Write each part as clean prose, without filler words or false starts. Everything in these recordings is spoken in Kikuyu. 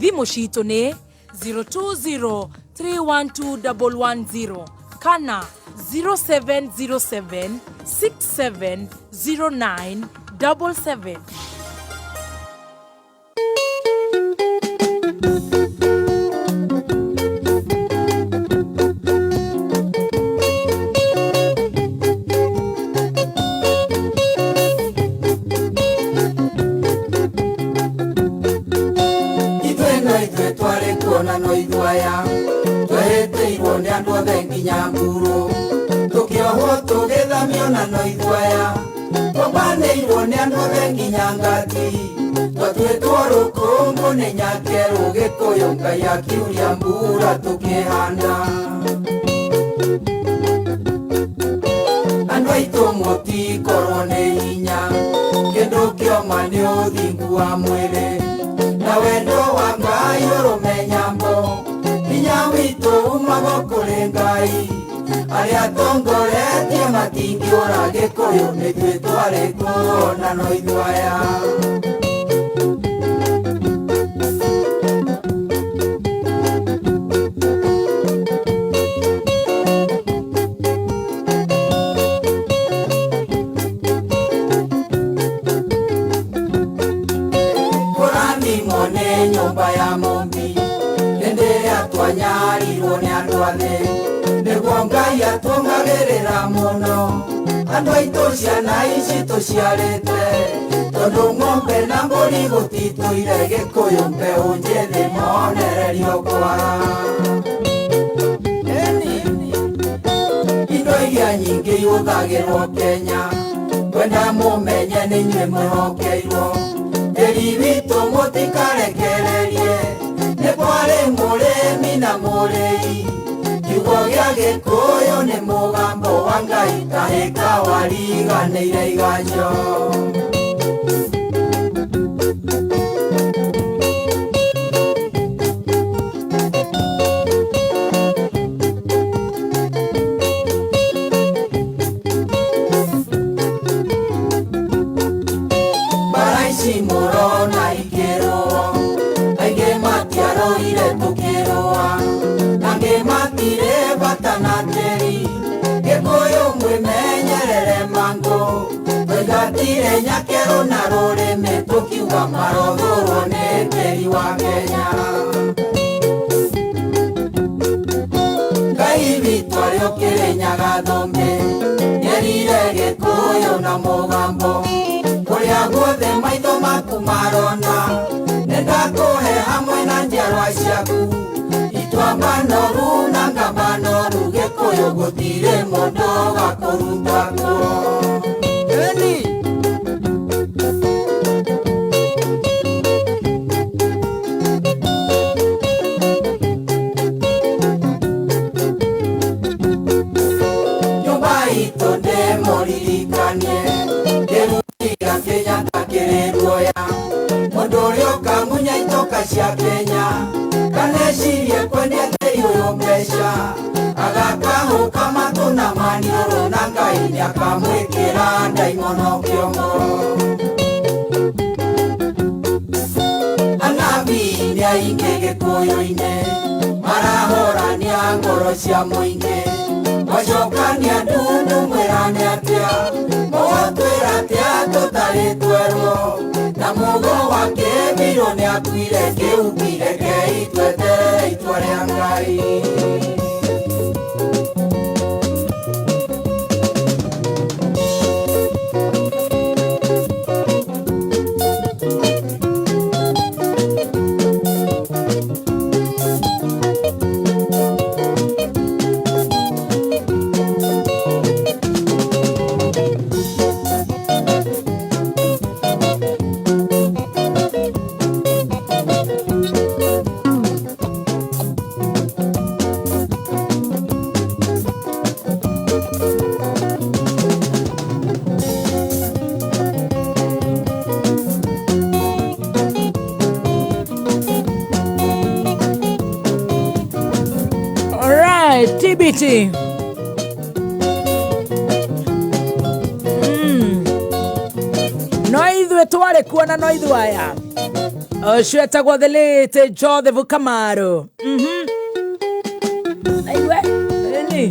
Thimũ citũ nĩ 020 312 110 kana 0707 6709 77. Ithuĩ no ithuĩ twarĩ kuona no ithuĩ aya twehĩtĩirwo nĩ andũ othe nginya ngurũ tũkĩohwo tũgĩthamio na no ithuĩ aya twambanĩirwo nĩ andũ othe nginya ngati twatuĩtwo rũkũngũ nĩ nyakerũ gĩkũyũ Ngai akiuria mbura tũkĩhanda. Andũ aitũ mũtikorwo nĩ hinya kĩndũ kĩoma nĩ ũthingu wa mwĩrĩ na wendo wa Ngai ũrũme nyambo hinya witũ umaga kũrĩ Ngai arĩa tongoretie matingĩũra gĩkũyũ nĩthuĩ twarĩ kuona no ithuĩ aya. Kũrathimwo nĩ nyũmba ya mũmbi hĩndĩ ĩrĩa twanyarirwo nĩ andũ athĩ nĩguo Ngai atuongagĩrĩra mũno andũ aitũ ciana ici tũciarĩte tondũ ng'ombe na mbũri gũtitũire gĩkũyũ mbeũ njĩthĩ monererio kwara. Indo iria nyingĩ ihũthagĩrwo Kenya kwenda mũmenye nĩ inyuĩ mwĩhokeirwo tĩri witũ mũtikarekererie nĩ kwarĩ mũrĩmi na mũrĩi kiugo gĩa gĩkũyũ nĩ mũgambo wa Ngai kahĩka wariganĩire iganjo. Mbara ici mũrona ikĩrũo aingĩ matiarũire tũkĩrũa angĩ matirĩ bata na tĩri gĩkũyũ mwĩmenyerere mangũ twaingatire nyakerũ na rũrĩmĩ tũkiuga marothũrwo nĩ tĩri wa Kenya. Ngai witũ arĩ ũkĩrĩnyaga thũmbĩ nĩerire gĩkũyũ na mũgambo kũrĩa guothe maitho maku marona nĩndakũhe hamwe na njiarwa ciaku ituamba noru na ngamba noru gĩkũyũ gũtirĩ mũndũ ũgakũruta kuo. Eni. Nyũmba itũ ndĩmũririkanie kĩruiga Kenyatta kĩrĩ ruoya mũndũ ũrĩa ũkamunya itoka cia Kenya kanecirie kwendia tĩri ũyũ mbeca agakahũka matũ na maniũrũ na Ngai nĩakamwĩkĩra ndaimono kĩongo. Anabii nĩ aingĩ gĩkũyũ-inĩ marahorania ngoro cia mũingĩ macokania ndundu mwĩrane atĩa mũgũtwĩra atĩa tũtarĩ twerwo na mũgo wa kĩbirũ nĩakuire kĩhuki rekei tweterere itua rĩa Ngai. Alright, TBT. No ithuĩ twarĩ kuo na no ithuĩ aya. Ũcio etagwo the late Joseph Kamaru. Aiwe, ĩni.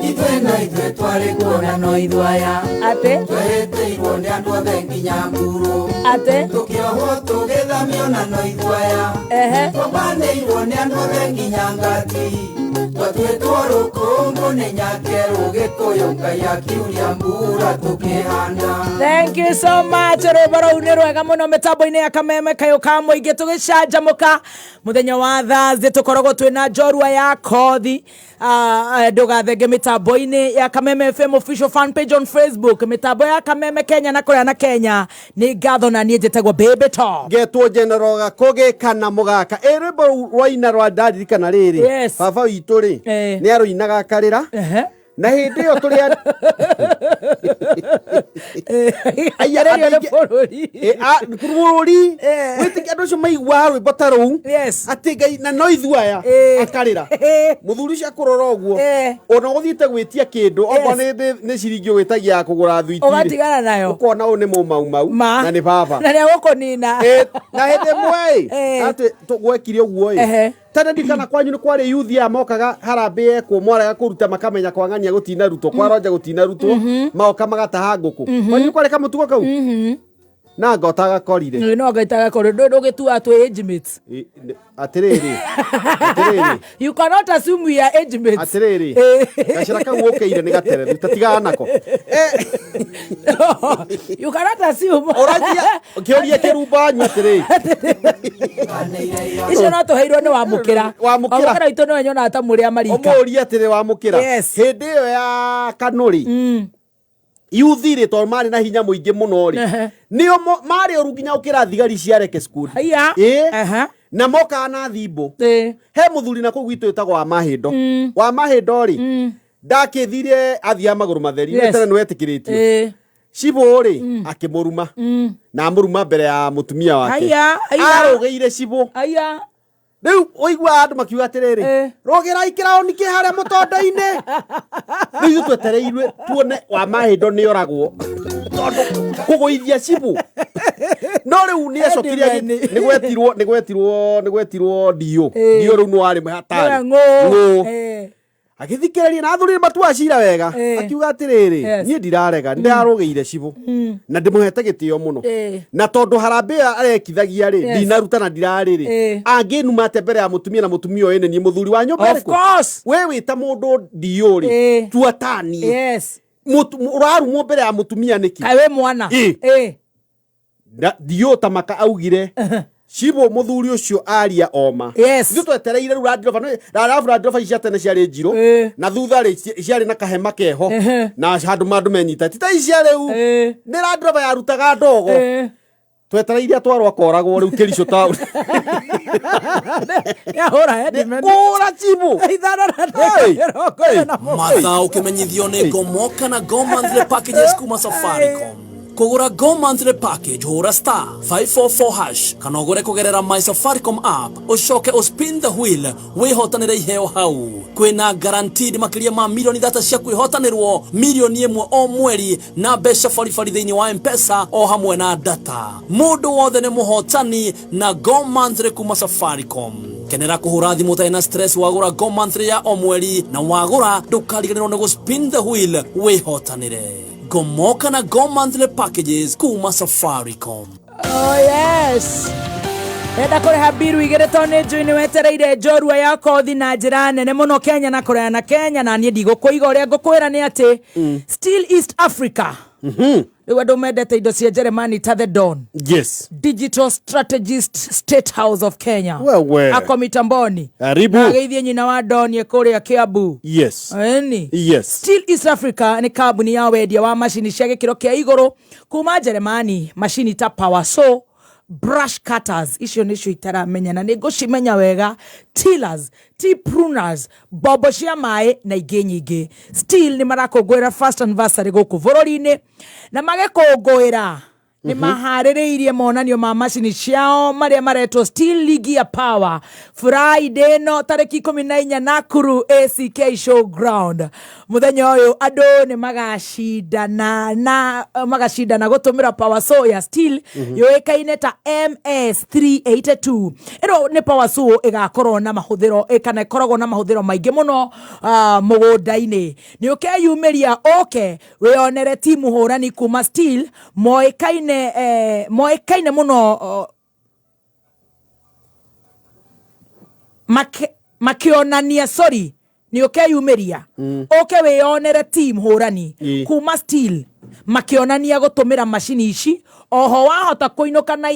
Ithuĩ no ithuĩ twarĩ kuona no ithuĩ aya. Atĩ? Twehĩtĩirwo nĩ andũ othe nginya mburu. Atĩ? Tũkĩohwo tũgĩthamio na no ithuĩ aya. Twambanĩirwo nĩ andũ othe nginya ngati. Twatuĩtwo rũkũngũ nĩ nyakerũ Gĩkũyũ Ngai akiuria mbura tũkĩhanda. Thank you so much. Rwĩmbo rũu nĩ rwega mũno mĩtambo-inĩ ya Kameme kayũ ka mũingĩ tũgĩcanjamũka mũthenya wa Thursday tũkoragwo twĩna njorua ya kothi. Ndũgathenge mĩtambo-inĩ ya Kameme FM official fan page on Facebook, mĩtambo ya Kameme Kenya na kũrĩa na Kenya. Nĩ ngatho na niĩ njĩtagwo Baby Top. Ngetwo General Gakũgĩ kana mũgaka. Ĩ rwĩmbo rũu rwaina rwa ndaririkana rĩrĩ. Yes. Baba witũ rĩ nĩ arũinaga akarĩra. Na hĩndĩ ĩyo tũrĩ Aya, Arĩrio nĩ andũ aingĩ- bũrũri. Bũrũri. Eh. Wĩtĩkia andũ acio maiguaga rwĩmbo ta rũu. Yes. Atĩ Ngai na no ithuĩ aya akarĩra. Mũthuri ũcio akũrora ũguo. Ona ũthiĩte gwĩtia kĩndũ okorwo nĩ ciringi ũgwĩtagia ya kũgũra thwiti rĩ. Ũgatigana nayo. Ũkona ũyũ nĩ mũmaumau Ma. na nĩ baba. Na nĩ agũkũnina. Na hĩndĩ ĩmwe ĩ, atĩ gwekire ũguo ĩ. Tene ndirikana kwanyu nĩ kwarĩ yuthi aya mokaga harambĩ yekwo mwarega kũruta makamenya kwa ng'ania gũtinarutwo kwa ronja gũtinarutwo magoka magataha ngũkũ. Kwanyu nĩ kwarĩ kamũtugo kau? Na anga ũtagakorire. Ĩ, no anga itagakorire. Ndũgĩtua twĩ age mates. Ĩ, atĩrĩrĩ, atĩrĩrĩ. You cannot assume we are age mates. Atĩrĩrĩ, gacĩra kau ũkĩire nĩ gaterethu, ta tigana nako. You cannot assume. Ũranjia, kĩũria kĩrumba wanyu atĩrĩ. Icio no tũheirwo nĩ Wamũkĩra. Wamũkĩra. Wamũkĩra witũ nĩwe nyonaga ta mũrĩ a marika. Ũmũũrie atĩrĩ Wamũkĩra. Yes. Hĩndĩ ĩyo ya Kanũrĩ, yuthi rĩ, tondũ marĩ na hinya mũingĩ mũno rĩ, nĩo marĩ ũru nginya gũkĩra thigari cia Reke Squad. Haiya. Ĩ. Na mokaga na thimbũ. He mũthuri na kũu gwitũ wĩtagwo wa Mahĩndo. Wa Mahĩndo rĩ, ndakĩthire athiaga magũrũ matheri. Yes. Tene nĩwetĩkĩrĩtio. Cibũ rĩ, akĩmũruma. Na amũruma mbere ya mũtumia wake. Haiya, haiya. Arũgĩire cibũ. Haiya. Rĩu ũiguaga andũ makiuga atĩrĩrĩ, rũgĩrai kĩraũni kĩ harĩa mũtondo-inĩ. Rĩu ithuĩ twetereirwe tuone wa Mahĩndo nĩ oragwo. Tondũ kũgũithia cibũ. No rĩu nĩ acokire Anyway, nĩ gwetirwo, nĩ gwetirwo DO. DO rĩu nĩ warĩ hatarĩ. Ng'ũ. Ng'ũ. Agĩthikĩrĩria na athuri matua cira wega. Akiuga atĩrĩrĩ, niĩ ndirarega, nĩndarũgĩire cibũ. Na ndĩmũhete gĩtĩo mũno. Na tondũ harambee ĩyo arekithagia rĩ, ndinaruta na ndirarĩ rĩ, angĩnuma atĩa mbere ya mũtumia na mũtumia ũyũ nĩ niĩ mũthuri wa nyũmba Of ĩrĩkũ? course. We wĩ ta mũndũ DO rĩ, tua ta niĩ. Ũrarumwo mbere ya mũtumia nĩkĩ? Kaĩ wĩ mwana? Na DO ta maka augire, cibũ mũthuri ũcio aria oma. Yes. Ithuĩ twetereire rĩu Land Rover, nĩ, arabu Land Rover ici cia tene ciarĩ njirũ. Na thutha rĩ, ciarĩ na kahema keho. Na handũ mandũ menyita. Ti ta ici cia rĩu. Nĩ Land Rover yarutaga ndogo. Twetereire atwarwo akoragwo rĩu Kericho town. Nĩahũra headman. Kũra cibũ. Ithano na ndagĩka mĩrongo ĩna na mũgwanja. Mathaa ũkĩmenyithio nĩ Gomoka na Go Monthly Packages kuma Safaricom. Kũgũra Go Monthly Package hũra star 544 hash kana ũgũre kũgerera My Safaricom app ũcoke ũspin the wheel wĩhotanĩre iheo hau. Kwĩna guaranteed makĩria ma milioni thata cia kwĩhotanĩrwo milioni ĩmwe o mweri na mbeca baribari thĩinĩ wa M-Pesa o hamwe na data. Mũndũ wothe nĩ mũhotani na Go Monthly kuma Safaricom. Kenera kũhũra thimũ ũtarĩ na stress wagũra Go Monthly ya o mweri na wagũra ndũkariganĩrwo nĩ gũspin the wheel wĩhotanĩre. Gomoka na Go Monthly Packages kuma Safaricom. Oh yes. Enda kũrĩha mbiru igĩrĩ tondũ nĩ njũĩ nĩ wetereire njorua ya kothi na njĩra nene mũno Kenya na kũraya na Kenya na niĩ ndigũkũiga ũrĩa ngũkwĩra nĩ atĩ Still East Africa. Rĩu andũ mendete indo cia Jeremani ta The Don. Yes. Digital Strategist State House of Kenya. Wewe. Ako mitamboni. Karibu. Na ageithie nyina wa Don ye kũrĩa Kiambu. Yes. Eni. Yes. Still East Africa nĩ kambuni ya wendia wa macini cia gĩkĩro kĩa igũrũ kuma Jeremani, macini ta power saw, brush cutters, icio nĩcio itaramenya na nĩ ngũcimenya wega, tillers, tea pruners, mbombo cia maĩ na ingĩ nyingĩ. Still nĩ marakũngũĩra first anniversary gũkũ bũrũri-inĩ na magĩkũngũĩra Nĩ maharĩrĩirie monanio ma macini ciao marĩa maretwo Steel League ya Power Friday ĩno tarĩki 14 Nakuru ACK Showground. Mũthenya ũyũ andũ nĩ magacindana na magacindana gũtũmĩra power saw ya Steel yũĩkaine ta MS382. Ĩno nĩ power saw ĩgakorwo na mahũthĩro kana ĩkoragwo na mahũthĩro maingĩ mũno mũgũnda-inĩ. Nĩ ũkeyumĩria ũke wĩyonere timu hũrani kuma Steel moĩkaine moĩkaine mũno makĩonania, sorry, nĩ ũkeyumĩria ũke wĩyonere team hũrani kuma Steel makĩonania gũtũmĩra macini ici. Oho wahota kũinũka na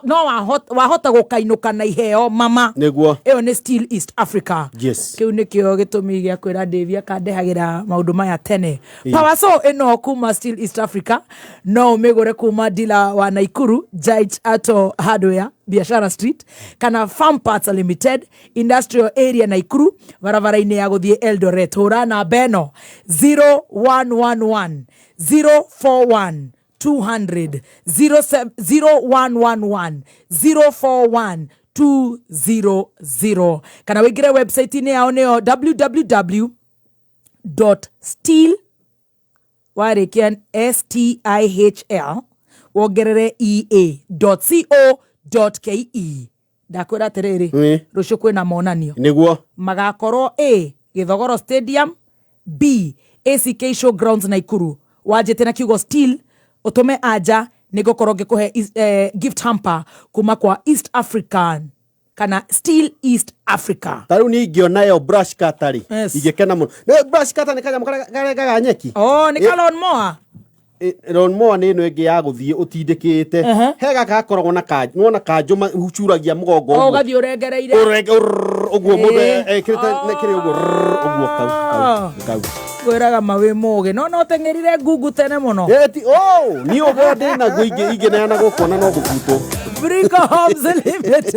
no wahota gũkainũka na iheo mama. Nĩguo. Ĩyo nĩ Steel East Africa. Kĩu nĩkĩo gĩtũmi gĩa kwĩra Dave akandehagĩra maũndũ maya tene. Power saw ĩno kuma Steel East Africa no ũmĩgũre kuma dealer wa Naikuru, Jait Ato Hardware, Biashara Street, kana Farm Parts Limited, Industrial Area, Naikuru, barabara-inĩ ya gũthiĩ Eldoret. Hũra namba ĩno 0111 041 200, 0111 041 200, kana wĩingĩre website-inĩ yao, nĩyo www steel warĩkia stihl wongerere ea co ke. Ndakwĩra atĩrĩrĩ, rũciũ kwĩna monanio. Nĩguo. Magakorwo A Gĩthogoro Stadium, B ACK Showgrounds Naikuru. Wanjĩte na kiugo Steel ũtũme anja, nĩ ngũkorwo ngĩkũhe gift hamper kuma kwa East African kana Steel East Africa. Ta rĩu niĩ ingĩona ĩyo brush cutter rĩ, ingĩkena mũno. Nĩ brush cutter nĩ kanyamũ karĩa karengaga nyeki. Oh, nĩ ka lawn mower. Lawn mower nĩ ĩno ĩngĩ ya gũthiĩ ũtindĩkĩte. He gaka gakoragwo na kanjũ, nĩwona kanjũ hucuragia mũgongo Oh, ũguo. Ũgathiĩ ũrengereire. Ũrenge ũrrrr, ũguo mũndũ ekĩrĩte nĩ kĩrĩ ũguo rrrr, ũguo kau kau kau. Ngwĩraga ma wĩ mũgĩ no no teng'erire ngungu tene mũno. Oh, niĩ ũguo ndĩ naguo ingĩneana gũkũ ona no gũbutwo. Brico Homes Limited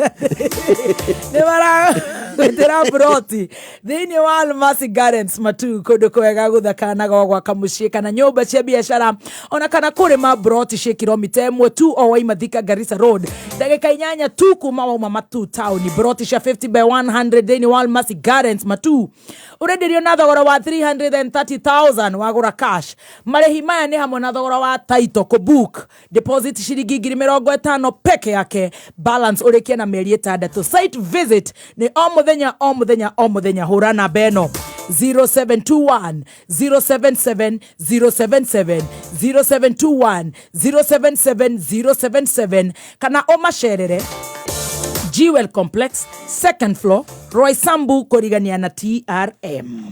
nĩ maragwĩtĩra broti thĩinĩ wa Almasi Gardens Matu, kũndũ kwega gũthaka na gwa gwaka mũciĩ kana nyũmba cia biacara ona kana kũrĩma. Broti ciĩ kilomita 1 tu o waima Thika Garissa Road, ndagĩka 8 tu kuma wauma Matu town. Broti cia 50 by 100 thĩinĩ wa Almasi Gardens Matu ũrenderio na thogora wa 330,000 wagũra cash. Marĩhi maya nĩ hamwe na thogora wa title, kũbook, deposit ciringi 50,000 peke yake, balance ũrĩkie na mĩeri 6. Site visit nĩ o mũthenya o mũthenya o mũthenya. Hũra namba ĩno 0721 077 077, 0721 077 077, kana ũmacerere Jewel Complex, second floor, Roysambu, kũrigania na TRM.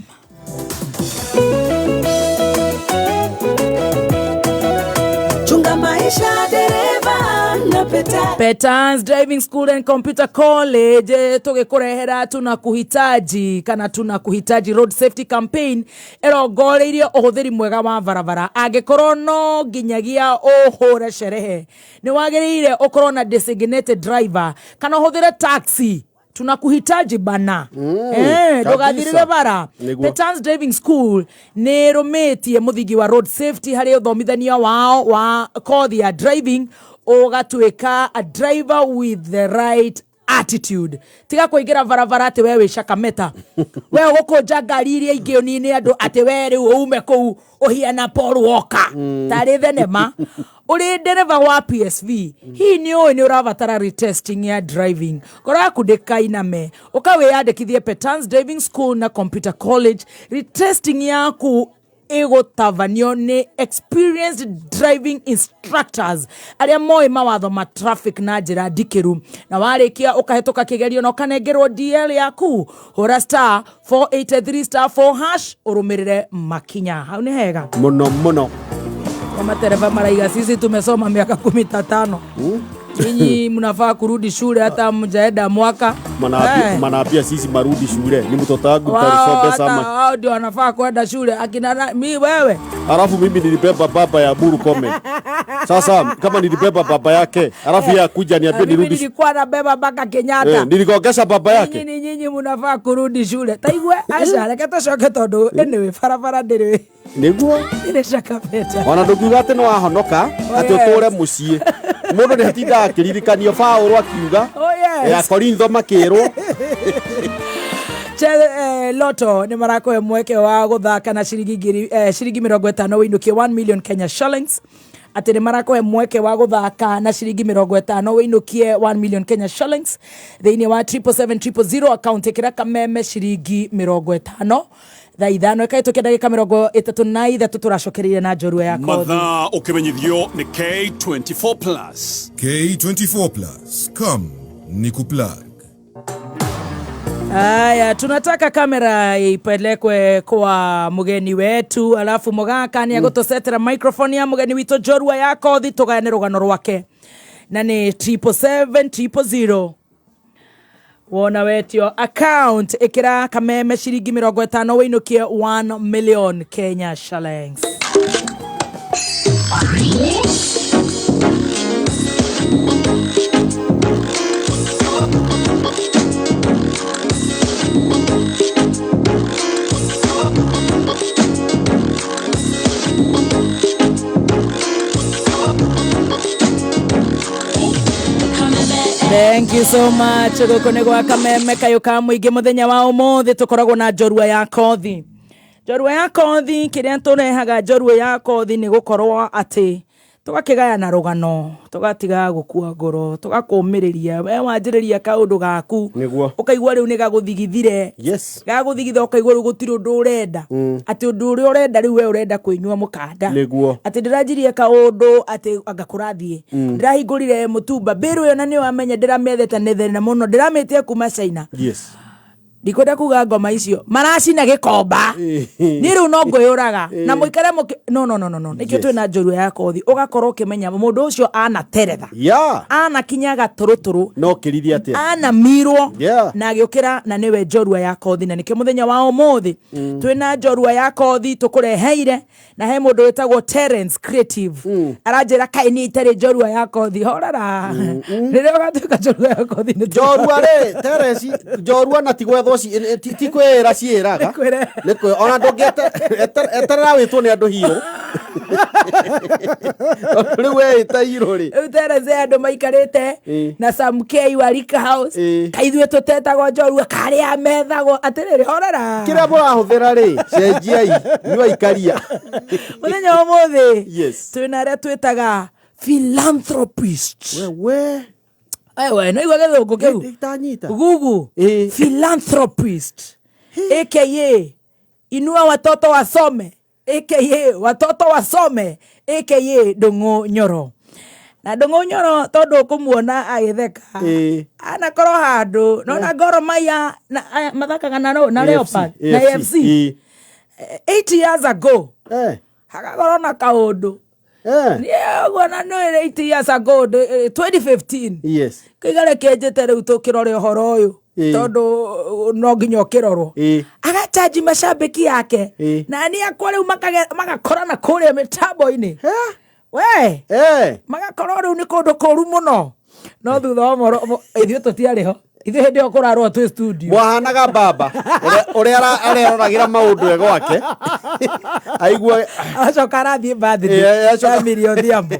Chunga maisha dereva na Peta. Petans Driving School and Computer College tũgĩkũrehera tunakuhitaji kana tunakuhitaji road safety campaign ĩrongoreirie ũhũthĩri mwega wa barabara. Angĩkorwo no nginyagia ũhũre sherehe, nĩ wagĩrĩire ũkorwo na designated driver kana ũhũthĩre taxi. Tunakuhitaji bana. Ndũgathirĩre bara. Nĩguo. Petans Driving School nĩ ĩrũmĩtie mũthingi wa road safety harĩ ũthomithania wao wa kothi ya driving, ũgatuĩka a driver with the right attitude. Tiga kũingĩra barabara atĩ we wĩ cakameta, we ũgũkũnja ngari iria ingĩ ũnine andũ, atĩ we rĩu ume kũu ũhiana Paul Walker tarĩ thenema ũrĩ ndereba wa PSV. Hihi nĩ ũĩ nĩ ũrabatara retesting ya driving? Ngoro yaku ndĩkainame, ũkawĩyandĩkithie Petans Driving School na Computer College. Retesting yaku ĩgũtabanio nĩ experienced driving instructors arĩa moĩ mawatho ma traffic na njĩra ndikĩru, na warĩkia ũkahĩtũka kĩgerio na ũkanengerwo DL yaku. Hũra star 483 star 4 hash ũrũmĩrĩre makinya. Hau nĩ hega. Mũno mũno. Matereba maraiga sisi tumesoma miaka 15. Nyinyi mnafaa kurudi shule hata mjaenda mwaka. Manaambia Eh. manaambia sisi marudi shule ni mtoto wangu Wao talisombe hata sama. wao ndio wanafaa kwenda shule akina mi wewe Alafu mimi nilibeba baba ya Buru Kome. Sasa kama nilibeba baba yake, alafu yeye akuja niambie mimi nirudi shule. nilikuwa nabeba mpaka Kenyatta. Niligongesha baba yake. Nyinyi nyinyi munafaa kurudi shule taigue aca reke tucoke tondu anyway barabara ndĩrĩ Niguo. ndĩrĩ cakabeta. Ona ndũngiuga atĩ nĩ wahonoka atĩ yes. ũtũre mũciĩ. Mũndũ nĩ atindaga akĩririkanio Paũlũ akiuga. Oh, yes. Ya Korintho makĩrwo. Loto nĩ marakũhe mweke wa gũthaka na ciringi ngiri ciringi 50 wĩinũkie 1 million Kenya shillings atĩ nĩ marakũhe mweke wa gũthaka na ciringi 50 wĩinũkie 1 million Kenya shillings thĩinĩ wa 777 account ĩkĩra kameme ciringi 50 thaa 5 ĩkahĩtũkia ndagĩka 33 tũracokereire na njorua ya kothi. Mathaa ũkĩmenyithio nĩ K24 Plus. K24 Plus. Come, Nikuplug. Aya, tunataka kamera ipelekwe kwa mgeni wetu, alafu mũgaka nĩ agũtũcetera microphone ya mũgeni witũ njorua ya kothi tũgayane rũgano rwake na nĩ 777 000 wona wetio account ĩkĩra kameme ciringi 50 wĩinũkie 1 million Kenya shillings. Thank you so much gũkũ nĩ gwa kameme kayũ ka mũingĩ mũthenya wa ũmũthĩ tũkoragwo na njorua ya kothi. Njorua ya kothi kĩrĩa tũrehaga njorua ya kothi nĩ gũkorwo atĩ tũgakĩgayana rũgano tũgatiga gũkua ngoro tũgakũmĩrĩria we wanjĩrĩria kaũndũ gaku Nĩguo. ũkaigua rĩu nĩ gagũthigithire Yes. gagũthigitha ũkaigua rĩu gũtirĩ ũndũ ũrenda atĩ ũndũ ũrĩa ũrenda rĩu we ũrenda kwĩnyua mũkanda Nĩguo. atĩ ndĩranjirie kaũndũ atĩ anga kũrathiĩ ndĩrahingũrire mũtumba mbĩrũ ĩyo na nĩ wamenya ndĩramĩethete nĩ thĩna mũno ndĩramĩtie kuma China Yes. ndikwenda kuga ngoma icio maracina gĩkomba niĩ rĩu no ngwĩyũraga na mũikare mũkĩ no no no no no nĩkĩo Yes. twĩna njorua ya kothi ũgakorwo ũkĩmenya mũndũ ũcio anateretha Yeah. anakinya gatũrũtũrũ No kĩrithia atĩa? anamirwo Yeah. na agĩũkĩra na nĩwe njorua ya kothi na nĩkĩo mũthenya wa ũmũthĩ twĩna njorua ya kothi tũkũreheire na he mũndũ wĩtagwo Terence Creative aranjĩra kaĩ niĩ itarĩ njorua ya kothi horera rĩrĩa ũgatuĩka njorua ya kothi nĩ Njorua rĩ, Terence, njorua na ti gwethwo ti kwĩra ciĩraga. Nĩ kwĩre- Nĩ kwĩ ona ndũngĩeterera wĩtwo nĩ andũ hero. Tondũ rĩu weĩta hero rĩ. Rĩu Terence andũ maikarĩte na Sam K wa Rika House kaithuĩ tũtetagwo njorua karĩa methagwo atĩrĩrĩ horera Kĩrĩa mũrahũthĩra rĩ, cenjiai, inyuĩ aikaria. Mũthenya wa ũmũthĩ Yes. twĩna arĩa twĩtaga philanthropist. Wewe. Wewe no igua gĩthũngũ kĩu Ndanyita. Gugu philanthropist aka inua watoto wasome aka watoto wasome aka Ndung'u Nyoro. Na Ndung'u Nyoro tondu ũkũmuona agĩtheka anakorwo handũ nona Gor Mahia na aya mathakaga na na Leopard na AFC 8 years ago hagakorwo na kaũndũ niĩ ũguo na nĩ 8 years ago 2015 Yes. kĩiga reke njĩte rĩu tũkĩrore ũhoro ũyũ tondũ no nginya ũkĩrorwo agachanji macambĩki yake na niĩ akwa rĩu magakorana kũrĩa mĩtambo-inĩ we magakorwo rĩu nĩ kũndũ kũru mũno no thutha wa moro ithuĩ tũtiarĩ ho ithuĩ hĩndĩ ĩyo kũrarwo twĩ studio Mwahanaga baba ũrĩa areroragĩra maũndũ e gwake aigua acoka arathiĩ birthday Acoka- ya Milly Odhiambo.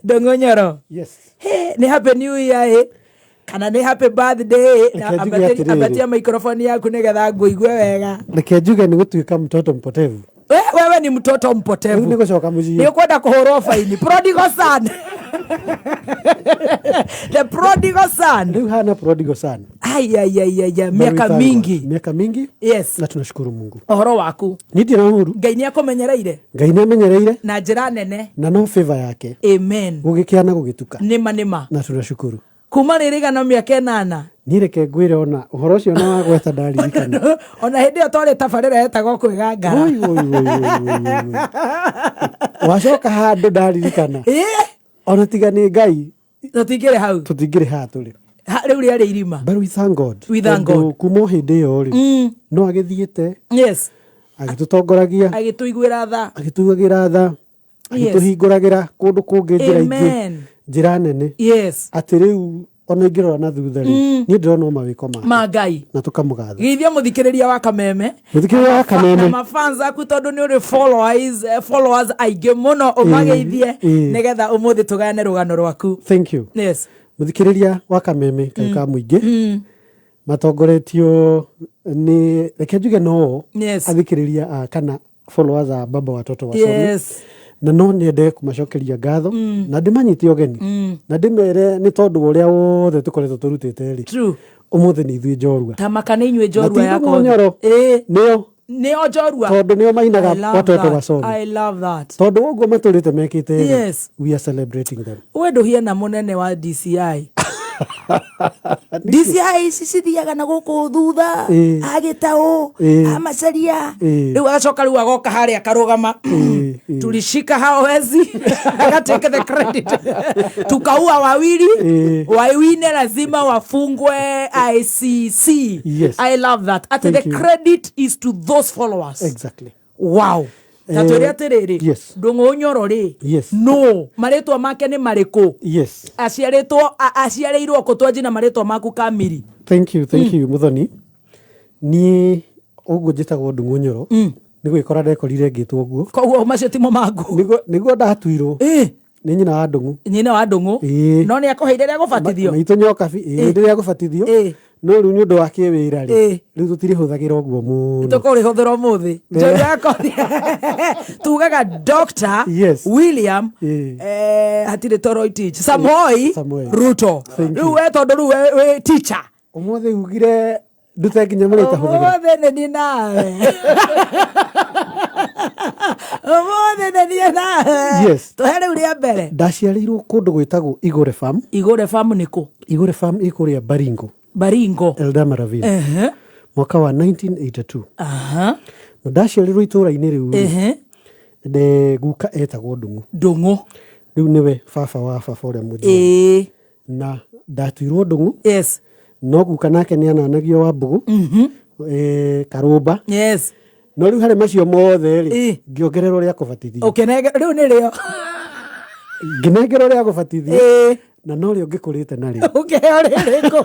Ndung'u Nyoro. Yes. Hey, nĩ happy new year ĩ kana nĩ happy birthday ĩ. Na Reke njuge ambatia atĩrĩrĩ. ambatia microphone yaku nĩgetha ngũigue wega. Reke njuge nĩ gũtuĩka mtoto mpotevu. Wewe ni mtoto Rĩu mpotevu. nĩ gũcoka mũciĩ. Nĩ ũkwenda kũhũrwo faini. Prodigal son. The prodigal son. Rĩu hana prodigal son. Ai ai ai ai ai, But we miaka thank God. mingi. Miaka mingi. Yes. Na tunashukuru Mungu. Ũhoro waku. Niĩ ndirĩ na ũru. Ngai nĩ akũmenyereire Ngai nĩ amenyereire na njĩra nene. na no favor yake. Amen. Gũgĩkĩa na gũgĩtuka. Nĩma nĩma. Na tunashukuru. Kuma rĩrĩ gana mĩaka 8. Niĩ reke ngwĩre ona ũhoro ũcio na wagweta ndaririkana. Ona hĩndĩ ĩyo twarĩ tabarĩra yetagwo kwĩgangara. Oi, oi, oi, oi, oi, oi, oi. Wacoka handũ ndaririkana. Ona tiga nĩ Ngai, Tũtingĩrĩ hau. Tũtingĩrĩ haha tũrĩ. Rĩu rĩarĩ irima. But we thank God. We thank Tondũ God. kuma o hĩndĩ ĩyo rĩ, no agĩthiĩte agĩtũtongoragia, Agĩtũiguĩra tha. Agĩtuagĩra tha, agĩtũhingũragĩra kũndũ kũngĩ, njĩra ingĩ, Amen. Njĩra nene, atĩ rĩu ona ingĩrora na thutha rĩ, niĩ ndĩrona o mawĩko make Ma Ngai. Na tũkamũgatha. Geithia mũthikĩrĩria wa Kameme. Mũthikĩrĩria wa Kameme. Na mafans aku, tondũ nĩ ũrĩ followers, followers aingĩ mũno, ũmageithie nĩgetha ũmũthĩ tũgayane rũgano rwaku. Thank you. Mũthikĩrĩria wa Kameme kaĩ ka mũingĩ, matongoretio nĩ, reke njuge, no athikĩrĩria a kana followers a Baba Watoto Wasomi, na no nyende kũmacokeria ngatho na ndĩmanyite ũgeni na ndĩmere nĩ tondũ wa ũrĩa wothe tũkoretwo tũrutĩte rĩ, ũmũthĩ nĩ ithuĩ njorua. Tamaka nĩ inyuĩ Na njorua ti ya Ndũng'ũ Nyoro, nĩo. Nĩo njorua. Tondũ nĩo mainaga I love Watoto that. Wasomi. I love that. Tondũ wa ũguo matũrĩte mekĩte rĩ, we are celebrating them. We ndũhiana mũnene wa DCI. DCI ici cithiaga na gũkũ thutha, agĩtaũ, amacaria, rĩu agacoka, rĩu agoka harĩa akarũgama, "Tulishika hao wezi," akatake the credit, "Tukaua wawili, wawine lazima wafungwe ICC." I love that at Thank the you. credit is to those followers. Wow, ta twĩre atĩrĩrĩ, Ndũng'ũ Nyoro rĩ, no marĩtwa make nĩ marĩkũ? Aciarĩtwo, aciarĩirwo kũ? Twanji na marĩtwa maku kamiri. Thank you, thank you, Muthoni. Niĩ ũguo njĩtagwo Ndung'u Nyoro, nĩ gwĩkora ndekorire ngĩtwo ũguo. Koguo macio timo maku. Nĩguo ndatuirwo nĩ nyina wa Ndung'u. Nyina wa Ndung'u. No nĩ akũheire rĩa gũbatithio? Maitũ Nyokabi, ĩĩ, rĩrĩa gũbatithio. No rĩu nĩ ũndũ wa kĩwĩra rĩ, rĩu tũtirĩhũthagĩra ũguo mũno. Tũkũrĩhũthĩra ũmũthĩ. Njorua ya kothi, tugaga Dr. William, hatirĩ Toroitich Samoei Samoei. Ruto. Thank Rĩu we, tondũ rĩu we wĩ teacher. Ũmũthĩ ugire ndute nginya marĩtahũthagĩra. Ũmũthĩ nĩ niĩ nawe, ũmũthĩ nĩ niĩ nawe. Tũhe rĩu rĩa mbere. Ndaciarĩirwo kũndũ gwĩtagwo Igũre Farm. Igũre Farm nĩ kũ? Igũre Farm ĩ kũrĩa Baringo. Baringo. Eldama Ravine. Mwaka wa 1982. Na ndaciarĩirwo itũũra-inĩ rĩu rĩ, nde guka etagwo Ndung'u. Ndung'u. Rĩu nĩwe baba wa baba ũrĩa mũnjũĩ. Na ndatuirwo Ndung'u. No guka nake nĩ ananagio wa Mbũgũ, Karũmba. No rĩu harĩ macio mothe rĩ, ngĩongererwo rĩa kũbatithio. Ũkĩnenge rĩu nĩrĩo. Ngĩnengerwo rĩa kũbatithio na norĩo ngĩkũrĩte narĩo. Ũkĩheo rĩrĩkũ?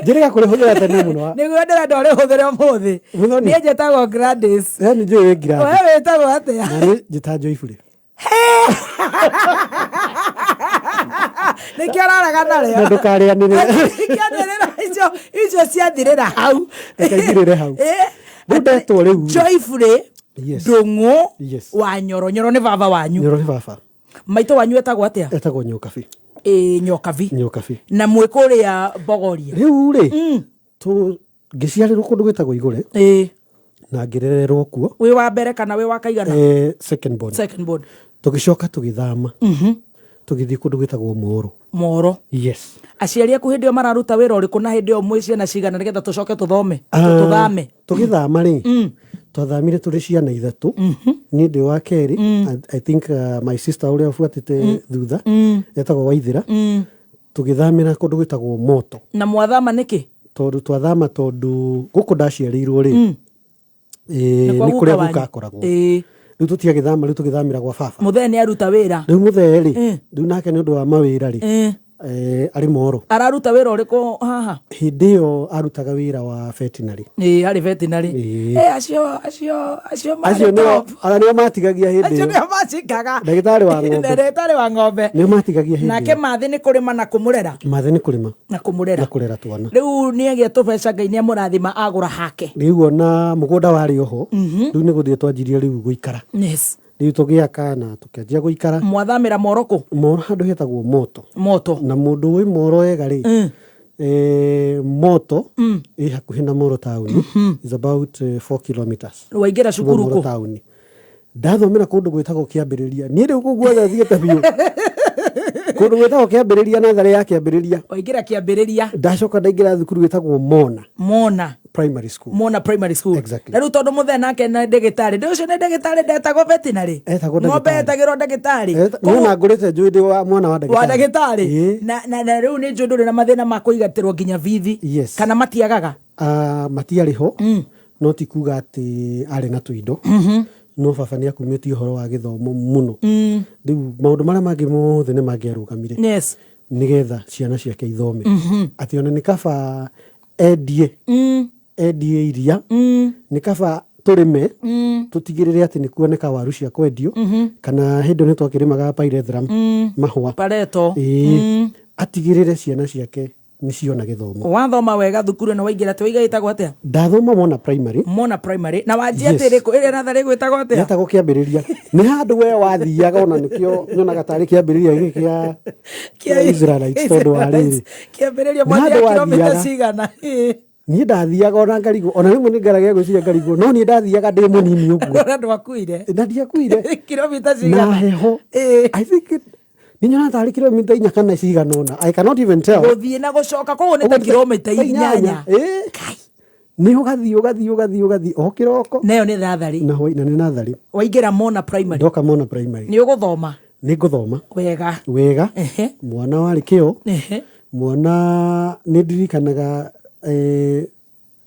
Njĩrĩga kũrĩhũthĩra tene mũno. Nĩguo ndĩrenda ũrĩhũthĩre ũmũthĩ. Mũthoni. Niĩ njĩtagwo Gladys. We nĩ njũĩ wĩ Gladys. We wĩtagwo atĩa? Na niĩ njĩta Joyfully. Nĩkĩo ũraraga narĩo. Na ndũkarĩanĩrĩre. Kĩanĩrĩra icio ciathirĩra hau. Reke ithirĩre hau. Rĩu ndetwo rĩu rĩ. Joyfully Ndũng'ũ wa Nyoro. Nyoro nĩ baba wanyu? Nyoro nĩ baba. Maitũ wanyu etagwo atĩa? Etagwo Nyokabi. Ĩ, Nyokabi. Nyokabi. Na mwĩ kũrĩa Bogoria? Rĩu rĩ, ngĩciarĩrwo kũndũ gwĩtagwo Igũre na ngĩrererwo kuo. Wĩ wa mbere kana wĩ wa kaigana? Second born. Second born. Tũgĩcoka tũgĩthama, tũgĩthiĩ kũndũ gwĩtagwo Moro. Moro. Yes. Aciari aku hĩndĩ ĩyo mararuta wĩra ũrĩkũ, na hĩndĩ ĩyo mwĩ ciana cigana, nĩgetha tũcoke tũthome, tũthame? Tũgĩthama rĩ, twathamire tũrĩ ciana ithatũ. Niĩ ndĩ wa kerĩ. I think my sister ũrĩa ũbuatĩte thutha etagwo Waithĩra. Tũgĩthamĩra kũndũ gwĩtagwo Moto. Na mwathama nĩkĩ? Tondũ twathama tondũ gũkũ ndaciarĩirwo rĩ, Nĩ kwa nĩ guka kũrĩa wanyu. guka akoragwo. Rĩu tũtiagĩthama, rĩu tũgĩthamĩra gwa baba. Mũthee nĩ aruta wĩra? Rĩu mũthee rĩ, rĩu nake nĩ ũndũ wa mawĩra rĩ, arĩ Moro. Araruta wĩra ũrĩkũ haha? Hĩndĩ ĩyo arutaga wĩra wa veterinary. Ĩĩ, arĩ veterinary. Acio marĩ Acio nĩo top. Ara nĩo matigagia hĩndĩ Acio ĩyo. nĩo macikaga. Ndagĩtarĩ wa ng'ombe. Ndagĩtarĩ wa ng'ombe. Nĩo matigagia hĩndĩ Nake ĩyo. Mathĩ nĩ kũrĩma na kũmũrera. Mathĩ nĩ kũrĩma na kũmũrera. Na kũrera twana. Rĩu nĩ agĩa tũbeca, Ngai nĩ amũrathima, agũra hake. Rĩu ona mũgũnda warĩ oho, rĩu nĩ gũthiĩ twanjirie rĩu gũikara. Rĩu tũgĩaka na tũkĩanjia gũikara. Mwathamĩra Moro kũ? Moro handũ hetagwo Moto. Moto. Na mũndũ wĩ Moro wega rĩ, Moto ĩ hakuhĩ na Moro taũni, is about 4 kilometers. Waingĩra cukuru Moro kũ? taũni. Ndathomera kũndũ gwĩtagwo Kĩambĩrĩria. Niĩ rĩu kũu guothe thiĩte biũ. Kũndũ gwĩtagwo Kĩambĩrĩria, natharĩ ya Kĩambĩrĩria. Waingĩra Kĩambĩrĩria. Ndacoka ndaingĩra thukuru ĩtagwo Mona Mona. Primary School. Mona Primary School. Exactly. Na rĩu tondũ mũthee nake nĩ ndagĩtarĩ, ndĩ ũcio nĩ ndagĩtarĩ, ndetagwo veterinary. Etagwo ng'ombe ndagĩtarĩ. etagĩrwo ndagĩtarĩ. Niĩ ona ngũrĩte njũĩ ndĩ wa mwana wa ndagĩtarĩ. Wa ndagĩtarĩ. Na rĩu nĩ njũĩ ndũrĩ na mathĩna ma kũigatĩrwo nginya bithi. Yes. Kana matiagaga? Ah, matiarĩ ho, no ti kuga atĩ arĩ na tũindo, no baba nĩ akumĩtie ũhoro wa gĩthomo mũno. Rĩu maũndũ marĩa mangĩ mothe nĩ mangĩarũgamire nĩgetha ciana ciake ithome, atĩ ona nĩ kaba endie endie iria, nĩ kaba tũrĩme, tũtigĩrĩre atĩ nĩ kuoneka waru cia kwendio, kana hĩndĩ ĩyo nĩ twakĩrĩmaga pyrethrum, mahũa. Pareto. Ĩĩ, atigĩrĩre ciana ciake nĩ ciona gĩthomo. Wathoma wega thukuru ĩno waingĩra, atĩ waiga ĩtagwo atĩa? Ndathoma Mona Primary. Mona Primary. Na wanjia Yes. atĩ ĩrĩkũ ĩrĩa natharĩ ĩgwĩtagwo atĩa? Yetagwo Kĩambĩrĩria. Nĩ handũ we wathiaga, ona nĩkĩo nyonaga tarĩ kĩambĩrĩria gĩkĩ kĩa Israelites, tondũ wa rĩrĩ, Kĩambĩrĩria. Nĩ handũ Mwathiaga kilomita wathiaga. cigana? Niĩ ndathiaga ona ngarigwo, ona rĩmwe nĩ ngeragia gwĩciria ngarigwo, no niĩ ndathiaga ndĩ mũnini ũguo. Ona ndwakuire? Na ndiakuire. Kilomita Na cigana? heho. I think nĩ nyonaga tarĩ kilomita 4 kana cigana ũna, I cannot even tell. Gũthiĩ na gũcoka, koguo nĩ ta kilomita 8. Ĩĩ. Nĩ ũgathiĩ, ũgathiĩ, ũgathiĩ, ũgathiĩ o kĩroko. Nayo nĩ natharĩ? Na hwaĩ, na nĩ natharĩ. Waingĩra Mona Primary. Ndoka Mona Primary. Nĩ ũgũthoma? Nĩ ngũthoma. Wega. Wega. Mwana warĩ kĩo. Mwana nĩ ndirikanaga,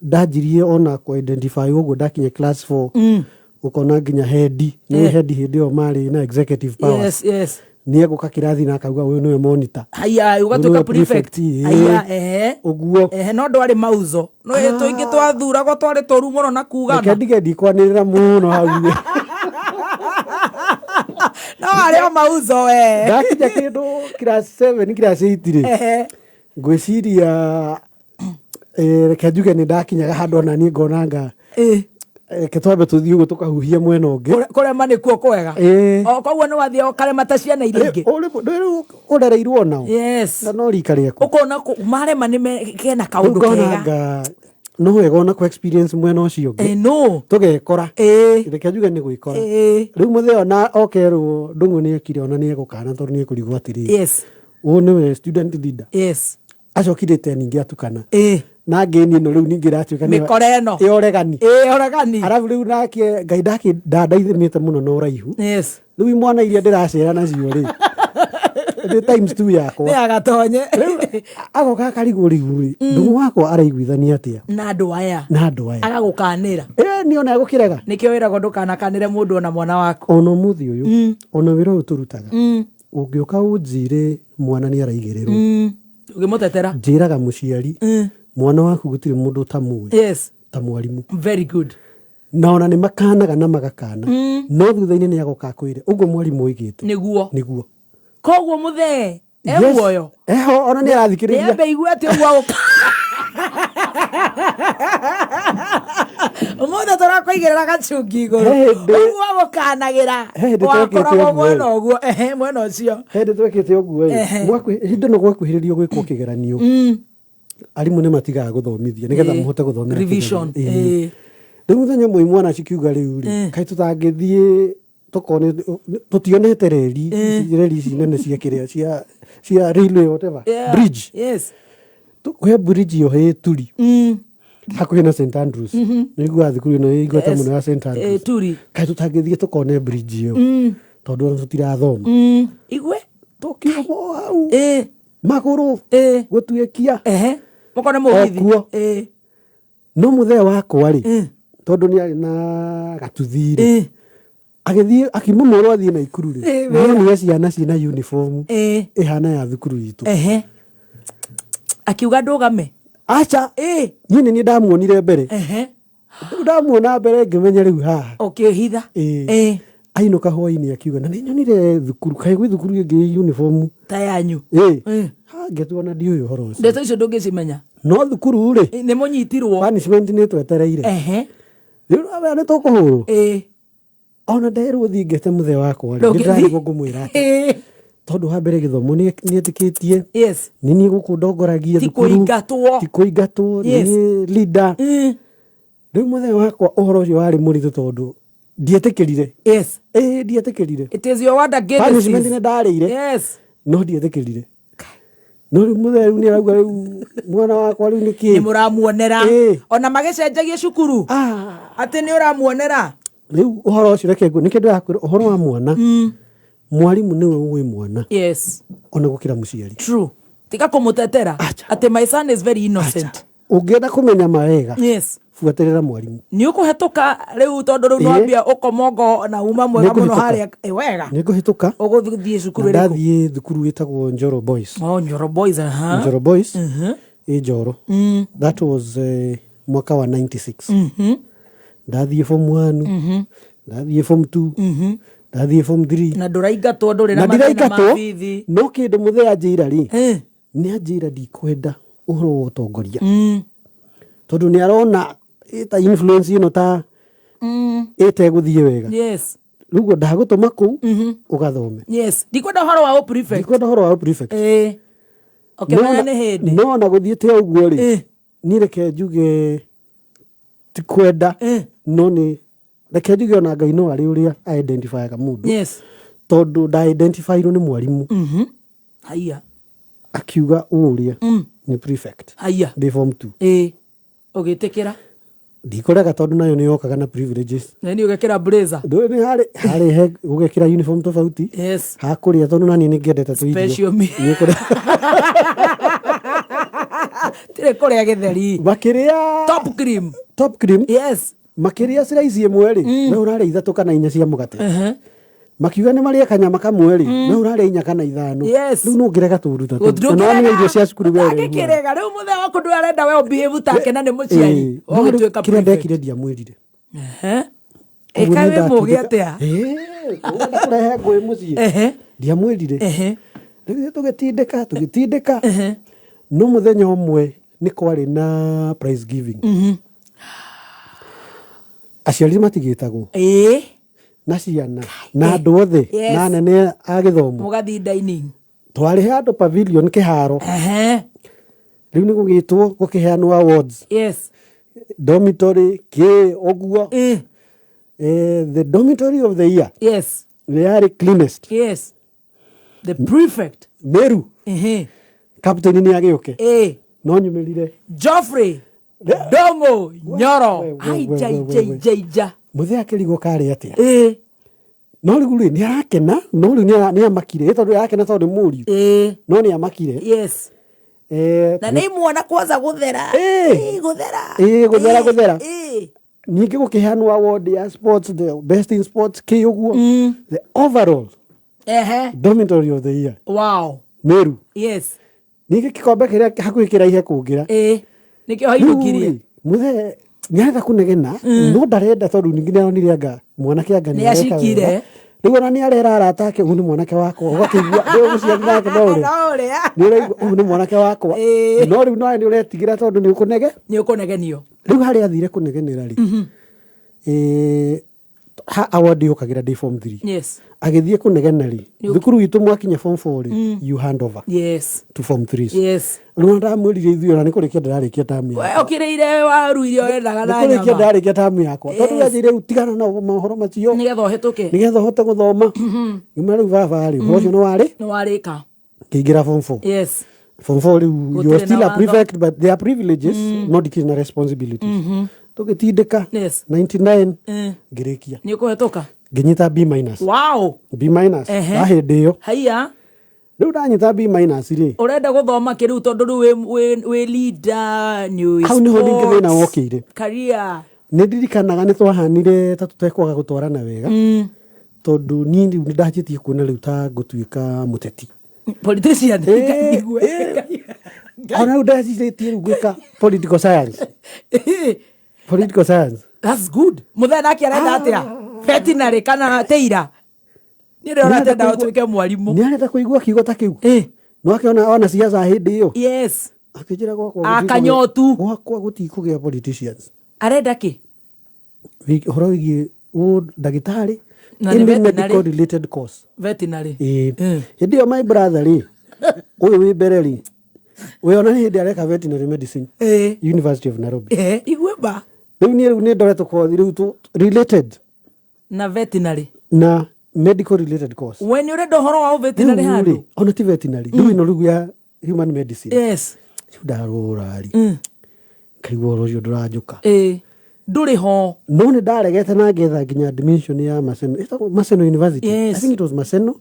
ndanjirie ona kũ identify ũguo ndakinya class 4, ũkona nginya head nĩ head, hĩndĩ ĩyo marĩ na executive powers. Nĩ egũka kĩrathi na akauga ũyũ nĩwe monitor. Haya, Ũyũ ũgatuĩka nĩwe prefect. prefect, ĩĩ. Haya, ehe. Ũguo. Ehe, no ndwarĩ mauzo, no ĩ tũingĩ twathuragwo twarĩ tũru mũno na Reke kugana. ndige ndikwanĩrĩra mũno hau. No arĩ o mauzo we. Ndakinya kĩndũ class 7, class 8 rĩ, ngwĩciria, reke njuge nĩ ndakinyaga handũ ona niĩ ngonanga, reke twambe tũthiĩ ũguo tũkahuhia mwena ũngĩ. Kũrema nĩkuo kwega. Ĩĩ. O koguo nĩ wathiaga ũkarema ta ciana iria ingĩ? Rĩu ũrereirwo nao. Na no rika rĩaku. Ũkona marema nĩ kena Rĩu kaũndũ kega. ngonanga no wega ona kũ experience mwena ũcio ũngĩ. No. Tũgekora. Reke njuge nĩ gwĩkora. Rĩu mũthee ona okerwo Ndũng'ũ nĩ ekire, ona nĩ egũkana, tondũ nĩ ekũrigwo atĩrĩrĩ, ũyũ nĩwe student leader. Acokire te ningĩ atukana na ngĩni ĩno, rĩu ningĩ ĩratuĩka Mĩkora ĩno. Ĩ ũregani. Ĩ ũregani. Arabu rĩu nake Ngai ndandaithimĩte mũno na ũraihu. Rĩu imwana iria ndĩracera nacio rĩ, nĩ times two yakwa. Nĩ agatonye. Rĩu agoka akarigwo, rĩu rĩ, Ndũng'ũ wakwa araiguithania atĩa na andũ aya? Na andũ aya. Agagũkanĩra. Ĩ, nĩ ona egũkĩrega. Nĩkĩo wĩragwo ndũkanakanĩre mũndũ ona mwana waku. Ona ũmũthĩ ũyũ, ona wĩra ũyũ tũrutaga, ũngĩũka ũnjĩre mwana nĩ araigĩrĩrwo, Ũngĩmũtetera. Njĩraga mũciari, mwana waku gũtirĩ mũndũ ũtamũĩ ta mwarimũ. Very good. Na ona nĩ makanaga na magakana, no thutha-inĩ nĩ agoka akwĩre ũguo mwarimũ oigĩte. Nĩguo. Nĩguo. Koguo mũthee Yes. e muoyo? Eho, ona nĩ arathikĩrĩria. Nĩambe igue atĩ ũguo agũka ũmũthĩ tũrakũigĩrĩra gacungi igũrũ. He hĩndĩ- Ũguo agũkanagĩra. He hĩndĩ twekĩte Wakoragwo ũguo mwena ĩ. ũguo, ehe, mwena ũcio. He hĩndĩ twekĩte ũguo ĩ. Hĩndĩ ĩno gwakuhĩrĩrio gwĩkwo kĩgeranio, arimũ nĩ matigaga gũthomithia nĩgetha mũhote gũthomera Revision. kĩgeranio. Ĩĩ. Rĩu mũthenya ũmwe imwana cikiuga, rĩu rĩ, kaĩ tũtangĩthiĩ tũkone, tũtionete reri reri ici nene cia kĩrĩa cia railway, whatever, bridge. He bridge ĩyo ĩ Turi, hakuhĩ na St Andrews. Nĩiguaga thukuru ĩno ĩ igweta mũno ya St Andrews. Turi. Kaĩ tũtangĩthiĩ tũkone bridge ĩyo, tondũ ona tũtirathoma? Igue. Tũkiuma o hau, magũrũ gũtuĩkia. Ehe, mũkone mũgithi. O kuo. No mũthee wakwa rĩ, tondũ nĩ arĩ na gatuthi rĩ, agĩthiĩ akiuma mwerũ athiĩ Naikuru rĩ, nĩonire ciana ciĩna uniform ĩhana ya thukuru itũ. Ehe, akiuga ndũgame. Aca, niĩ nĩ niĩ ndamuonire mbere. Rĩu ndamuona mbere ngĩmenya rĩu haha. Ũkĩhitha. Ĩĩ. Ainũka hwainĩ akiuga, na nĩ nyonire thukuru, kaĩ gwĩ thukuru ĩngĩ ĩ uniform ta yanyu? Ĩĩ. Ha, ngĩtua ona ndiũĩ ũhoro ũcio. Ndeto icio ndũngĩcimenya. No thukuru rĩ, Nĩ mũnyitirwo. Punishment nĩ twetereire. Rĩu nawe nĩ tũkũhũrwo. Ona nderwo thiĩ ngete mũthee wakwa rĩ, Ndũngĩthiĩ. nĩ ndĩrarigwo ngũmwĩra atĩa. Tondũ wa mbere gĩthomo nĩ etĩkĩtie. Nĩ niĩ gũkũ ndongoragia Ti thukuru. kũingatwo. Ti kũingatwo, nĩ niĩ leader. Rĩu mũthee wakwa ũhoro ũcio warĩ mũritũ tondũ ndietĩkĩrire. Ĩĩ, ndietĩkĩrire. It is your word against Punishment his. nĩ ndarĩire. No ndietĩkĩrire. No rĩu mũthee rĩu nĩ arauga rĩu mwana wakwa rĩu nĩ Nĩ kĩ mũramuonera. Ĩĩ. Ona magĩcenjagia cukuru. Ah. Atĩ nĩ ũramuonera. Rĩu ũhoro ũcio reke nĩkĩo ndĩrakwĩra ũhoro wa mwana, mwarimũ nĩwe ũĩ mwana ona gũkĩra mũciari. True. Tiga kũmũtetera. Acha. Atĩ my son is very innocent. Ũngĩenda kũmenya ma wega, buatĩrĩra mwarimũ. Nĩ ũkũhetũka rĩu tondũ rĩu Ĩĩ. nwambia ũkomongo na uma mwega mũno Nĩngũhĩtũka. harĩa. Ĩ, wega. Nĩngũhĩtũka. Ũgũthiĩ cukuru Na ĩrĩkũ? ndathiĩ thukuru ĩtagwo Njoro Boys. Oh, Njoro Boys, aha. Njoro Boys ĩ Njoro. That was mwaka wa 96. Ndathiĩ form 1, ndathiĩ form 2, ndathiĩ form 3. Na ndũraingatwo, ndũrĩ na Na mathĩna ma ndiraingatwo, bithi. no kĩndũ mũthee anjĩra rĩ, nĩ anjĩra ndikwenda ũhoro wa ũtongoria, tondũ nĩ arona ĩta influence ĩno ta ĩtegũthiĩ wega. Rĩu ũguo ndagũtũma kũu ũgathome. Yes, ndikwenda ũhoro wa prefect. Ndikwenda ũhoro wa prefect. Ĩĩ, ũkĩmenya nĩ hĩndĩ. No ona gũthiĩte ũguo rĩ, niĩ reke njuge ti kwenda, no nĩ reke njuge ona Ngai no arĩ ũrĩa identifyaga mũndũ, tondũ nda identifyirwo nĩ mwarimũ. Haiya. Akiuga ũrĩa nĩ prefect. Haiya. Ndĩ form 2. Ĩĩ, ũgĩtĩkĩra. Ndikũrega tondũ nayo nĩ yokaga na privileges. Na nĩ ũgekĩra blazer. Ndũĩ nĩ harĩ he gũgekĩra uniform tofauti. Hakũrĩa tondũ naniĩ nĩ ngĩendete tũirio. Special meal. Nĩ kũrĩa. Tirĩ kũrĩa gĩtheri. Makĩrĩa top cream. Top cream. Makĩrĩa slice ĩmwe rĩ, we ũrarĩa 3 kana 4 cia mũgate. Makiuga nĩ marĩe kanyama kamwe rĩ, we ũrarĩa 4 kana 5. Rĩu no ũngĩrega tũũndũ ta tũu. Na no irio cia cukuru we ũrĩa. Ndangĩkĩrega. Rĩu mũthee waku ndũĩ arenda we ũbehave take na nĩ mũciari. Ĩĩ. No rĩu Ũgĩtuĩka kĩrĩa prefect. ndekire ndiamwĩrire. Koguo Ĩka nĩ wĩ mũgĩ ndatindĩka- atĩa? Ĩĩ, ũrenda kũrehe ngũĩ mũciĩ. Ndiamwĩrire. Rĩu tũgĩtindĩka, tũgĩtindĩka. No mũthenya ũmwe nĩ kwarĩ na prize giving. Aciari matigĩtagwo. Na ciana, na andũ othe, na anene a gĩthomo. Mũgathiĩ dining. Twarĩ handũ pavilion kĩharo. Rĩu nĩ gũgĩtwo gũkĩheanwo awards. Dormitory kĩ ũguo. The dormitory of the year. Yarĩ cleanest. The prefect. Meru. Captain nĩ agĩũke. No nyumĩrire. Geoffrey Ndong'o Nyoro. We, Ai, we, ja, we, ja, we. ja, ja. Mũthee akĩrigwo karĩ atĩa. No rĩu rĩ nĩ arakena, no rĩu nĩ amakire, tondũ arakena tondũ nĩ mũriũ. No nĩ amakire. Na nĩ imwona kwanza gũthera. Ĩĩ, gũthera. Ĩĩ, gũthera, gũthera. Ĩĩ. Ningĩ gũkĩheanwo award ya sports, the best in sports kĩ ũguo. The overall dormitory of the year. Wow. Meru. Ningĩ gĩkombe kĩrĩa hakuhĩ kĩraihe kũngĩra. Nĩkĩo hainũkirie. Rĩu rĩ, mũthee nĩ arenda kũnegena, no ndarenda tondũ ningĩ nĩ aronire anga mwanake anga nĩ Nĩ areka acikire. wega. Rĩu ona nĩ arera arata ake, ũyũ nĩ mwanake wakwa, ũgakĩigua ndũĩ mũciari nake no ũrĩa. No ũrĩa. Nĩ ũraigua ũyũ nĩ mwanake wakwa. No rĩu nawe nĩ ũretigĩra tondũ nĩ ũkũnege. Nĩ ũkũnegenio. Rĩu harĩa athire kũnegenera rĩ, ha award yũkagĩra ndĩ form 3. Agĩthiĩ kũnegena rĩ, thukuru itũ mwakinya form 4 rĩ, you hand over to form 3. Rĩu ona ndamwĩrire ithuĩ ona nĩ kũrĩkia ndĩrarĩkia tamu We yakwa. ũkĩrĩire waru iria ũrendaga na Nĩ kũrĩkia nyama. ndarĩkia tamu yakwa. Tondũ anjĩrire rĩu tigana na mohoro macio. Nĩgetha ũhĩtũke. Nĩgetha ũhote gũthoma. Ngĩmwĩra rĩu baba rĩ, ũhoro ũcio nĩ warĩ? Nĩ warĩka. Ngĩingĩra form 4. Form 4 rĩu you Gũtirĩ are still na a watho. prefect but there are privileges, no ndikĩrĩ na responsibilities. Tũgĩtindĩka. 99 ngĩrĩkia. Nĩ ũkũhĩtũka. Ngĩnyita B minus. Wow. B minus. Na hĩndĩ ĩyo. Haiya. Rĩu ndanyita B minus rĩ. Ũrenda gũthoma kĩ rĩu tondũ rĩu wĩ leader, nĩ ũĩ Hau nĩho ningĩ thĩna sports, wokĩire. career. Nĩ ndirikanaga nĩ twahanire ta tũtekwaga gũtwarana wega. Tondũ niĩ rĩu nĩ ndanjĩtie kuona rĩu ta ngũtuĩka mũteti. Politician. Ona rĩu ndecirĩtie rĩu gwĩka political science. Political science. That's good. Mũthee nake arenda atĩa? Veterinary kana teira? Nĩ ndĩrona atenda ũtuĩke mwarimũ. Nĩ arenda kũigua kiugo ta kĩu. No akĩona ona siasa hĩndĩ ĩyo. Akĩnjĩra gwakwa A kanyotu. Gwakwa gũtikũgĩa politicians. Arenda kĩ? Ũhoro wĩgiĩ ndagĩtarĩ, Na nĩ any veterinary. medical related course. Veterinary. Ĩĩ. Hĩndĩ ĩyo my brother rĩ, ũyũ wĩ mbere rĩ, we ona nĩ hĩndĩ areka veterinary medicine. University of Nairobi. Igue ba. Rĩu niĩ rĩu nĩ ndore tũkothi rĩu tũ related Na veterinary. Na medical related course. We nĩ ũrenda ũhoro wa veterinary Rĩu handũ? rĩ, ona ti veterinary. Rĩu ĩno rĩu ya Human medicine. Rĩu ndarora rĩ, ngaigua ũhoro ũcio ndũranjũka. Ndũrĩ ho. No nĩ ndaregete na ngetha nginya admission ya Maseno. Ĩtagwo Maseno University. I think it was Maseno.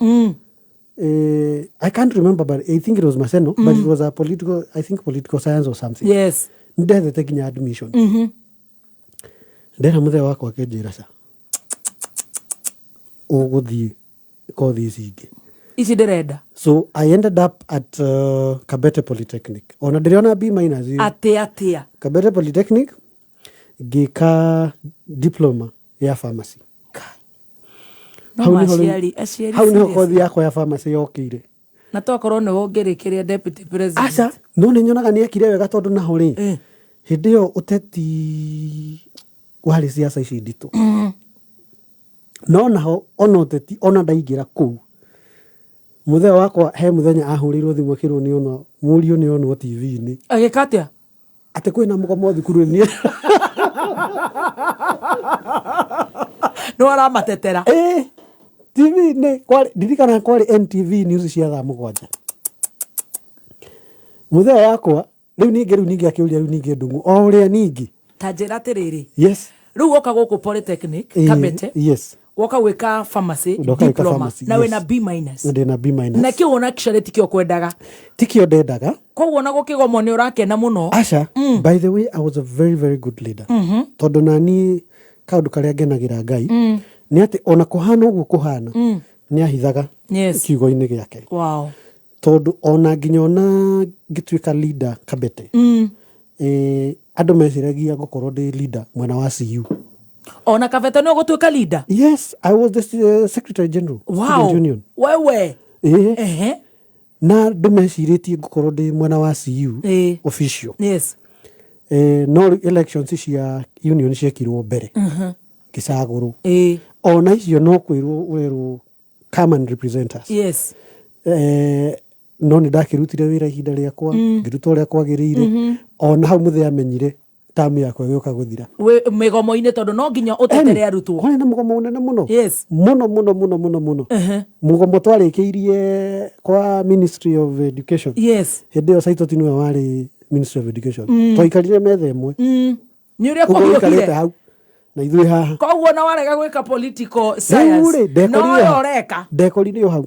I can't remember, but I think it was Maseno, but it was a political, I think political science or something. Nĩ ndethete nginya admission. Ndera mũthee wakwa akĩnjĩra, ca ũgũthiĩ kothi ici ingĩ. Ici ndĩrenda. So I ended up at Kabete Polytechnic. Ona ndĩrĩona B minus ĩyo. Atĩ atĩa? Kabete Polytechnic ngĩka diploma ya pharmacy. No Hau nĩho rĩu- aciari hau nĩho serious. kothi yakwa ya pharmacy yokĩire. Na tokorwo nĩwe ũngĩrĩkĩria deputy president. Aca, no nĩ nyonaga nĩ ekire wega tondũ naho rĩ, hĩndĩ ĩyo ũteti warĩ ciaca ici nditũ. No naho ona ũteti ona ndaingĩra kũu, mũthee wakwa he mũthenya ahũrĩirwo thimũ akĩrwo nĩ onwo mũriũ nĩ onwo TV-inĩ. Agĩka atĩa? Atĩ kwĩna mũgomo thukuru nĩ Nĩ aramatetera. Ĩĩ, TV-inĩ kwarĩ, ndirikanaga kwarĩ NTV News cia thaa 7. Mũthee wakwa rĩu ningĩ akĩũria rĩu ningĩ Ndung'u o ũrĩa ningĩ. Ta njĩra atĩrĩrĩ. Yes. Rĩu woka gũkũ Polytechnic, Kabete. Woka gwĩka pharmacy Ndoka gwĩka diploma pharmacy, na yes. wĩna B minus. Ndĩna B minus. Na kĩu ona actually tikĩo kwendaga. Tikĩo ndendaga. Koguo ona gũkĩgomwo nĩ ũrakena mũno. Aca, by the way, I was a very very good leader. Tondũ nani kaũndũ karĩa ngenagĩra Ngai nĩ atĩ ona kũhana ũguo kũhana, nĩ ahithaga kiugo-inĩ gĩake. Tondũ ona nginya ona ngĩtuĩka leader Kabete, andũ meciragia ngũkorwo ndĩ leader mwena wa CU. Ona Kabete nĩ ũgũtuĩka leader? Yes, I was the secretary general, Student Union. Wewe. Na andũ mecirĩtie ngũkorwo ndĩ mwena wa CU official. No rĩu elections cia union ciekirwo mbere ngĩcagũrwo. Ona icio no kwĩrwo ũrerwo come and represent us. No nĩ ndakĩrutire wĩra ihinda rĩakwa, ngĩruta ũrĩa kwagĩrĩire. Ona hau mũthee amenyire tamu yakwa ĩgĩũka gũthira. Mĩgomo-inĩ tondũ no nginya ũtetere arutwo. Kwarĩ na mũgomo mũnene mũno. Mũno mũno mũno mũno mũno. Mũgomo twarĩkĩirie kwa Ministry of Education. Hĩndĩ ĩyo Saitoti nĩwe warĩ Ministry of Education. Twaikarire metha ĩmwe. Nĩ ũrĩa Ũguo ũikarĩte kũhiũhire. hau na ithuĩ haha. Koguo na warega gwĩka political Rĩu science. rĩ, ndekorire No ũyũ hau. ũreka. Ndekorire o hau.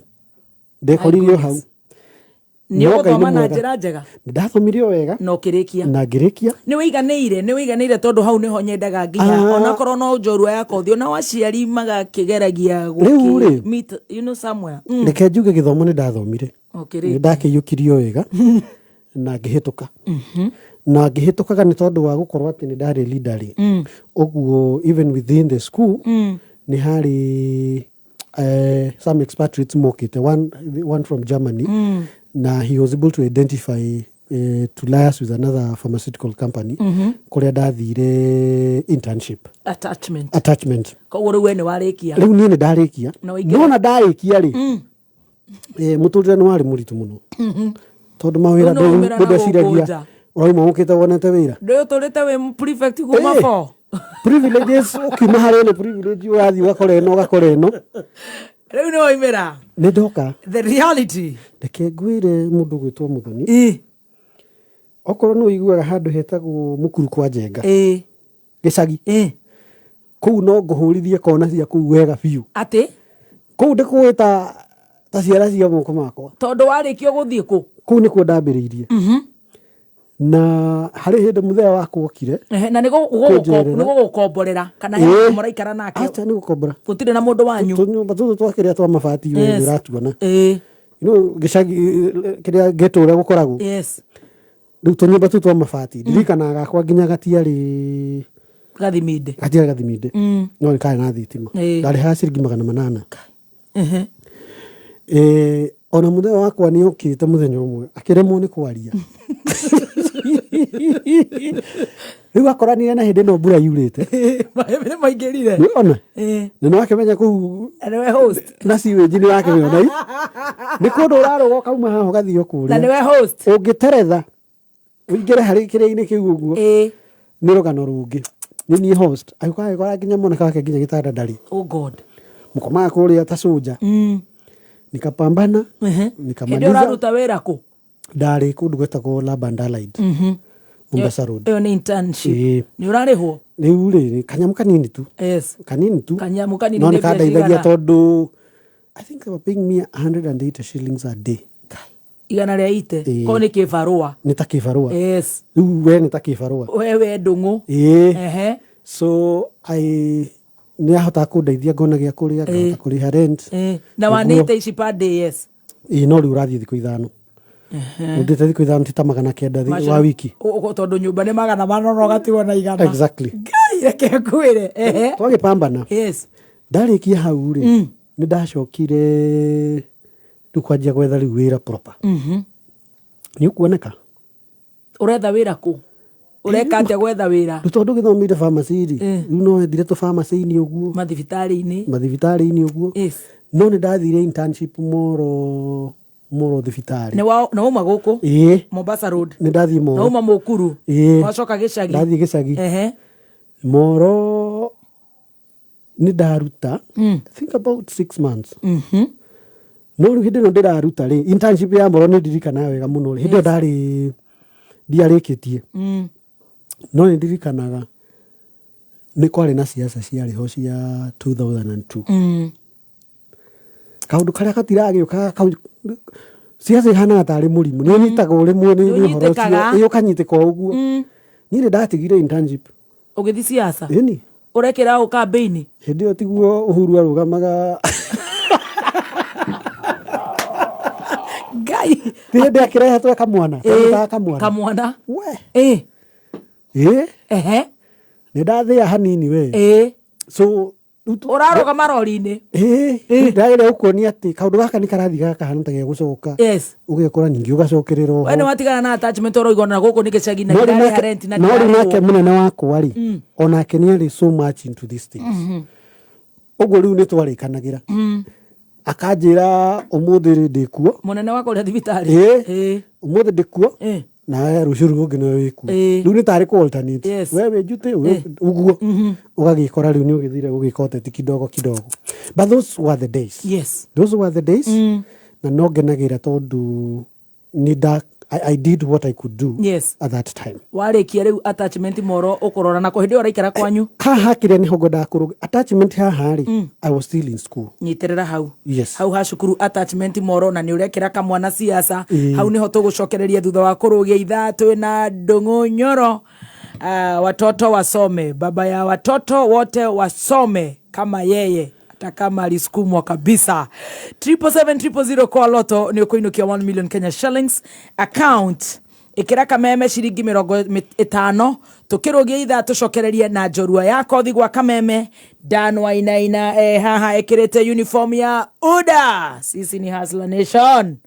Ndekorire o hau. Nĩ No Ngai nĩ ũgũthoma na mwega. njĩra njega. Nĩ ndathomire o wega. Na ũkĩrĩkia. Na ngĩrĩkia. Nĩ wĩiganĩire, nĩ wĩiganĩire tondũ hau nĩho nyendaga nginya onakorwo no njorua ya kothi ona aciari magakĩgeragia Rĩu rĩ. meet, you know, somewhere. Reke njuge gĩthomo nĩ ndathomire. Ũkĩrĩkia. Nĩ ndakĩiyũkirie o wega na ngĩhĩtũka. Na ngĩhĩtũkaga nĩ tondũ wa gũkorwo atĩ nĩ ndarĩ leader rĩ. Ũguo even within the school nĩ harĩ some expatriates mokĩte, one from Germany, na he was able to identify to liaise with another pharmaceutical company kũrĩa ndathire internship. Attachment. Attachment. Koguo rĩu we nĩ warĩkia. Rĩu niĩ nĩ ndarĩkia. Na ũingĩre. No na ndarĩkia rĩ, mũtũrĩre nĩ warĩ mũritũ mũno tondũ mawĩra Rĩu nĩ waumĩra na mũndũ gũkũ eciragia nja. ũrauma ũkĩte wonete wĩra. Ndũĩ ũtũrĩte wĩ prefect kuma 4. Privileges ũkiuma harĩ ĩno privilege ũrathiĩ ũgakora ĩno ũgakora ĩno. Rĩu nĩ waumĩra. Nĩ ndoka. The reality. Reke ngwĩre mũndũ gwĩtwo Mũthoni. Okorwo nĩ ũiguaga handũ hetagwo Mũkuru kwa Njenga. Gĩcagi. Kũu no ngũhũrithie kona cia kũu wega biũ. Atĩ? Kũu ndĩkũĩ ta ciara cia moko makwa. Tondũ warĩkia gũthiĩ kũ? Kũu nĩkuo ndambĩrĩirie. Na harĩ hĩndĩ mũthee wakwa okire. Na nĩ Kũnjerera. gũgũkomborera kana he mũndũ mũraikara nake? Acha, nĩ gũkombora. Gũtirĩ na mũndũ wanyu. Tũnyũmba tũtũ twa kĩrĩa twa mabati we nĩ ũratuona. No gĩcagi kĩrĩa ghetto ũrĩa gũkoragwo. Rĩu tũnyũmba tũu twa mabati ndirikanaga gakwa nginya gatiarĩ gathiminde. Gatiarĩ gathiminde. No nĩ karĩ na thitima. Ndarĩhaga ciringi 800. Ona mũthee wakwa nĩ okĩte mũthenya ũmwe akĩremwo nĩ kwaria. Rĩu akoranire na hĩndĩ ĩno mbura yurĩte. Maĩ nĩ maingĩrire. Nĩ ona. Na nĩ wakĩmenya kũu Na nĩwe host. Na sewage nĩ wakĩmenya. Nĩ kũndũ ũrarũga ũkauma haha ũgathiĩ o kũrĩa. Na nĩwe host. Ũngĩteretha ũingĩre harĩ kĩrĩa-inĩ kĩu ũguo. Nĩ rũgano rũngĩ. Nĩ niĩ host. Agĩũka agĩkora nginya mwanake wake nginya gĩtanda ndarĩ. Oh God. Mũkomaga kũrĩa ta cũnja. Nikapambana, Hĩndĩ nikamaliza. ũraruta wĩra kũ? Ndarĩ kũndũ gwetagwo Laban Allied, Mombasa Road. Ĩyo nĩ internship? Ĩĩ. Nĩ ũrarĩhwo? Rĩu rĩ, kanyamũ kanini tu. Kanini tu. Kanyamũ kanini No nĩ nĩ mbia kandeithagia cigana? tondũ I think they were paying me 180 shillings a day. Igana rĩa ite? Ĩĩ. Korwo nĩ kĩbarũa. Nĩ ta kĩbarũa. Rĩu we nĩ ta kĩbarũa. Wewe ndũng'ũ. Ĩĩ. So I nĩ ahotaga kũndeithia, ngona gĩa kũrĩa, ngahota kũrĩha rent. Na Ũguo. 180 ici per day, yes? Ĩĩ, no rĩu ũrathiĩ thikũ 5, ũthiĩte thikũ 5 ti ta 900 wa wiki. Tondũ nyũmba nĩ 400, ũgatigwo na 100. Exactly. Ngai, reke ngwĩre. Twagĩpambana. Ndarĩkia hau rĩ, nĩ ndacokire rĩu kwanjia gwetha rĩu wĩra proper. Nĩ ũkuoneka. Ũretha wĩra kũ? Ũreka atĩa gwetha wĩra? Rĩu tondũ gĩthomeire pharmacy rĩ, rĩu no wethire tũ pharmacy-inĩ ũguo. Mathibitarĩ-inĩ. Mathibitarĩ-inĩ ũguo. No nĩ ndathire internship Moro thibitarĩ. Nĩ wauma gũkũ? Ĩĩ. Mombasa Road? Nĩ ndathiĩ Na Moro. wauma Mũkuru? Ĩĩ. Wacoka gĩcagi? Ndathiĩ gĩcagi. Moro nĩ ndaruta, I think about 6 months. No rĩu hĩndĩ ĩno ndĩraruta rĩ, internship ya Moro, nĩ ndirikanaga wega mũno rĩ, hĩndĩ ĩyo ndarĩ ndiarĩkĩtie. No nĩ ndirikanaga nĩ kwarĩ na ciaca ciarĩ ho cia 2002. Kaũndũ karĩa gatiragĩũka kau, ciaca ihanaga tarĩ mũrimũ, nĩ ũnyitagwo rĩmwe nĩ ũhoro ũcio. Nĩũnyitĩkaga. Ĩ, ũkanyitĩka o ũguo. Niĩ nĩ ndatigire internship. Ũgĩthiĩ ciaca? Ĩni. Ũrekĩra ũ kambĩini? Hĩndĩ ĩyo tiguo Uhuru arũgamaga? Ngai. Ti hĩndĩ akĩrehetwo kamwana? Kamwĩtaga kamwana. Kamwana. We. Ĩ. Nĩ ndathĩa hanini we. So Ũrarũgama rori-inĩ? Ĩĩ, ndagĩrĩa gũkuonia atĩ kaũndũ gaka nĩ karathiĩ gakahana ta gegũcoka. Ũgekora ningĩ ũgacokerera oho. We nĩ watigana na attachment, ũroigua na gũkũ nĩ gĩcagi na No rĩu ndirarĩha rent na no rĩu nake ndirarĩhwo. Mũnene wakwa rĩ, onake nĩ arĩ so much into these things. Ũguo rĩu nĩ twarĩkanagĩra. Akanjĩra ũmũthĩ rĩ ndĩkuo. Mũnene wakwa ũrĩa thibitarĩ? Ĩĩ, ũmũthĩ ndĩkuo, nawe rũciũ rũu rũngĩ nĩwe wĩkuo. Rĩu nĩ tarĩ kũ alternate. We wĩ njutĩ ũguo, ũgagĩkora rĩu nĩ ũgĩthire gũgĩka ũteti kidogo kidogo. But those were the days. Those were the days. Na no ngenagĩra tondũ nĩ nda I did what I could do at that time. Warĩkia rĩu attachment Moro, ũkũrora nako hĩndĩ ĩyo ũraikara kwanyu? Haha kĩrĩa nĩho ngwendaga kũrũga, attachment haha rĩ, I was still in school. Nyitĩrĩra hau. Yes. Hau ha cukuru, attachment Moro, na nĩ ũrekĩra kamwana ciaca. Hau nĩho tũgũcokereria thutha wa kũrũgia ithaa twĩ na Ndũng'ũ Nyoro. Watoto wasome, baba ya watoto wote wasome kama yeye, hata kama alisukumwa kabisa. 777 000 kwa loto nĩ ũkũinũkia 1 million Kenya shillings account. Ĩkĩra kameme ciringi 50, tũkĩrũgia ithaa tũcokererie na njorua ya kothi gwa kameme. Dan Wainaina haha ĩkĩrĩte uniform ya UDA. Sisi ni Hustler Nation.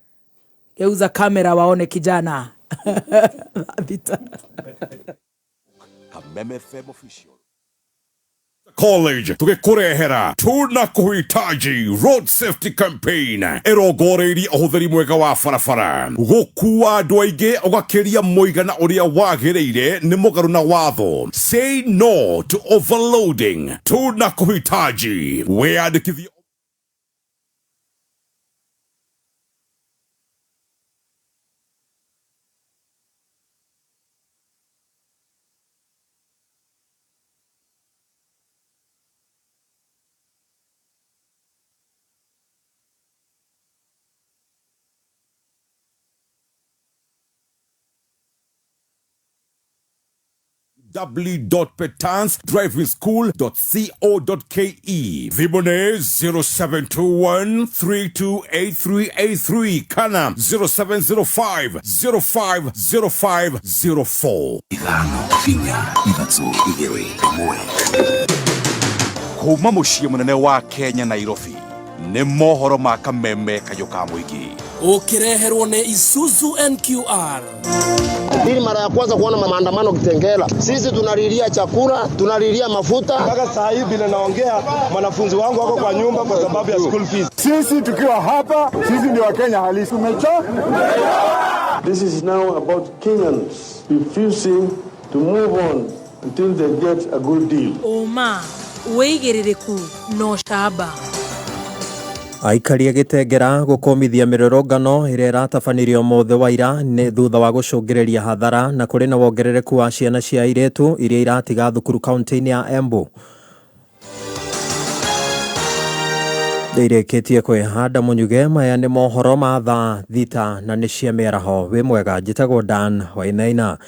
Geuza kamera waone kijana. Thita. Kameme FM Official. College tũgĩkũrehera tuna kuhitaji road safety campaign ĩrongoreirie ũhũthĩri mwega wa barabara. Gũkua andũ aingĩ ũgakĩria mũigana ũrĩa wagĩrĩire nĩ mũgarũ na watho. Say no to overloading. Tuna kuhitaji wĩyandĩkithie. www.petansdrivingschool.co.ke, Vibone 0721 328383 kana 0705 050504. 5 4 3 2 1. Kuma mũciĩ mũnene wa Kenya, Nairobi, nĩ mohoro ma Kameme kayũ ka mũingĩ. Ũkĩreherwo nĩ Isuzu NQR. Hii ni mara ya kwanza kuona maandamano Kitengela. Sisi tunalilia chakula, tunalilia mafuta. Mpaka saa hii vile naongea, mwanafunzi wangu wako kwa nyumba kwa sababu ya school fees. Sisi tukiwa hapa, sisi ndio Wakenya halisi. Tumechoka. This is now about Kenyans refusing to move on until they get a good deal. Ũma, wĩigĩrĩrĩku na ũcamba. Aikari a Gĩtengera gũkũmithia mĩrũrũngano ĩrĩa ĩratabanirio ũmũthĩ wa ira nĩ thutha wa gũcũngĩrĩria hathara na kũrĩ na wongerereku wa ciana cia airĩtu iria iratiga thukuru kaunti-inĩ ya Embu. Ndĩrĩkĩtie kwĩhanda mũnyuge maya nĩ mohoro ma thaa thita na nĩ cia mĩaraho. Wĩ mwega, njĩtagwo Dan Wainaina.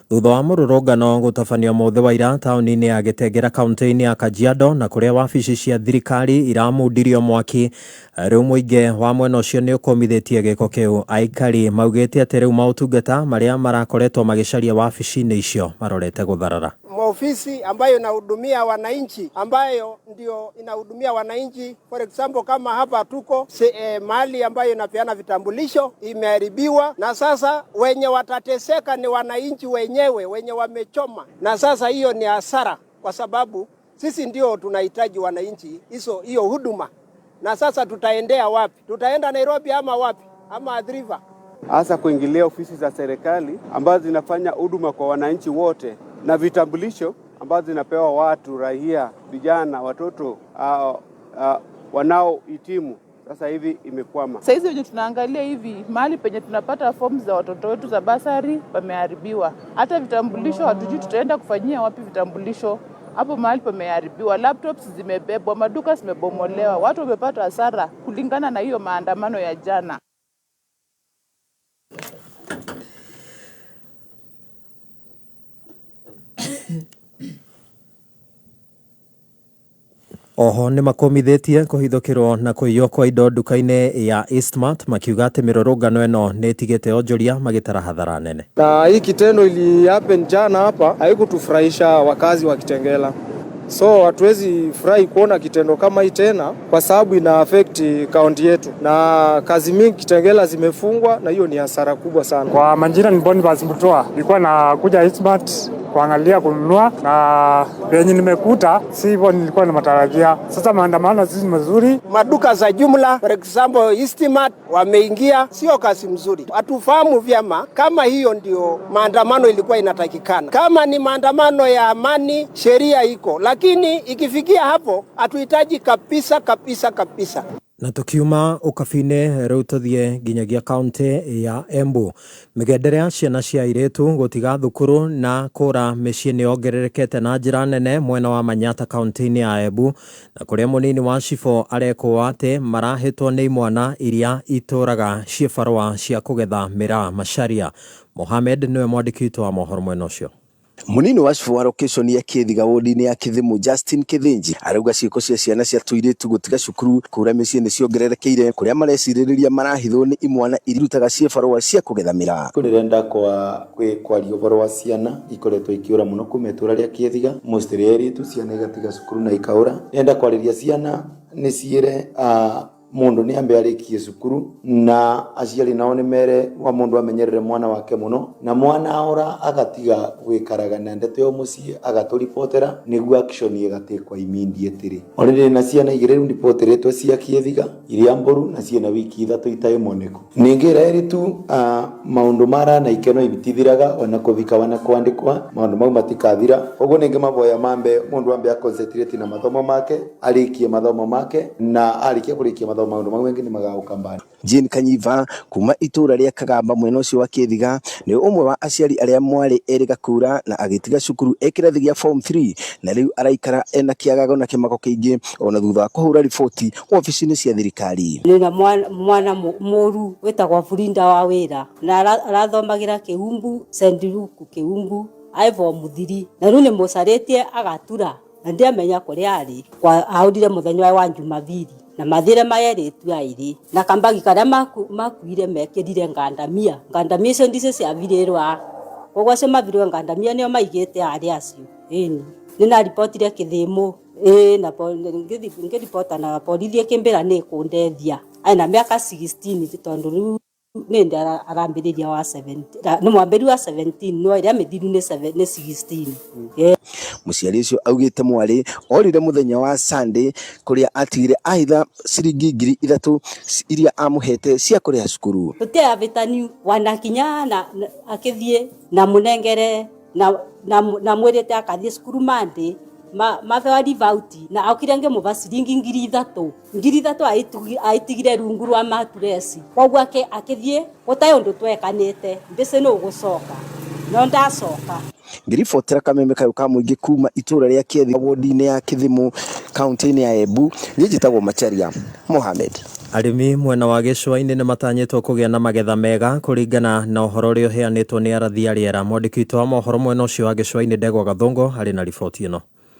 Thutha wa mũrũrũngano gũtabanio ũmũthĩ wa ira taũni-inĩ ya Gĩtengera kaunti-inĩ ya Kajiado na kũrĩa wabici cia thirikari iramundirio mwaki, rĩu mũingĩ wa mwena ũcio nĩ ũkũmithĩtie gĩko kĩu. Aikari maugĩte atĩ rĩu maũtungata marĩa marakoretwo magĩcaria wabici-inĩ icio marorete gũtharara. Maofisi ambayo inahudumia wananchi, ambayo ndio inahudumia wananchi. For example, kama hapa tuko mahali ambayo inapeana vitambulisho imeharibiwa, na sasa wenye watateseka ni wananchi wenyewe wenye wamechoma, na sasa hiyo ni hasara, kwa sababu sisi ndio tunahitaji wananchi hizo hiyo huduma, na sasa tutaendea wapi? Tutaenda Nairobi ama wapi? Ama Athi River? Hasa kuingilia ofisi za serikali ambazo zinafanya huduma kwa wananchi wote na vitambulisho ambazo zinapewa watu raia, vijana, watoto wanaohitimu sasa hivi imekwama. Saizi wenye tunaangalia hivi mahali penye tunapata fomu za watoto wetu za basari pameharibiwa, hata vitambulisho hatujui tutaenda kufanyia wapi vitambulisho hapo mahali pameharibiwa, laptops zimebebwa, maduka zimebomolewa, watu wamepata hasara kulingana na hiyo maandamano ya jana. Oho nĩ makũmithĩtie kũhithũkĩrwo na kũiywo kwa indo nduka-inĩ ya Eastmart makiuga atĩ mĩrũrũngano ĩno nĩ ĩtigĩte onjoria magĩtara hathara nene. Na hii kitendo ili happen jana hapa haikutufurahisha wakazi wa Kitengela. So hatuwezi furahi kuona kitendo kama hii tena kwa sababu ina affect kaunti yetu, na kazi mingi Kitengela zimefungwa, na hiyo ni hasara kubwa sana. Kwa majina ni Boniface Mutua, nilikuwa nakuja Eastmart kuangalia kununua, na venye nimekuta si hivyo nilikuwa namatarajia. Sasa maandamano si mazuri. Maduka za jumla for example Eastmart wameingia, sio kazi mzuri. Hatufahamu vyema kama hiyo ndio maandamano ilikuwa inatakikana. Kama ni maandamano ya amani, sheria iko, lakini ikifikia hapo hatuhitaji kabisa kabisa kabisa. Na tukiuma ũkabi-inĩ rĩu tũthiĩ nginyagia kaunti ya Embu. Mĩgendere ya ciana cia airĩtu gũtiga thukuru na kũra mĩciĩ nĩ yongererekete na njĩra nene mwena wa Manyata kaunti-inĩ ya Embu, na kũrĩa mũnini wa cibũ arekwo atĩ marahĩtwo nĩ imwana iria itũraga ciĩbarũa cia kũgetha mĩraa. Macharia Mohamed nĩwe mwandĩki witũ wa mohoro mwena ũcio. Munini wa cibũ wa location ya Kithiga wodi-inĩ ya Kithimu Justin Kithinji arauga ciĩko cia ciana cia tũirĩtu gũtiga cukuru kũra mĩciĩ nĩ ciongererekeire kũrĩa marecirĩrĩria marahithwo nĩ imwana irutaga ciĩbarũa cia kũgetha mĩraa. Ndĩrenda kwaria ũhoro wa ciana ikoretwo ikĩũra mũno kuma itũra rĩa Kithiga, mostly airĩtu, ciana igatiga cukuru na ikaũra. Ndĩrenda kwarĩria ciana nĩ ciĩre mundu ni ambe arikie cukuru na aciari nao ni mere wa mundu amenyerere mwana wake muno, na mwana ora agatiga gwikaraga na ndeto yo mucii agaturipotera niguo action igatekwa immediately. Already na ciana igiri riu ndipoteretwo cia Kithiga iria mburu na ciena wiki ithatu itai moneko. Ningi tu maundu mara na ikeno ibitithiraga ona kuthika ona kwandikwa maundu mau matikathira. Uguo ningi maboya mambe mundu ambe aconcentrate na mathomo make, arikie mathomo make, na arikie kurikia mathomo maundu mau mengi ni magauka mbali. Jane Kanyiva kuma itura ria Kagamba mwena ucio wa Kithiga ni umwe wa aciari aria mwari erĩga kura na agĩtiga cukuru e kĩrathi gĩa form 3 na rĩu araikara ena kĩagago na kĩmako kĩingĩ ona thutha wa kũhũra riboti wabici-inĩ cia thirikari. Nina mwana mũru wĩtagwo Burinda wa wĩra na arathomagira Kĩumbu St Luke Kĩumbu ai form 3 na rĩu nĩ mũcarĩtie agatura na ndiamenya kũrĩa arĩ kwa aurire mũthenya wa Jumapili na mathire maerĩtu airi na kambagi karia makuire mekĩrire ngandamia ngandamia icio ndicio ciavirĩrwa koguo acio mavirwe ngandamia nĩo maigĩte arĩa acio ĩni nĩnaribotire Kĩthĩmũ ĩĩ na ngĩribota na borithi ĩkĩmbĩra nĩ ĩkũndethia aina mĩaka 16 tondũ rĩu nĩ arambĩrĩria wa 17 nĩ mwambĩrĩria wa 17 no ĩrĩa mĩthiru nĩ 16. Mũciari ũcio augĩte mwarĩ orire mũthenya wa Sunday kũrĩa atigire ahitha ciringi 3,000 iria amũhete cia kũrĩha cukuru. Tũtiavĩtaniu wanakinya na akĩthiĩ na mũnengere na mwĩrĩte akathiĩ cukuru Monday Mabewa rivauti na aukire ngĩmũba ciringi 3,000 3,000 aitigire rungu rwa maturesi koguo akĩthiĩ gũtarĩ ũndũ twekanĩte mbĩcĩ nĩ ũgũcoka no ndacoka. Ngĩribotera kameme kayũ ka mũingĩ kuma itũra rĩa Kĩethi wodi-inĩ ya Kĩthimu kaunti-inĩ ya Embu, niĩ njĩtagwo Macharia Mohamed. Arĩmi mwena wa gĩcũa-inĩ nĩ matanyĩtwo kũgĩa na magetha mega kũringana na ũhoro ũrĩa ũheanĩtwo nĩ arathi a rĩera. Mwandĩki witũ wa mohoro mwena ũcio wa gĩcũa-inĩ Ndegwa Gathũngũ arĩ na riboti ĩno.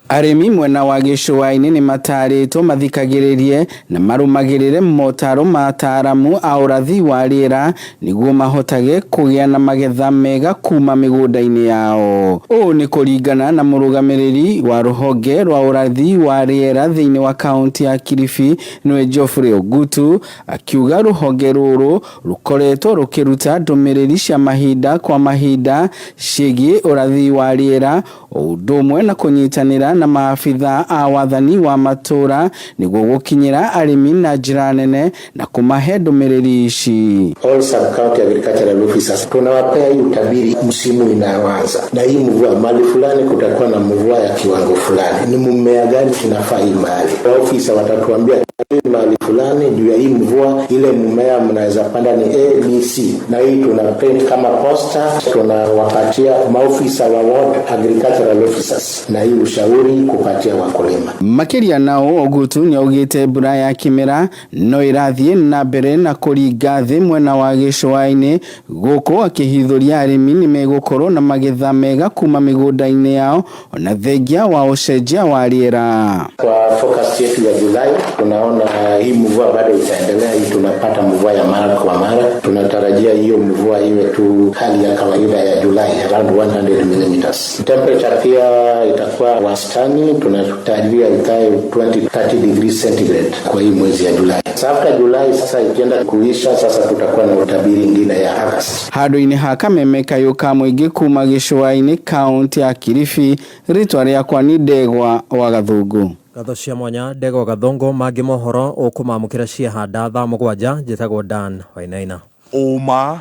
Arĩmi mwena wa gĩcũa-inĩ nĩ matarĩtwo mathikagĩrĩrie na marũmagĩrĩre motaro ma ataaramu a ũrathi wa rĩera nĩguo mahotage kũgĩa na magetha mega kuma mĩgũnda-inĩ yao. Ũũ nĩ kũringana na mũrũgamĩrĩri wa rũhonge rwa ũrathi wa rĩera thĩinĩ wa kaunti ya Kilifi nĩwe Geoffrey Ogutu akiuga rũhonge rũrũ rũkoretwo rũkĩruta ndũmĩrĩri cia mahinda kwa mahinda ciĩgiĩ ũrathi wa rĩera o ũndũ ũmwe na kũnyitanĩra na maabitha a wathani wa matũra nĩguo gũkinyĩra arĩmi na njĩra nene na kũmahe ndũmĩrĩri ici. All sub-county agricultural officers tunawapea hii utabiri msimu inayoanza, na hii mvua mahali fulani kutakuwa na mvua ya kiwango fulani, ni mmea gani inafaa hii mahali. Ofisa watatuambia hii mahali fulani juu ya hii mvua, ile mmea mnaweza panda ni A, B, C, na hii tuna print kama poster, tunawapatia maofisa wa ward agricultural officers, na hii ushauri kupatia wakulima. Makĩria nao Ogutu nĩaugĩte mbura ya kĩmera no ĩrathiĩ na mbere na kũringa thĩ mwena wa gĩcũa-inĩ gũkũ akĩhithũria arĩmi nĩmegũkorwo na magetha mega kuma mĩgũnda-inĩ yao ona thengia wa ũcenjia wa rĩera. Kwa forecast yetu ya Julai tunaona hii mvua bado itaendelea, hii tunapata mvua ya mara kwa mara. Tunatarajia hiyo mvua iwe tu hali ya kawaida ya Julai around 100 millimeters. Temperature pia itakuwa wastani, tunatarajia ikae 20-30 degrees centigrade kwa hii mwezi ya Julai. After Julai sasa ikienda kuisha, sasa tutakuwa na utabiri ingine ya August. Handũ-inĩ ha kameme kayũ ka mũingĩ kuma gĩcũa-inĩ kaunti ya Kilifi, rĩtwa rĩakwa nĩ Ndegwa wa Gathũngũ. Ngatho cia mwanya Ndegwa Gathũngũ mangĩ mohoro ũkũmamũkĩra ciahanda thaa 7. Njĩtagwo Dan Wainaina. Ũma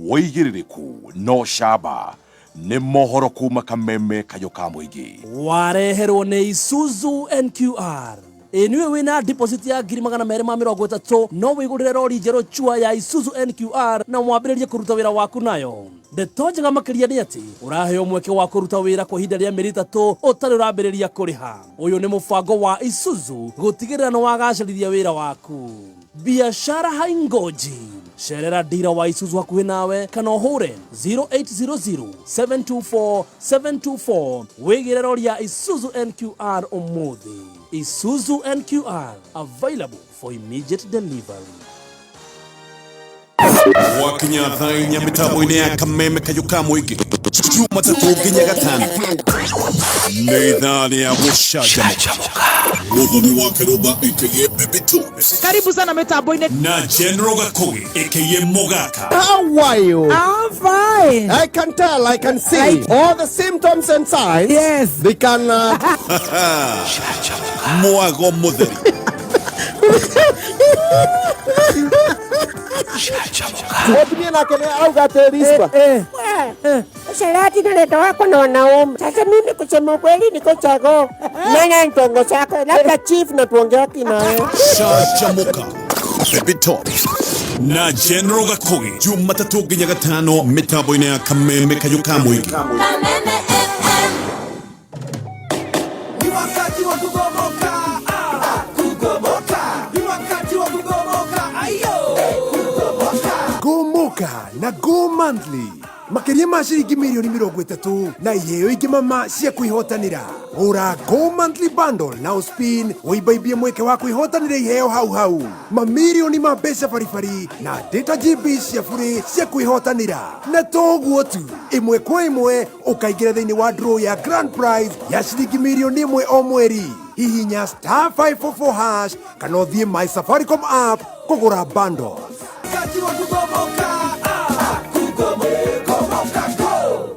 wĩigĩrĩrĩku no camba nĩ mohoro kuma kameme kayũ ka mũingĩ. Wareherwo nĩ Isuzu NQR. Ĩ nĩwe wĩna deposit ya 230,000 no wĩgũrĩre rori njerũ chua ya Isuzu NQR na mwambĩrĩrie kũruta wĩra waku nayo. Ndeto njega makĩria nĩ atĩ ũraheo mweke wa kũruta wĩra kwa ihinda rĩa mĩeri 3 ũtarĩ ũrambĩrĩria kũrĩha. Ũyũ nĩ mũbango wa Isuzu gũtigĩrĩra nĩ wagacĩrithia wĩra waku. Biashara haingoji. Cerera dira wa Isuzu hakuhĩ nawe kana ũhũre 0800 724 724 wĩgĩre rori ya Isuzu NQR ũmũthĩ. Isuzu NQR available for immediate delivery. Gwakinya thaa 4 mĩtambo-inĩ ya kameme kayũ ka mũingĩ Jumatatũ nginya Gatano nĩ ithaa rĩa gũcanjamũka. Mũthoni wa Kĩrũmba aka Baby Tones Karibu sana mitambo-inĩ. na General Gakogi aka Mogaka. How are you? I'm fine. I can tell, I can see all the symptoms and signs. Yes. They can Mwago mũtheri. Mũtumia nake nĩ auga atĩ Rispa. Sharati naletwa wako na wanaume. Sasa mimi kusema ukweli niko chago. Nanya ntongo chako. Labda chief na tuongea kinaye. Canjamũka. Baby Tops na General Gakogi Jumatatũ nginya Gatano mĩtambo-inĩ ya kameme kayũ ka mũingĩ. Kameme FM. Ni wakati wa kugomoka, kugomoka. Ni wakati wa kugomoka, ayo, kugomoka. Gomoka na Go Monthly makiria ma ciringi mirioni 30 na iheo ingĩ mama cia kwĩhotanĩra. Gũra Go Monthly Bundle na ũspin ũimbaimbie mweke wa kwĩhotanĩra iheo hau hau, mamirioni ma mbeca baribari na data GB cia bure cia kwĩhotanĩra. Na toguo tu, ĩmwe kwa ĩmwe ũkaingĩra thĩinĩ wa draw ya grand prize ya ciringi mirioni 1 o mweri. Hihinya star 544 hash kana ũthiĩ my Safaricom app kũgũra bundles. Wakati wa kugomoka, kugomoka, go.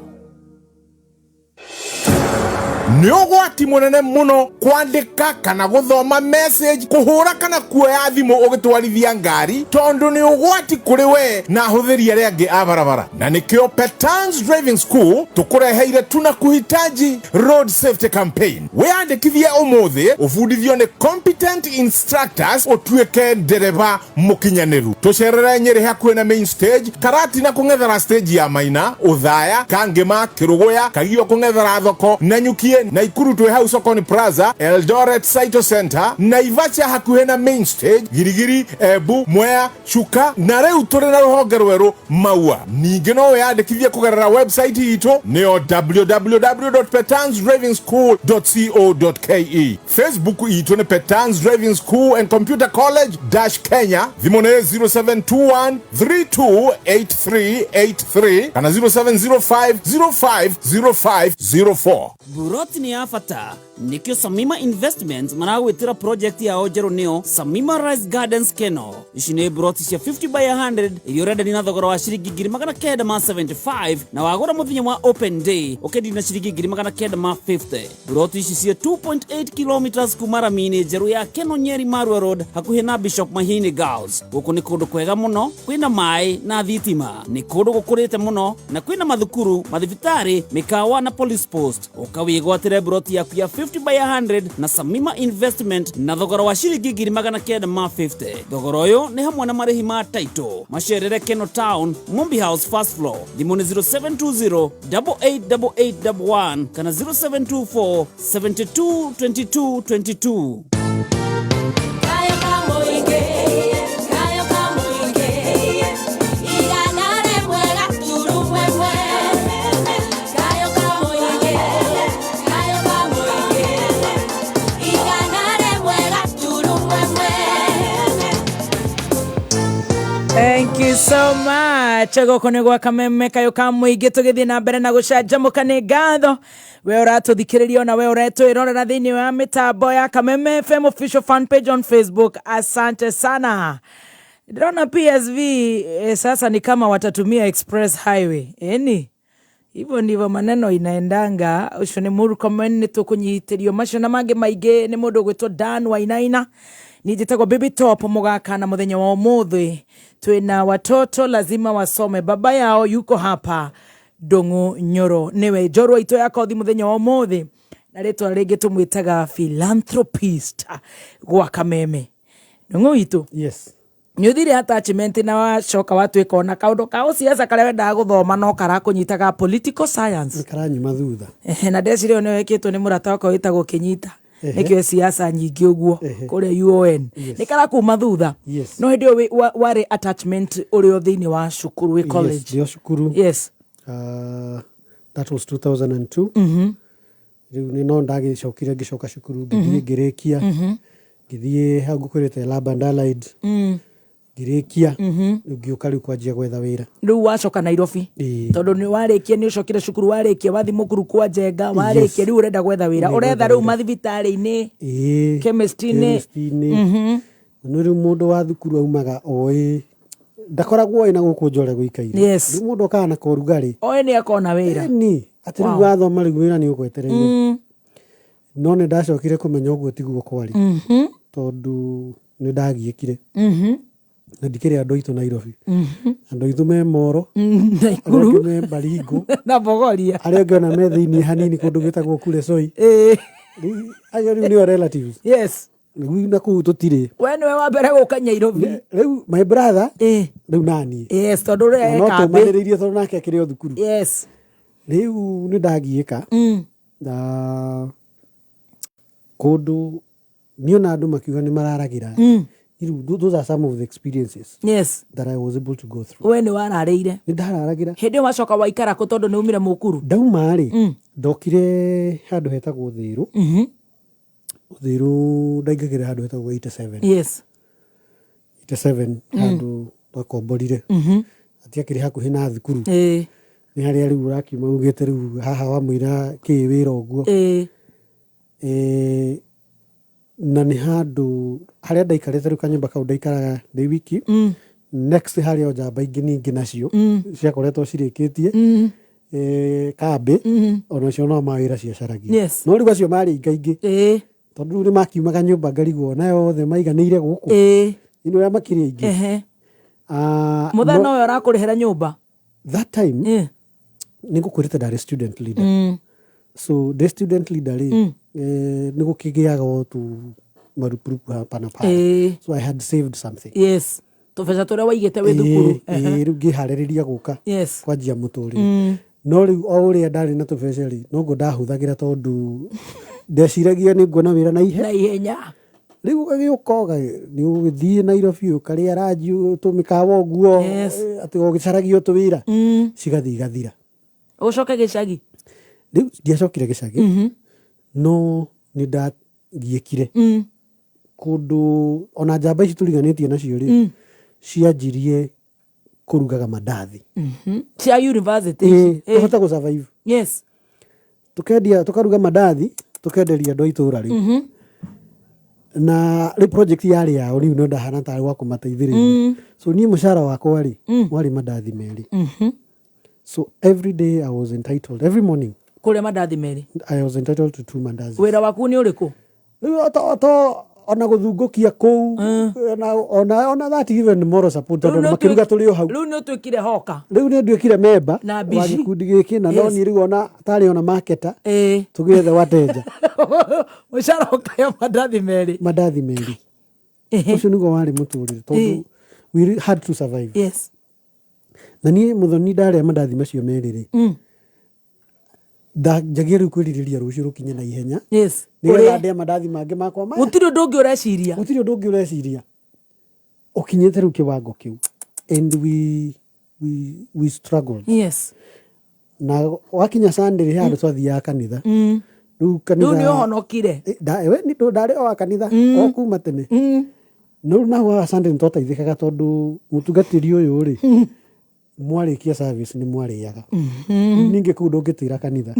Nĩ ũgwati mũnene mũno kwandĩka kana gũthoma message, kũhũra kana kuoya thimũ ũgĩtwarithia ngari, tondũ nĩ ũgwati kũrĩ we na ahũthĩri arĩa angĩ a barabara. Na nĩkĩo Petans Driving School tũkũreheire Tunakuhitaji Road Safety Campaign. Wĩyandĩkithie ũmũthĩ ũbundithio nĩ competent instructors ũtuĩke ndereba mũkinyanĩru. Tũcerere Nyĩrĩ hakuhĩ na main stage, Karatina kũng'ethera stage ya Maina, Ũthaya, Kangĩma, Kĩrũgũya, Kagio kũng'ethera thoko, Nanyukie, Naikuru twĩ hau Sokoni Plaza, Eldoret Saito Center, Naivasha hakuhĩ na main stage, Girigiri, Embu, Mwea, Chuka, na rĩu tũrĩ na rũhonge rwerũ Maua. Ningĩ no wĩyandĩkithie kũgerera website itũ nĩyo www.petansdrivingschool.co.ke. Facebook itũ nĩ Petans Driving School and Computer College dash Kenya. Thimũ nĩ 0721 328383 kana 0705 050504. Buroti nĩ ya bata nĩkĩo Samima Investments maragwĩtĩra project yao njerũ nĩyo Samima Rice Gardens Keno. Ici nĩ buroti cia 50 by 100 iria ũrendani na thogora wa ciringi 975 na wagũra mũthenya wa open day ũkendio na ciringi 950. Buroti ici cia 2.8 kilometers kuma rami-inĩ njerũ ya Keno Nyeri Marua Road hakuhĩ na Bishop Mahini Girls. Gũkũ nĩ kũndũ kwega mũno, kwĩna maĩ na thitima, nĩ kũndũ gũkũrĩte mũno na kwĩna mathukuru, mathibitarĩ, mĩkawa na police post. Ũka wĩgwatĩre buroti yaku ya 50 by 100 na Samima Investment na thogora wa ciringi 950. Thogora ũyũ nĩ hamwe na marĩhi ma title. Macerere Keno Town, Mumbi House first floor. Thimũ nĩ 0720 888811 kana 0724 72 22 22. Kayo kamoige, kayo kamoige, igana rĩmwe gaturumwe mwe. Kayo kamoige, kayo kamoige, igana rĩmwe gaturumwe mwe. Thank you so much. Gũkũ nĩ gwa Kameme kayũ ka mũingĩ, tũgĩthiĩ na mbere na gũcanjamũka. Nĩ ngatho we ũratũthikĩrĩria ona we ũretwĩrorera thĩinĩ wa mĩtambo ya Kameme FM official fan page on Facebook. Asante sana. Ndĩrona PSV sasa ni kama watatumia express highway. Eni hivyo ndivyo maneno inaendanga. Ũcio nĩ Murkomen, nĩ tũkũnyitĩrio macio na mangĩ maingĩ nĩ mũndũ ũgwĩtwo Dan Wainaina. Niĩ njĩtagwo Baby Top mũgaka, na mũthenya wa ũmũthĩ twĩna watoto lazima wasome. Baba yao yuko hapa, Ndung'u Nyoro nĩwe njorua itũ ya kothi mũthenya wa ũmũthĩ, na rĩtwa rĩngĩ tũmwĩtaga philanthropist gwa Kameme. Ndung'u witũ, yes, nĩ ũthire attachment na wacoka watuĩka ona kaũndũ ka ũciaca karĩa wendaga gũthoma no karakũnyita ga political science. Karanyuma thutha. Ehe, na ndeciria nĩ wekĩtwo nĩ mũrata wakwa wĩtagwo Kĩnyita, nĩkĩo siasa nyingĩ ũguo kũrĩa UON nĩ karakuma thutha. No hĩndĩ ĩyo warĩ attachment ũrĩ o thĩinĩ wa cukuru wĩ college? Yes, ndio cukuru. That was 2002. Rĩu nĩ no ndagĩcokire ngĩcoka cukuru, ngĩthiĩ ngĩrĩkia, ngĩthiĩ hau ngũkwĩrĩte Lab and Allied, ngĩrĩkia. Rĩu ngĩũka rĩu kwanjia gwetha wĩra. Rĩu wacoka Nairobi? Ĩĩ. Tondũ nĩ warĩkia, nĩ ũcokire cukuru, warĩkia wathi mũkuru kwa Njenga, warĩkia, rĩu ũrenda gwetha wĩra. Nĩ ũretha gwetha rĩu wĩra. Mathibitarĩ-inĩ, Ĩĩ. chemist-inĩ. Chemist-inĩ. Na nĩ rĩu mũndũ wa thukuru aumaga oĩ ndakoragwo oĩ na gũkũ nja ũrĩa gũikaire. Rĩu mũndũ okaga na korugarĩ. Oĩ nĩ akona wĩra. Ĩni atĩ rĩu wathoma rĩu wĩra nĩ ũgwetereire. No nĩ ndacokire kũmenya ũguo tiguo kwarĩ, tondũ nĩ ndagiĩkire na ndikĩrĩ andũ aitũ Nairobi. Andũ aitũ me Moro, arĩa Naikuru. angĩ me Baringo na Bogoria, arĩa angĩ ona me thĩiniĩ hanini kũndũ gwĩtagwo Kuresoi. Rĩu acio rĩu nĩo relatives. Rĩu na kũu tũtirĩ. We nĩwe wa mbere gũka Nairobi. Rĩu my brother rĩu naniĩ. Yes, tondũ ũrĩa Na no e kambĩ. tũmanĩrĩirie tondũ nake akĩrĩ o thukuru. Rĩu nĩ ndagiĩka na kũndũ niona andũ makiuga nĩ mararagĩra. Rĩu those are some of the experiences that I was able to go through. We nĩ wararĩire? Nĩ ndararagĩra. Hĩndĩ ĩyo wacoka waikara kũ, tondũ nĩ umire mũkuru? Ndauma rĩ, ndokire handũ hetagwo Thĩrũ. Thĩrũ ndaingagĩra handũ hetagwo 87. 87, handũ twakomborire. Hatiakĩrĩ hakuhĩ na thukuru. Nĩ harĩa rĩu ũrakiuma ugĩte rĩu haha wamwĩra kĩ wĩra ũguo. Na nĩ handũ harĩa ndaikarĩte rĩu kanyũmba kau ndaikaraga ndĩ wiki. Next harĩ o njamba ingĩ ningĩ nacio ciakoretwo cirĩkĩtie. Kambĩ onacio no mawĩra ciacaragia. Yes. No rĩu acio marĩ aingaingĩ tondũ rĩu nĩ makiumaga nyũmba ngarigwo nayo othe maiganĩire gũkũ nĩ ũrĩa makĩrĩ aingĩ. Ah, Mũthenya ũyũ ũrakũrĩhĩra nyũmba. That time nĩ ngũkwĩrĩte ndarĩ student leader. So ndĩ student leader rĩ, nĩ gũkĩgĩaga o tu marupurupu hapa na pale. So I had saved something. Yes, tũbeca tũrĩa waigĩte wĩ thukuru. Ĩĩ, rĩu ngĩharĩrĩria gũka kwanjia mũtũrĩre. No rĩu o ũrĩa ndarĩ na tũbeca rĩ, noguo ndahũthagĩra tondũ ndeciragia nĩ nguona wĩra na ihe na ihenya. Rĩu ũgagĩũka nĩ ũgĩthiĩ Nairobi ũkarĩa ranji tũmĩkawa ũguo. Atĩ ũgĩcaragia tũwĩra cigathiĩ igathira. Ũcoke gĩcagi. Rĩu ndiacokire gĩcagi, no nĩ ndagiĩkire kũndũ ona njamba ici tũriganĩtie nacio rĩ, cianjirie kũrugaga mandathi. Cia university. Ĩĩ, tũhote gũ survive. Tukendia, tukaruga mandathi, tukenderia andũ a itũra rĩu. Na rĩu project yarĩ yao, rĩu no ndahana tarĩ wa kũmateithĩrĩria. So niĩ mũcara wakwa rĩ, warĩ mandathi merĩ. So every day I was entitled, every morning kũrĩa mandathi merĩ. I was entitled to two mandazi. Wĩra waku nĩ ũrĩkũ? Rĩu oto ona gũthungũkia kũu, ona that even moral support, tondũ ona makĩruga tũrĩ o hau. Rĩu nĩ ũtuĩkire hoka. Rĩu nĩ nduĩkire memba Na wa mbici. gĩkundi gĩkĩ na no niĩ rĩu ona tarĩ ona marketer tũgĩethe wateja. Mũcara ũkayo mandathi merĩ. Mandathi merĩ. Ũcio nĩguo warĩ mũtũrĩre tondũ we had to survive. Na niĩ mũthoni ndarĩa mandathi macio merĩ rĩ, njanjagia rĩu kwĩrirĩria rũciũ rũkinye na ihenya nĩgetha ndĩe mandathi mangĩ makwa maya. Gũtirĩ ũndũ ũngĩ ũreciria. Gũtirĩ ũndũ ũngĩ ũreciria, ũkinyĩte rĩu kĩwango kĩu, and we struggled. Na wakinya Sunday rĩ, he handũ twathiaga kanitha. Rĩu kanitha Rĩu nĩ ũhonokire. We nĩ ndarĩ o wa kanitha o kuma tene. No rĩu naho haha Sunday nĩ twateithĩkaga tondũ mũtungatĩri ũyũ rĩ, mwarĩkia service nĩ mwarĩaga. Ningĩ kũu ndũngĩtĩra kanitha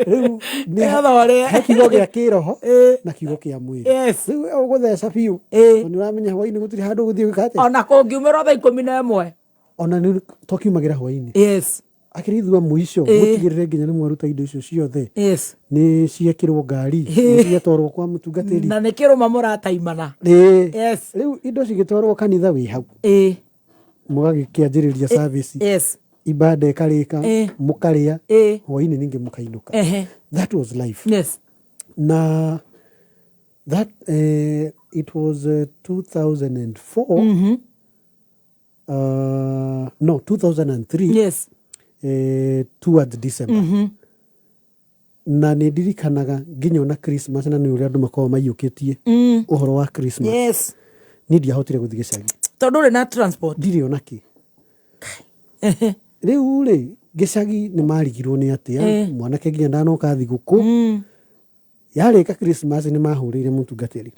rĩu Nĩgetha ũrĩe. He kiugo gĩa kĩroho na kiugo kĩa mwĩrĩ. Rĩu we ũgũtheca biũ tondũ nĩ ũramenya hwainĩ gũtirĩ handũ ũgũthiĩ gwĩka atĩa. Ona kũngiumĩrwo thaa 11. Ona nĩ twakiumagĩra hwainĩ. Akĩrĩ ithuĩ a mũico mũtigĩrĩre nginya nĩ mwaruta indo icio ciothe. Nĩ ciekĩrwo ngari, nĩ ciatwarwo kwa mũtungatĩri. Na nĩ kĩrũma mũrataimana. Ĩĩ. Rĩu indo cigĩtwarwo kanitha wĩ hau. Mũgagĩkĩanjĩrĩria service. Ibada ĩkarĩka, mũkarĩa, hwainĩ ningĩ mũkainũka. That was life. Na that it was 2004. No, 2003. Towards December. Na nĩ ndirikanaga nginya ona Christmas, na nĩ ũrĩa andũ makoragwo maiyũkĩtie ũhoro wa Christmas. Niĩ ndiahotire gũthiĩ gĩcagi. Tondũ ũrĩ na transport. Ndirĩ ona kĩ. Rĩu rĩ, gĩcagi nĩ marigirwo nĩ atĩa mwanake nginya ndanoka thigũkũ. Yarĩka Christmas nĩ mahũrĩire mũtungatĩri.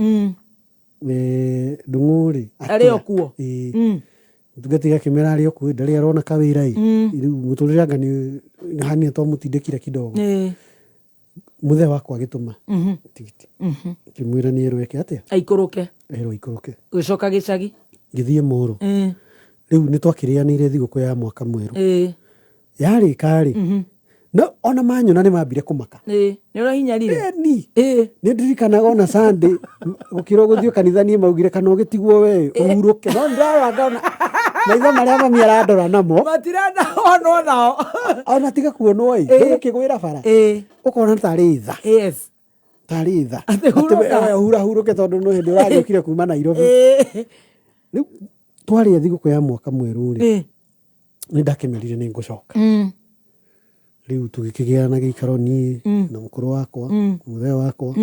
Ndung'u rĩ, Arĩ o kuo? Ĩĩ. Mũtungatĩri akĩmera arĩ o kuo, ndarĩ arona kawĩra ĩ. Rĩu mũtũrĩre anga nĩ hania twamũtindĩkire kidogo. Mũthee wakwa agĩtũma tigiti. Ngĩmwĩra nĩ erwo eke atĩa? Aikũrũke. Erwo aikũrũke. Gũcoka gĩcagi. Ngĩthiĩ Moro. Rĩu nĩ twakĩrĩanĩire thigũkũ ya mwaka mwerũ. Yarĩka rĩ, no ona manyona nĩ mambire kũmaka. Nĩ ũrahinyarire? Ĩni. Nĩ ndirikanaga ona Sunday gũkĩrwo gũthiĩ kanitha niĩ maugire kana ũgĩtigwo we ũhurũke. No ndĩrarora ngona maitho marĩa mami arandora namo. Matirenda wonwo nao. Ona tiga kuonwo ĩ, ndũgũkĩgwĩra bara. Ũkona tarĩ tha. Tarĩ tha. Atĩ hurũka. Atĩ we hurahurũke tondũ no hĩndĩ ũragĩũkire kuma Nairobi. Rĩu twarĩa thigũkũ ya mwaka mwerũ rĩ, nĩ ndakĩmerire nĩ ngũcoka. Rĩu tũgĩkĩgĩa na gĩikaro niĩ na mũkũrũ wakwa, mũthee wakwa,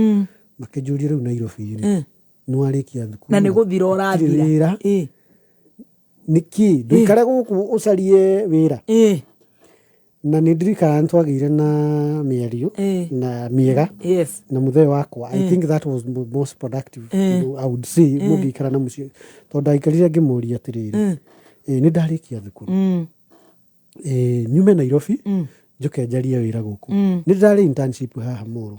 makĩnjũria rĩu Nairobi rĩ, nĩ warĩkia thukuru Na nĩ gũthira ũrathira. Gũtirĩ wĩra. Nĩkĩ ndũikare gũkũ ũcarie wĩra? Na nĩ ndirikanaga nĩ twagĩire na mĩario na mĩega na mũthee wakwa. I think that was the most productive, I would say, mũngĩikara na mũciĩ tondũ ndaikarire ngĩmũria atĩrĩrĩ, nĩ ndarĩkia thukuru, nyume Nairobi njoke njarie wĩra gũkũ. Nĩ ndĩrarĩ internship haha Moro.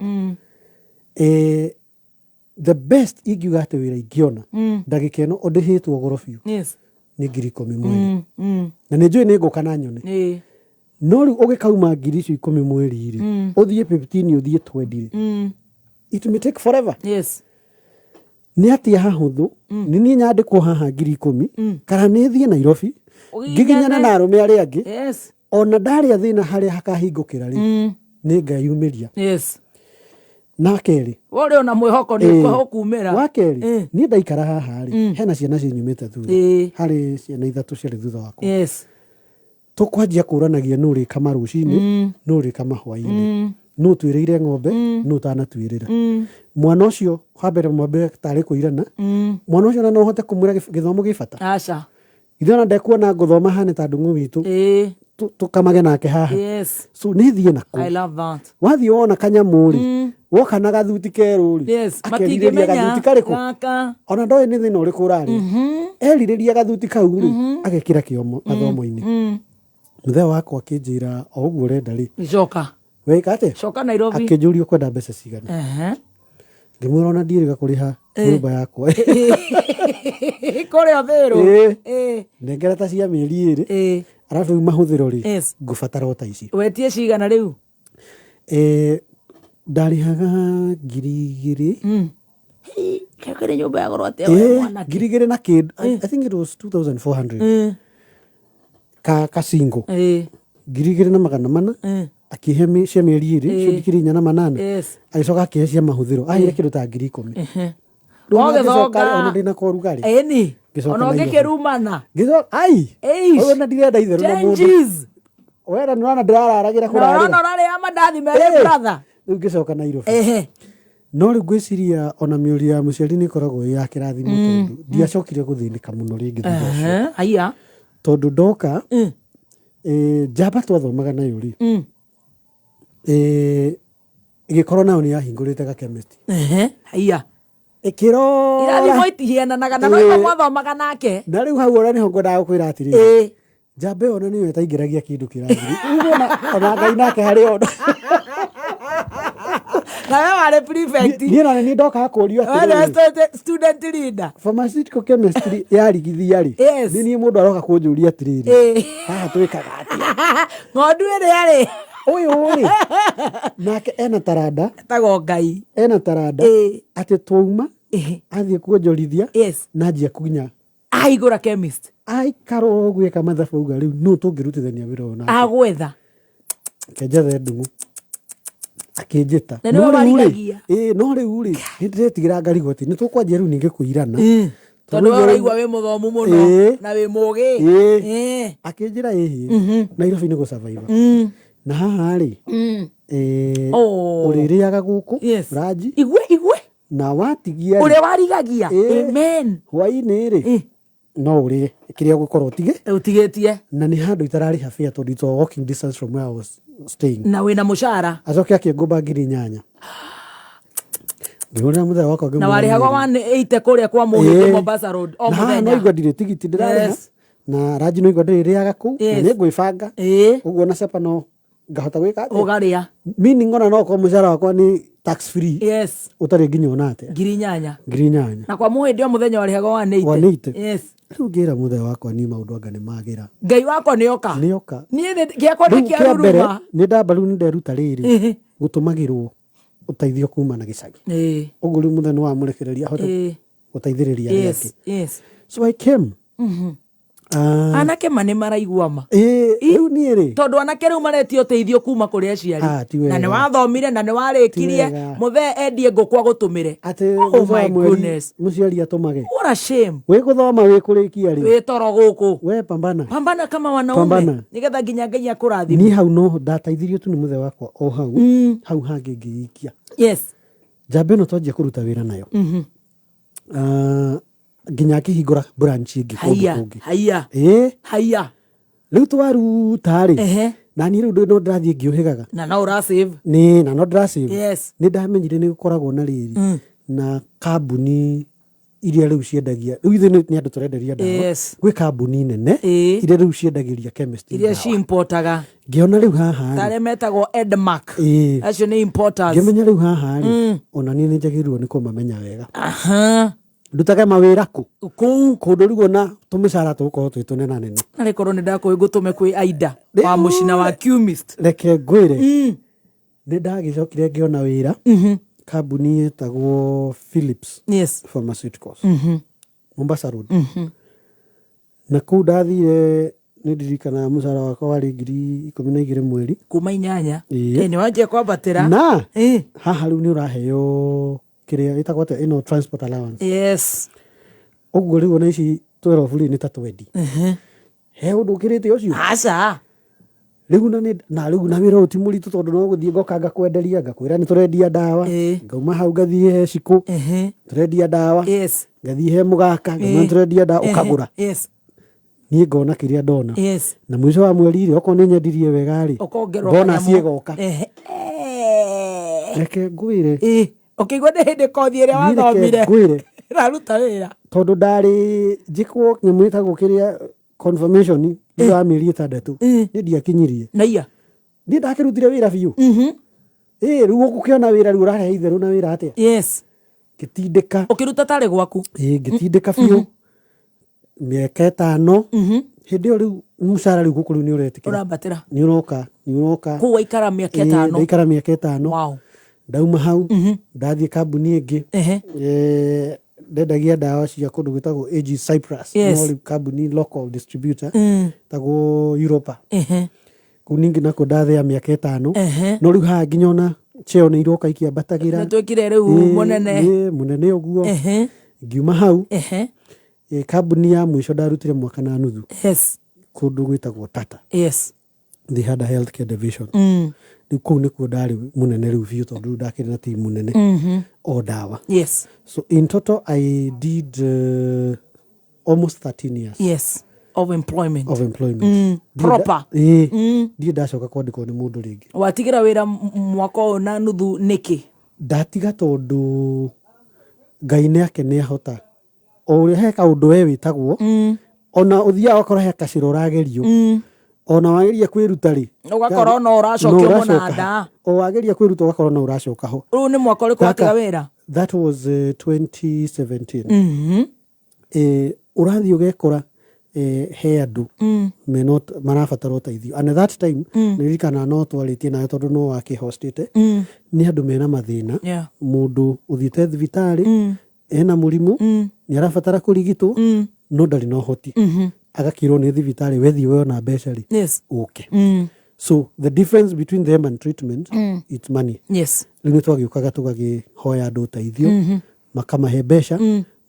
The best ingiuga atĩ wĩra ingĩona ndagĩka ĩno ũndĩhĩtwo goro biũ Nĩ 10,000 mweri. Na nĩ njũĩ nĩ ngũka na nyone. No rĩu ũgĩkauma ngiri icio 10 mweri rĩ, ũthiĩ 15, ũthiĩ 20 rĩ, it may take forever. Nĩ atĩa hahũthũ, nĩ niĩ nyandĩkwo haha 10,000 kana nĩ thiĩ Nairobi ngiginyane na arũme arĩa angĩ? Ona ndarĩa thĩna harĩa hakahingũkĩra rĩ, nĩ ngeyumĩria. Na kerĩ, We ũrĩ ona mwĩhoko nĩ ũkumĩra. Wa kerĩ, niĩ ndaikara haha rĩ, hena ciana cinyumĩte thutha. Harĩ ciana ithatũ ciarĩ thutha wakwa. Tũkwanjia kũranagia nũ ũrĩkama rũcinĩ, nũ ũrĩkama hwainĩ, nũ ũtuĩrĩire ng'ombe, nũ ũtanatuĩrĩra. Mwana ũcio wa mbere mwambe tarĩ kũirana. Mwana ũcio ona no ũhote kũmwĩra gĩthomo gĩ bata? Aca. Ithe ona ndekuona ngũthoma hane ta ndung'u witũ. Tũkamage nake haha. So nĩ thiĩ nako. I love that. Wathiĩ wona kanyamũ rĩ, woka na gathuti kerũ rĩ, akerirĩria Matingĩmenya gathuti karĩkũ? Gaka. Ona ndoĩ nĩ thĩna ũrĩkũ ũrarĩa. Erirĩria gathuti kau rĩ, agekĩra kĩo mathomo-inĩ. Mũthee wakwa akĩnjĩra, o ũguo ũrenda rĩ, Coka. Wĩka atĩa? Coka Nairobi. Akĩnjũria, ũkwenda mbeca cigana? Ngĩmwĩra ona ndiĩrĩga kũrĩha nyũmba yakwa. Kũrĩa Thĩrũ. Nengera ta cia mĩeri 2. Arabu rĩu mahũthĩro rĩ, ngũbatara o ta ici. Wetie cigana rĩu? Ndarĩhaga 2,000. Kĩrĩ nyũmba ya goro atĩa we mwanake? 2,000 na kĩndũ. I think it was 2400. Ka single. 2,400. Akĩhe cia mĩeri 2, cio 4,800. Agĩcoka akĩhe cia mahũthĩro. Aheire kĩndũ ta 10,000. Rĩu Ũgĩthonga. ngĩcoka ona ndĩna korugarĩ. Ĩni. Ngĩcoka Ona Nairobi. ũngĩkĩrumana. Ngĩcoka ai. Eish. Ona ndirenda itherũ na mũndũ. Changes. Wera nĩ ũrona ndĩrararagĩra Na kũrarĩra. ũrona ũrarĩa mandathi merĩ, brother. Rĩu ngĩcoka Nairobi. No rĩu ngwĩciria ona mĩũrio ya mũciari nĩ ĩkoragwo ĩ ya kĩrathimo, tondũ ndiacokire gũthĩnĩka mũno rĩngĩ thutha ũcio. Haiya. Tondũ ndoka, njamba twathomaga nayo rĩ, ĩgĩkorwo nayo nĩ yahingũrĩte ga chemist. Haiya. Ĩkĩrora. Irathimo itihiananaga na no ĩko mwathomaga nake. Na rĩu hau ona nĩho ngwendaga gũkwĩra atĩrĩrĩ. Njamba ĩyo ona nĩyo ĩtaingĩragia kĩndũ kĩrathi. Rĩu ona Ngai nake harĩ ona. Na we warĩ prefect. Niĩ na nĩ ndokaga kũrio We nĩwe atĩrĩrĩ. student leader. Pharmaceutical chemistry yarigithia rĩ. Nĩ niĩ mũndũ aroka kũnjũria atĩrĩrĩ. Haha twĩkaga atĩa? Ng'ondu ĩrĩa rĩ. Ũyũ rĩ. Nake ena taranda. Etagwo Ngai. Ena taranda. Atĩ twauma. Athiĩ kuonjorithia. Na anjia kunya. Ahingũra chemist. Aikara ũguo eka mathabu auga rĩu nũ tũngĩrutithania wĩra ũyũ nake. Agwetha. Kenjethe ndung'u. Akĩnjĩta. Na nĩwe No rĩu rĩ, warigagia. no rĩu rĩ, nĩ ndĩretigĩra ngarigwo atĩ nĩ tũkwanjia rĩu ningĩ kũirana. Tondũ we ũraigua wĩ mũthomu mũno na wĩ mũgĩ. Akĩnjĩra ĩhĩ, Nairobi nĩ gũ-survive. Na haha rĩ, ũrĩrĩaga gũkũ ranji. Igwe, igwe. Na watigia rĩ, Ũrĩa warigagia. Amen. Hwainĩ rĩ, no ũrĩe kĩrĩa ũgũkorwo ũtige. Ũtigĩtie. Na nĩ handũ itararĩha fare tondũ it's a walking distance from where I was staying. Na wĩna mũcara. Acoke akĩngũmba 8,000. Ngĩhũrĩra mũthee wakwa Na ngĩmwĩra warĩhagwo nĩ- 180 kũrĩa kwa Mũhĩndĩ Mombasa Road o Na haha mũthenya. no igua ndirĩ tigiti ndĩrarĩha. Na ranji no igua ndĩrĩrĩaga kũu. Na nĩ ngwĩbanga. Ũguo na capa no ngahota gwĩka atĩa? Ũgarĩa. Meaning ona no okorwo mũcara wakwa nĩ tax free. Ũtarĩ nginya ona atĩa. 8,000. 8,000. Na kwa Mũhĩndĩ o mũthenya warĩhagwo 180. 180. Rĩu ngĩra mũthee wakwa niĩ maũndũ anga nĩ magĩra. Ngai wakwa nĩ oka. Nĩ oka. Niĩ gĩakwa nĩ Rĩu kĩa mbere kĩaruruma. nĩ ndamba rĩu nĩ nderuta rĩrĩ gũtũmagĩrwo ũteithio kuma na gĩcagi. Ũguo rĩu mũthee nĩ wamũrekereria ahote gũteithĩrĩria arĩa angĩ. So I came. Anake ma nĩ maraigua ma. Rĩu niĩ rĩ. Tondũ anake rĩu maretio ũteithio kuma kũrĩ aciari. Ti wega. Na nĩ wathomire na nĩ warĩkirie. Ti wega. Mũthee endie ngũkũ agũtũmĩre. Atĩ Oh mũthee wa my mweri goodness. mũciari atũmage. What a shame. Wĩ gũthoma wĩ kũrĩkia rĩ. Wĩ toro gũkũ. We pambana. Pambana kama wanaume. Pambana. Nĩgetha nginya Ngai akũrathime. Niĩ hau no ndateithirio tu nĩ mũthee wakwa o hau. Hau hangĩ ngĩikia. Njamba ĩno twanjia kũruta wĩra nayo. Nginya akĩhingũra branch ĩngĩ kũndũ kũngĩ. Haiya. Haiya. Rĩu twaruta rĩ, na niĩ rĩu no ndĩrathiĩ ngĩũhĩgaga. Na no ũra save. Nĩ, na no ndĩra save. Nĩ ndamenyire nĩ gũkoragwo na rĩrĩ, na kambuni iria rĩu ciendagia, rĩu ithuĩ nĩ andũ tũrenderia ndawa. Gwĩ kambuni nene, iria rĩu ciendagĩria chemist Iria ndawa. ci-importaga. Ngĩona rĩu haha rĩ. Ta arĩa metagwo Edmark. Acio nĩ importers. Ngĩmenya rĩu haha rĩ, ona niĩ nĩ njagĩrĩirwo nĩ kũmamenya wega. Ndutage mawĩra kũ? Kũu. Kũndũ rĩu ona tũmĩcara tũgũkorwo twĩ tũnenanene. Narĩ korwo nĩ ndakũĩ ngũtũme kwĩ Aida wa mũcina wa Qmist. Reke ngwĩre, nĩ ndagĩcokire ngĩona wĩra kambuni ĩtagwo Philips Pharmaceuticals, Mombasa Road. Na kũu ndathire nĩ ndirikanaga mũcara wakwa warĩ 12,000 mweri. Kuma 8. Ĩĩ. Ĩ, nĩ wanjia kwambatĩra. Na haha rĩu nĩ ũraheo kĩrĩa ĩtagwo atĩa ĩno, transport allowance. Ũguo rĩu ona ici 12 rĩ nĩ ta 20. He ũndũ ũkĩrĩte ũcio? Aca. Rĩu na nĩ na rĩu na wĩra ũyũ ti mũritũ tondũ no gũthiĩ ngoka ngakwenderia, ngakwĩra nĩ tũrendia ndawa, ngauma hau ngathiĩ he Cikũ, tũrendia ndawa, ngathiĩ he Mũgaka, ngauma tũrendia ndawa, ũkagũra. Niĩ ngona kĩrĩa ndona. Na mũico wa mweri rĩ, okorwo nĩ nyendirie wega rĩ, Ũkongererwo bonus kanyamũ. ĩgoka. Reke ngwĩre. Ũkĩigua nĩ hĩndĩ kothi ĩrĩa Niĩ reke wathomire ngwĩre. ĩraruta wĩra. Tondũ ndarĩ njĩkwo nyamũ ĩtagwo kĩrĩa confirmation thutha wa mĩeri 6, niĩ ndiakinyirie. Naiya. Niĩ ndakĩrutire wĩra biũ. Ĩ, rĩu ũgũkĩona wĩra rĩu ũrarehe itherũ na wĩra atĩa? Ngĩtindĩka. Ũkĩruta tarĩ gwaku? Ĩ, ngĩtindĩka biũ. Mĩaka 5. Hĩndĩ ĩyo rĩu mũcara rĩu gũkũ rĩu nĩ ũretĩkĩra. Ũrambatĩra. Nĩ ũroka, nĩ ũroka. Kũu waikara mĩaka Ĩ, 5. Ndaikara mĩaka 5. Wow. Ndauma hau, ndathiĩ kambuni ĩngĩ. Ndendagia ndawa cia kũndũ gwĩtagwo AG Cyprus. No rĩu kambuni local distributor. Ĩtagwo Europa. Kũu ningĩ nakuo ndathĩa mĩaka 5. No rĩu haha nginya ona cheo nĩ iroka ikĩambatagĩra. Nĩ twĩkire rĩu mũnene. Ĩ, mũnene ũguo. Ngiuma hau. Kambuni ya mũico ndarutire mwaka na nuthu. Kũndũ gwĩtagwo Tata. They had a healthcare division. Rĩu kũu nĩkuo ndarĩ mũnene rĩu biũ tondũ rĩu ndakĩrĩ na team nene. O ndawa. So in total I did almost 13 years. Of employment. Of employment. Proper. Ndirĩ ndacoka kwandĩkwo nĩ mũndũ rĩngĩ. Watigĩra wĩra mwaka ũyũ na nuthu nĩkĩ? Ndatiga tondũ Ngai nĩ ake nĩ ahota. O ũrĩa he kaũndũ we wĩtagwo, ona ũthiaga ũgakora he kacĩra ũragerio. Ona wageria kwĩruta rĩ, Ũgakora no ũracokio no ũracoka mũnanda. ho. O wageria kwĩruta ũgakora no ũracoka ho. Rĩu nĩ mwaka ũrĩkũ watiga wĩra? That was 2017. Ũrathiĩ ũgekora he andũ mena marabatara ũteithio. And at that time, nĩririkanaga no twarĩtie nawe tondũ no wakĩhostĩte, nĩ andũ mena mathĩna. Mũndũ ũthiĩte thibitarĩ, ena mũrimũ, nĩ arabatara kũrigitwo, no ndarĩ na ũhoti. Agakĩrwo nĩ thibitarĩ, wethiĩ wona mbeca rĩ, ũke. So the difference between them and treatment, it's money. Rĩu nĩ twagĩũkaga tũgakĩhoya andũ ũteithio, makamahe mbeca,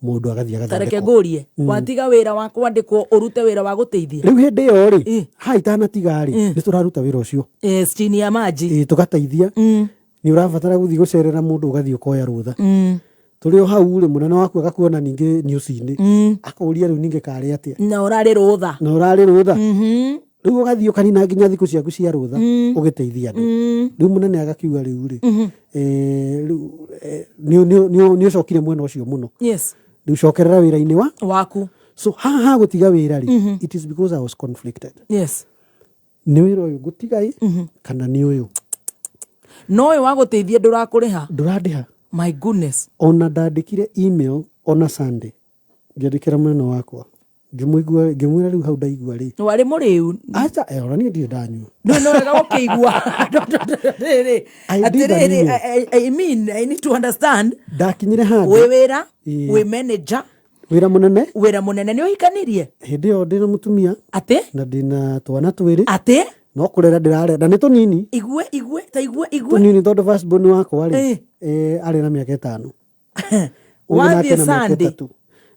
mũndũ agathiĩ Ta reke agathondekwo. ngũrie, watiga wĩra wa kwandĩkwo ũrute wĩra wa gũteithia? Rĩu hĩndĩ ĩyo rĩ, ha itanatiga rĩ, nĩ tũraruta wĩra ũcio. Yes, chini ya maji. Ĩ, tũgateithia. Nĩ ũrabatara gũthiĩ gũcerera mũndũ ũgathiĩ ũkoya rũtha. Tũrĩ o hau rĩ, mũnene waku agakuona ningĩ news-inĩ. Akũria rĩu ningĩ karĩ atĩa. Na ũrarĩ rũtha. Na ũrarĩ rũtha. Rĩu ũgathiĩ ũkanina nginya thikũ ciaku cia rũtha, ũgĩteithia andũ. Rĩu mũnene agakiuga rĩu rĩ, rĩu, nĩ ũcokire mwena ũcio mũno. Rĩu cokerera wĩra-inĩ wa waku. So haha ha gũtiga wĩra rĩ, it is because I was conflicted. Nĩ wĩra ũyũ ngũtiga ĩ, kana nĩ ũyũ? No ũyũ wa gũteithia ndũrakũrĩha? Ndũrandĩha. My goodness. Ona ndandĩkire email ona Sunday, ngĩandĩkĩra mũnene wakwa. Ngĩmũigua, ngĩmwĩra rĩu hau ndaigua rĩ. Warĩ mũrĩu? Aca, ona niĩ ndirĩ ndanyua. No, no, wega gũkĩigua. Atĩrĩrĩ, I did an atĩrĩrĩ, email. I mean, I need to understand. Ndakinyire handũ. Wĩ wĩra, Ĩĩ. wĩ manager. Wĩra mũnene. Wĩra mũnene. Nĩ ũhikanirie? Hĩndĩ ĩyo ndĩna mũtumia. Atĩ? Na ndĩna twana twĩrĩ. Atĩ? No kũrera ndĩrarera. Na nĩ tũnini. Igue, igue, ta igue, igue. Tũnini tondũ first born wakwa rĩ, arĩ na mĩaka 5. Ũngĩ nake Wathiĩ na mĩaka Sunday? 3.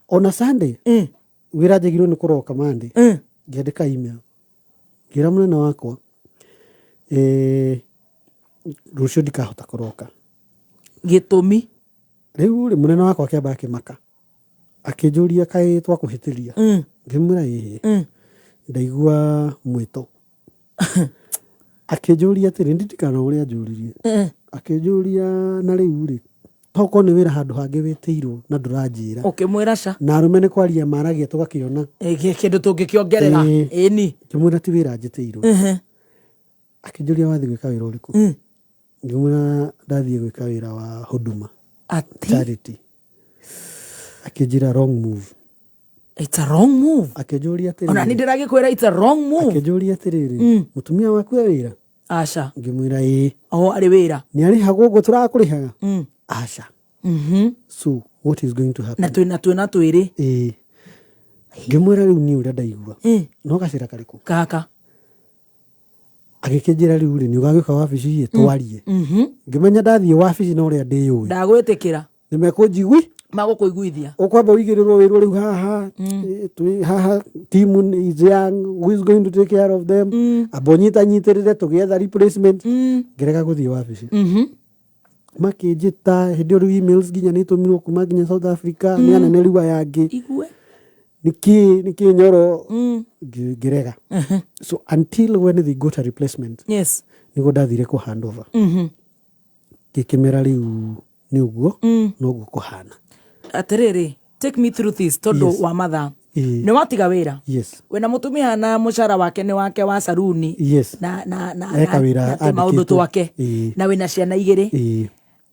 Ona Sunday, wĩra njagĩrĩirwo nĩ kũroka Monday. Ngĩandĩka email. Ngĩra mũnene wakwa, rũciũ ndikahota kũroka. Gĩtũmi? Rĩu rĩ, mũnene wakwa akĩamba akĩmaka. Akĩnjũria kaĩ twakũhĩtĩria. Ngĩmwĩra ĩĩ. Ndaigua mwĩto. Akĩnjũria atĩrĩ, ndirikana ũrĩa anjũririe. Akĩnjũria na rĩu rĩ, tokorwo nĩ wĩra handũ hangĩ wĩtĩirwo na ndũranjĩra. Ũkĩmwĩra ca. Na arũme nĩ kwaria maragia tũgakĩona. Kĩndũ tũngĩkĩongerera. Ĩni. Ngĩmwĩra ti wĩra njĩtĩirwo. Akĩnjũria wathiĩ gwĩka wĩra ũrĩkũ? Ngĩmwĩra ndathiĩ gwĩka wĩra wa Huduma. Atĩ? Charity. Akĩnjĩra wrong move. It's a wrong move. Akĩnjũria atĩrĩrĩ. Ona niĩ ndĩragĩkwĩra it's a wrong move. Akĩnjũria atĩrĩrĩ, mũtumia waku e wĩra? Aca. Ngĩmwĩra ĩĩ. O arĩ wĩra? Nĩ arĩhagwo ũguo tũrakũrĩhaga? Aca. So what is going to happen? Na twĩna twĩna twĩrĩ. Ĩĩ. Ngĩmwĩra rĩu niĩ ũrĩa ndaigua. No gacĩra karĩkũ? Gaka. Agĩkĩnjĩra rĩu rĩ, nĩ ũgagĩũka wabici ĩ twarie. Ngĩmenya ndathiĩ wabici na ũrĩa ndĩyũĩ. Ndagwĩtĩkĩra. Nĩ mekũnjigui. Magũkũiguithia. Ũkwamba ũigĩrĩrwo wĩrwo rĩu haha twĩ haha team is young, who is going to take care of them? Amba ũnyitanyitĩrĩre tũgĩetha replacement. Ngĩrega gũthiĩ wabici. Makĩnjĩta hĩndĩ ĩyo rĩu emails nginya nĩ itũmirwo kuma nginya South Africa nĩ anene rĩu aya angĩ. Igue. Nĩkĩ nĩkĩ Nyoro ngĩrega. So until when they got a replacement. Yes. Nĩguo ndathire kũ hand over. Ngĩkĩmera rĩu nĩ ũguo noguo kũhana. Atĩrĩrĩ, take me through this tondũ Yes. wa mathaa. Ĩĩ. Nĩ watiga wĩra? Yes. Wĩna mũtumia na mũcara wake nĩ wake wa saruni. Yes. Na Eka wĩra na tũmaũndũ andĩkĩtwo. twake. Ĩĩ. Na wĩna ciana igĩrĩ. Ĩĩ.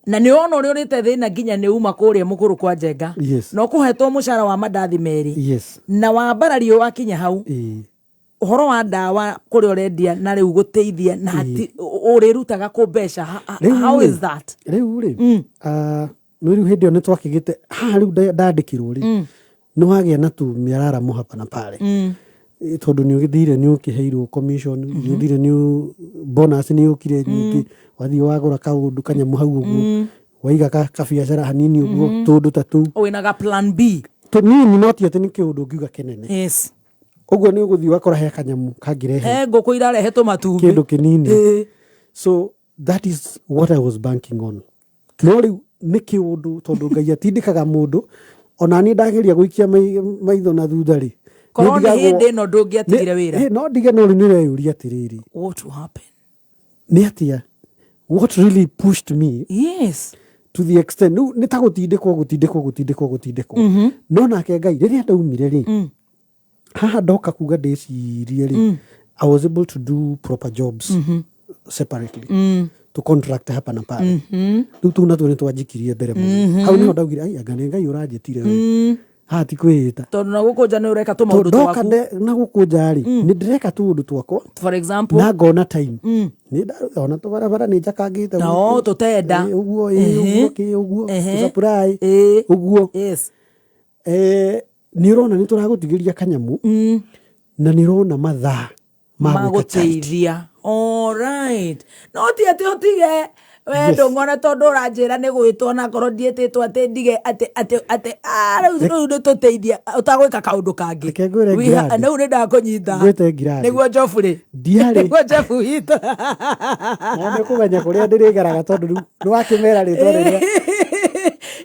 Na nĩ wona ũrĩa ũrĩte thĩna nginya nĩ uma kũrĩa mũkũrũ kwa Njenga. Yes. Na ũkũhetwo mũcara wa mandathi merĩ. Yes. Na wambarario wakinya hau. Ĩĩ. Ũhoro wa ndawa kũrĩa ũrendia na rĩu gũteithia na ũrĩrutaga kũ mbeca. How is that? Rĩu rĩ, nĩ rĩu hĩndĩ ĩyo nĩ twakĩgĩte haha rĩu ndandĩkirwo rĩ, nĩ wagĩa na tu mĩararamo hapa na pale. Tondũ nĩ ũgĩthire nĩ ũkĩheirwo commission, nĩ ũthire nĩ bonus nĩ yũkire nyingĩ, wathiĩ wagũra kaũndũ kanyamũ hau ũguo, waiga kabiacara hanini ũguo, tũndũ ta tũu. Wĩna ga plan B. Tũnini no ti atĩ nĩ kĩũndũ ũngiuga kĩnene. Yes. Ũguo nĩ ũgũthiĩ ũgakora he kanyamũ kangĩrehe. He ngũkũ irarehe tũmatumbĩ. Kĩndũ kĩnini. So that is what I was banking on. No rĩu nĩ kĩũndũ tondũ Ngai atindĩkaga mũndũ, ona niĩ ndageria gũikia maitho na thutha rĩ. Korwo nĩ hĩndĩ ĩno ndũngĩatigire wĩra. No ndige no rĩu nĩ ũreyũria atĩrĩrĩ. What will happen? Nĩ atĩa? What really pushed me? Yes. To the extent, rĩu nĩ ta gũtindĩkwo, gũtindĩkwo, gũtindĩkwo, gũtindĩkwo. No nake Ngai, rĩrĩa ndaumire rĩ, haha ndoka kuga ndĩcirie rĩ, I was able to do proper jobs separately. To contract hapa na pale. Rĩu tũu natuo nĩ twanjikirie mbere mũno. Hau nĩho ndaugire, ai, anga nĩ Ngai ũranjĩtire we. Haha ti kwĩĩta. Tondũ na gũkũ nja nĩ ũreka tũmaũndũ Ndoka twaku. na gũkũ nja rĩ, nĩ ndĩreka tũũndũ twakwa. For example. Na ngona time. Nĩ ona tũbarabara nĩ njakangĩte Na gũkũ. o tũtenda. Ũguo, ũguo, kĩ, ũguo, tũ supply, ũguo. Yes. Nĩ ũrona nĩ tũragũtigĩria kanyamũ, na nĩ ũrona mathaa ma gwĩka charity. Magũteithia. All right. No ti atĩ ũtige we Yes. ndũng'ona tondũ ũranjĩra nĩ gwĩtwo na korwo ndiĩtĩtwo atĩ ndige atĩ atĩ atĩ rĩu rĩu nĩ tũteithia ũtagwĩka kaũndũ kangĩ. Reke ngwĩre We ha- Ngirandi. Rĩu nĩ ndakũnyita. Ngwĩte Ngirandi. Nĩguo Njobu rĩ. Ndiarĩ. Nĩguo Njobu witũ. Na nĩ ũkũmenya kũrĩa ndĩrĩgeraga tondũ rĩu nĩ wakĩmera rĩtwa rĩrĩa.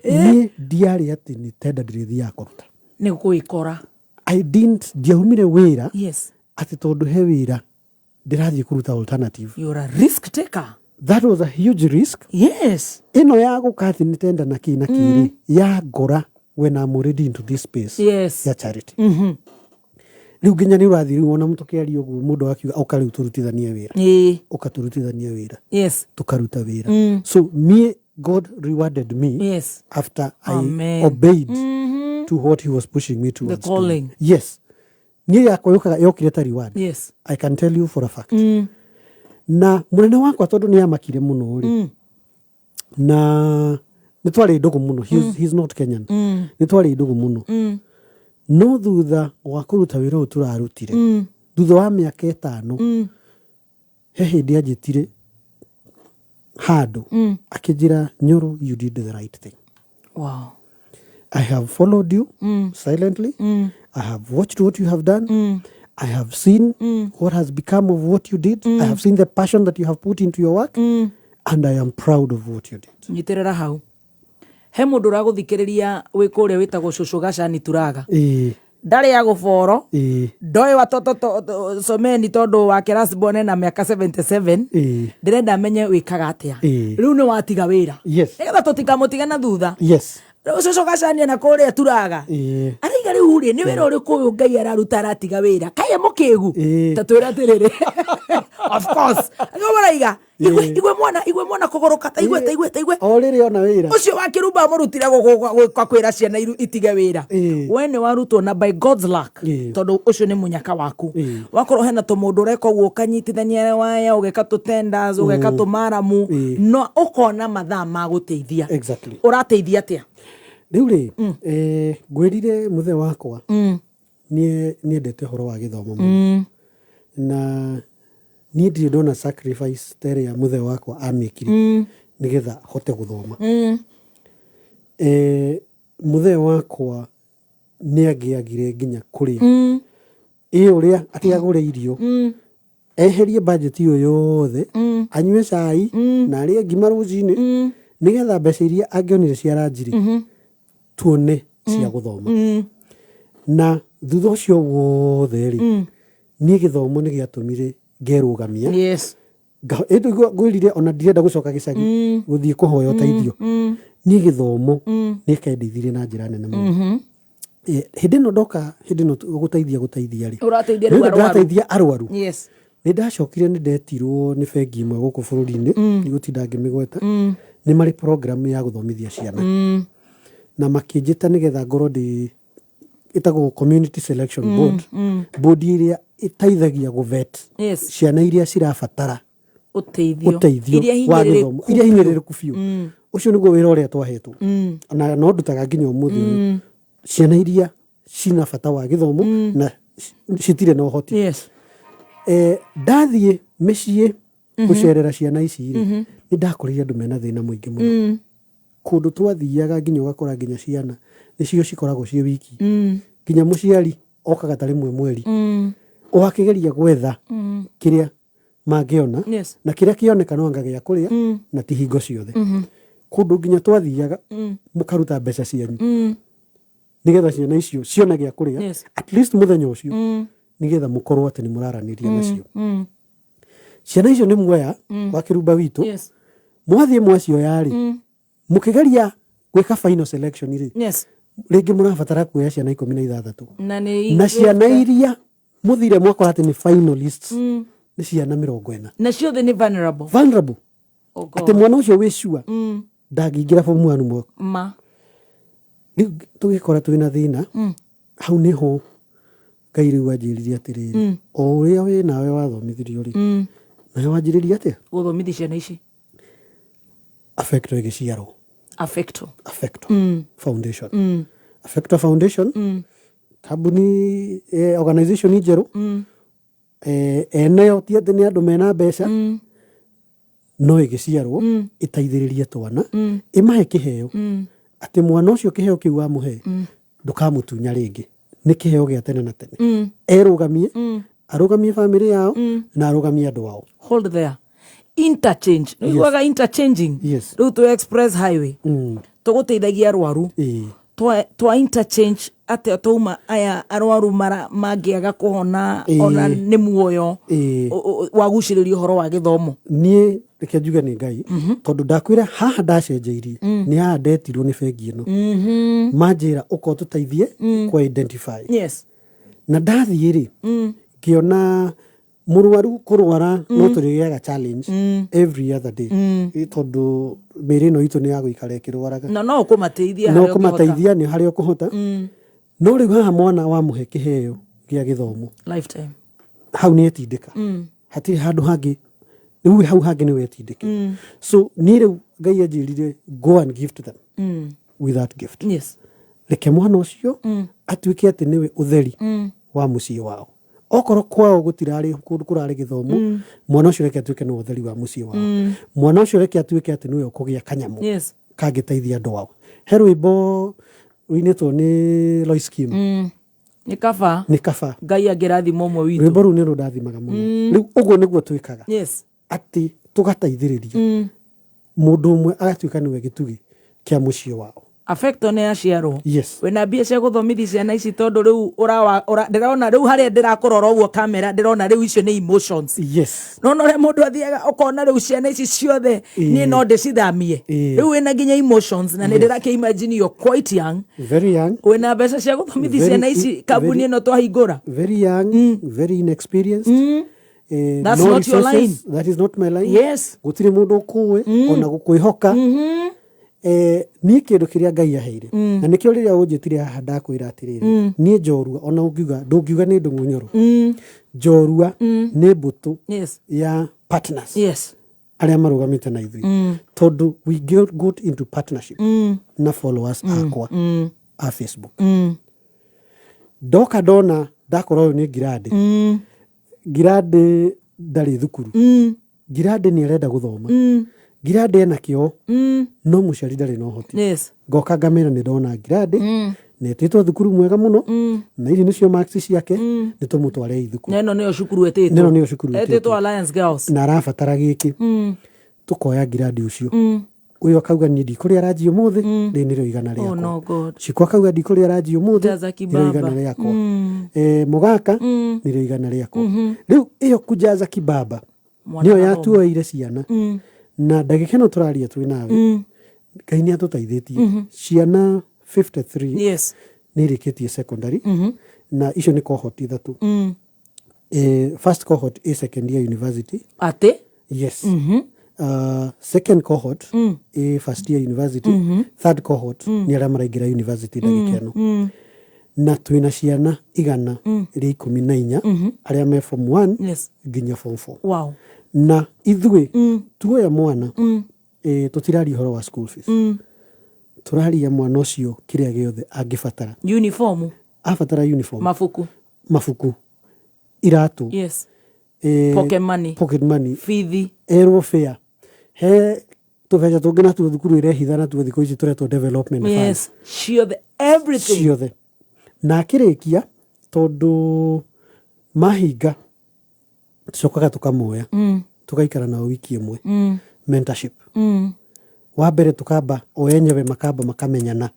Niĩ ndiarĩ atĩ nĩ tenda ndĩrĩthiaga kũruta. Nĩ gwĩkora. I didn't, ndiaumire wĩra. Yes. Atĩ tondũ he wĩra ndĩrathiĩ kũruta alternative. You're a risk taker. That was a huge risk. Yes. Ĩno ya gũka atĩ nĩ tenda na kĩ na kĩ rĩ, ya ngora when I'm already into this space Yes. ya charity. Rĩu nginya nĩ ũrathiĩ rĩu ona tũkĩaria ũguo mũndũ akiuga ũka rĩu tũrutithanie wĩra. Ũka tũrutithanie wĩra. Yes. Tũkaruta wĩra. So me, God rewarded me Yes. after I Amen. obeyed to what he was pushing me towards. The calling. Yes. Niĩ yakwa yũkaga yokire ta reward. Yes. I can tell you for a fact. Na mũnene wakwa tondũ nĩ amakire mũno rĩ. Na nĩ twarĩ ndũgũ mũno. He's not Kenyan. Nĩ twarĩ ndũgũ mũno. No thutha wa kũruta wĩra ũyũ tũrarutire, thutha wa mĩaka ĩtano, he hĩndĩ anjĩtire handũ, akĩnjĩra, Nyoro, you did the right thing. Wow. I have followed you silently. I have watched what you have done. I have seen what has become of what you did. I have seen the passion that you have put into your work. And I am proud of what you did. Nyitĩrĩra hau. He mũndũ ũragũthikĩrĩria wĩ kũrĩa wĩtagwo Cũcũ Gacani Turaga. Ndarĩ agũboro. Ndoĩ watoto someni tondũ wake last born ena mĩaka 77. Ndĩrenda menye wĩkaga atĩa. Rĩu nĩ watiga wĩra. Yes. Nĩgetha tũtikamũtige na thutha. Yes. Rĩu Cũcũ Gacani ena kũrĩa Turaga. Araiga rĩu rĩ, nĩ wĩra ũrĩkũ ũyũ Ngai araruta aratiga wĩra? Kaĩ mũkĩgu? Ta twĩre atĩrĩrĩ. Of course. Nĩguo maraiga. Igwe igwe mwana, igwe mwana kũgũrũka, ta igwe, ta igwe, ta igwe. O rĩrĩ ona wĩra. Ũcio wa kĩrumba amũrutire gũka kwĩra ciana itige wĩra. We nĩ warutwo na by God's luck, tondũ ũcio nĩ mũnyaka waku. Wakorwo hena tũmũndũ ũreka ũguo, ũkanyitithania waya, ũgeka tũ tenders, ũgeka tũmaramu, no ũkona mathaa ma gũteithia. Ũrateithia atĩa? Rĩu rĩ, ngwĩrire mũthee wakwa niĩ niendete ũhoro wa gĩthomo mũno. Na niĩ ndirĩ ndona sacrifice ta ĩrĩa mũthee wakwa amĩkire nĩgetha hote gũthoma. Mũthee wakwa nĩ angĩagire nginya kũrĩa. Ĩ ũrĩa atĩ agũre irio, eherie budget ĩyo yothe, anyue cai na arĩe ngima rũcinĩ, nĩgetha mbeca iria angĩonire cia ranji rĩ, tuone cia gũthoma. Na thutha ũcio wothe rĩ, niĩ gĩthomo nĩ gĩatũmire ngerũgamia. Ĩndĩ ngwĩrire ona ndirenda gũcoka gĩcagi gũthiĩ kũhoya ũteithio. Niĩ gĩthomo nĩ kĩandeithirie na njĩra nene mũno. Hĩndĩ ĩno ndoka, hĩndĩ ĩno gũteithia gũteithia rĩ, Ũrateithia rĩu rĩu arwaru. ndĩrateithia arwaru. Nĩ ndacokire nĩ ndetirwo nĩ bengi ĩmwe gũkũ bũrũri-inĩ, ndigũtinda ngĩmĩgweta. Nĩ marĩ program ya gũthomithia ciana. Na makĩnjĩta nĩgetha ngorwo ndĩ, ĩtagwo community selection board, board ĩrĩa ĩteithagia gũvet ciana iria cirabatara Ũteithio. ũteithio Iria wa hinyĩrĩrĩku gĩthomo, iria hinyĩrĩrĩku biũ. Ũcio nĩguo wĩra ũrĩa twahetwo. Na no ndutaga nginya ũmũthĩ ũyũ. Ciana iria cina bata wa gĩthomo na citirĩ na ũhoti. Ndathiĩ mĩciĩ gũcerera ciana ici rĩ, nĩ ndakorire andũ mena thĩna mũingĩ mũno. Kũndũ twathiaga nginya ũgakora nginya ciana nĩcio cikoragwo ciĩ wiki. Nginya mũciari okaga ta rĩmwe mweri. Ũgakĩgeria gwetha kĩrĩa mangĩona, na kĩrĩa kĩoneka no anga gĩa kũrĩa, na ti hingo ciothe. Kũndũ nginya twathiaga mũkaruta mbeca cianyu nĩgetha ciana icio cione gĩa kũrĩa, at least mũthenya ũcio, nĩgetha mũkorwo atĩ nĩ mũraranĩria nacio. Ciana icio nĩ muoya wa kĩrumba witũ. Mwathiĩ mwacioya rĩ, mũkĩgeria gwĩka final selection rĩ, rĩngĩ mũrabatara kuoya ciana 16. Na nĩ Na ciana iria mũthire mwakora atĩ nĩ finalists nĩ ciana 40. Na ciothe nĩ vulnerable. Vulnerable. Oh God. Atĩ mwana ũcio wĩ sure ndangĩingĩra form 1 mwaka. Ma. Rĩu tũgĩkora twĩna thĩna, hau nĩho Ngai rĩu anjĩrire atĩrĩrĩ, o ũrĩa wĩ nawe wathomithirio rĩ, nawe wanjĩrĩria atĩa? Gũthomithia ciana ici. Affecto ĩgĩciarwo. Affecto. Affecto Foundation. Affecto Foundation, kambuni, organization njerũ. Eneo ti atĩ nĩ andũ mena mbeca, no ĩgĩciarwo ĩteithĩrĩrie twana, ĩmahe kĩheo, atĩ mwana ũcio kĩheo kĩu wamũhe ndũkamũtunya rĩngĩ, nĩ kĩheo gĩa tene na tene. Erũgamie, arũgamie bamĩrĩ yao na arũgamie andũ ao. Hold there. Interchange. Nĩ ũiguaga interchanging? Yes. Rĩu twĩ express highway. Tũgũteithagia arwaru. Twa interchange atĩa twauma aya arwaru mangĩaga kũhona ona nĩ muoyo wagucĩrĩria ũhoro wa gĩthomo? Niĩ reke njuge nĩ Ngai, tondũ ndakwĩra haha ndacenjeirie, nĩ haha ndetirwo nĩ bengi ĩno. Manjĩra ũka ũtũteithie kũ identify. Na ndathiĩ rĩ, ngĩona mũrwaru kũrwara no tũrĩgĩaga challenge every other day. Tondũ mĩĩrĩ ĩno itũ nĩ ya gũikara ĩkĩrwaraga. Na no ũkũmateithia No harĩa ũngĩhota. ũkũmateithia nĩ harĩa ũkũhota. No rĩu haha mwana wamũhe kĩheo gĩa gĩthomo, Lifetime. hau nĩ etindĩka. Hatirĩ handũ hangĩ, rĩu hau hangĩ nĩ wetindĩke. So niĩ rĩu Ngai anjĩrire go and give to them with that gift. Reke mwana ũcio atuĩke atĩ nĩwe ũtheri wa mũciĩ wao. Okorwo kwao gũtirarĩ kũndũ kũrarĩ gĩthomo, mwana ũcio reke atuĩke nĩwe ũtheri wa mũciĩ wao. Mwana ũcio reke atuĩke atĩ nĩwe ũkũgĩa kanyamũ kangĩteithia andũ ao. He rwĩmbo rũinĩtwo nĩ Lois Kim. Nĩ kaba. Nĩ kaba. Ngai angĩrathima ũmwe witũ. Rwĩmbo rũu nĩ rũndathimaga mũno. Rĩu ũguo nĩguo twĩkaga. Atĩ tũgateithĩrĩria mũndũ ũmwe agatuĩka nĩwe gĩtugĩ kĩa mũciĩ wao. Affecto nĩ yaciarwo. Wĩna mbia cia gũthomithia ciana ici tondũ rĩu ndĩrona rĩu harĩa ndĩrakũrora ũguo kamera, ndĩrona rĩu icio nĩ emotions. No ũrĩa mũndũ athiaga ũkona rĩu ciana ici ciothe niĩ no ndĩcithamie. Rĩu wĩna nginya emotions na nĩ ndĩrakĩ imagine you're quite young. Very young. Wĩna mbeca cia gũthomithia ciana ici kambuni ĩno twahingũra. Very young, very inexperienced. That's no not your resources, line. That is not my line. Yes. Gũtirĩ mũndũ ũkũĩ ona gũkwĩhoka. Niĩ kĩndũ kĩrĩa Ngai aheire na nĩkĩo rĩrĩa ũnjĩtire haha ndakwĩra atĩrĩrĩ, niĩ njorua ona ũngiuga ndũngiuga nĩ Ndung'u Nyoro, njorua nĩ mbũtũ ya partners arĩa marũgamĩte na ithuĩ, tondũ we got into partnership na followers akwa a Facebook. Ndoka ndona ndakora ũyũ nĩ Ngirandi. Ngirandi ndarĩ thukuru, Ngirandi nĩ arenda gũthoma, Ngirandi ena kĩo, no mũciari ndarĩ na ũhoti. Ngoka ngamera nĩ ndona Ngirandi na etĩtwo thukuru mwega mũno, na ici nĩcio marks ciake, nĩ tũmũtware thukuru. Na ĩno nĩyo cukuru etĩtwo. Na ĩno nĩyo cukuru etĩtwo. Ĩtĩtwo. Alliance Girls. Na arabatara gĩkĩ. Tũkoya Ngirandi ũcio. Ũyũ akauga niĩ ndikũrĩa ranji ũmũthĩ, rĩrĩ nĩrĩo igana Oh rĩakwa. no God. Ciko akauga ndikũrĩa ranji ũmũthĩ, Jaza nĩrĩo kibaba. igana rĩakwa. Mũgaka, nĩrĩo igana rĩakwa. Rĩu ĩyo kujaza kibaba Mwana nĩyo athoma. yatuoire ciana. Na ndagĩka ĩno tũraria twĩ nawe, Ngai nĩ atũteithĩtie, ciana 53 nĩ irĩkĩtie secondary, na icio nĩ cohort ithatũ. First cohort ĩ second year university. Atĩ? Yes. Second cohort ĩ first year university. Third cohort nĩ arĩa maraingĩra university ndagĩka ĩno. Na twĩna ciana 114 arĩa me form 1 nginya form 4. Na ithuĩ tuoya mwana, tũtiraria ũhoro wa school fees, tũraria mwana ũcio kĩrĩa gĩothe angĩbatara. Uniform. Abatara uniform, Mabuku. Mabuku, iratũ, Pocket money. Pocket money. Bithi. Erwo fare, he tũbeca tũngĩ natuo thukuru ĩrehitha natuo thikũ ici tũretwo development fund. Ciothe, everything. Ciothe. Na akĩrĩkia, tondũ mahinga tũcokaga tũkamoya, tũgaikara nao wiki ĩmwe, mentorship. Wa mbere tũkamba o enyewe makamba makamenyana,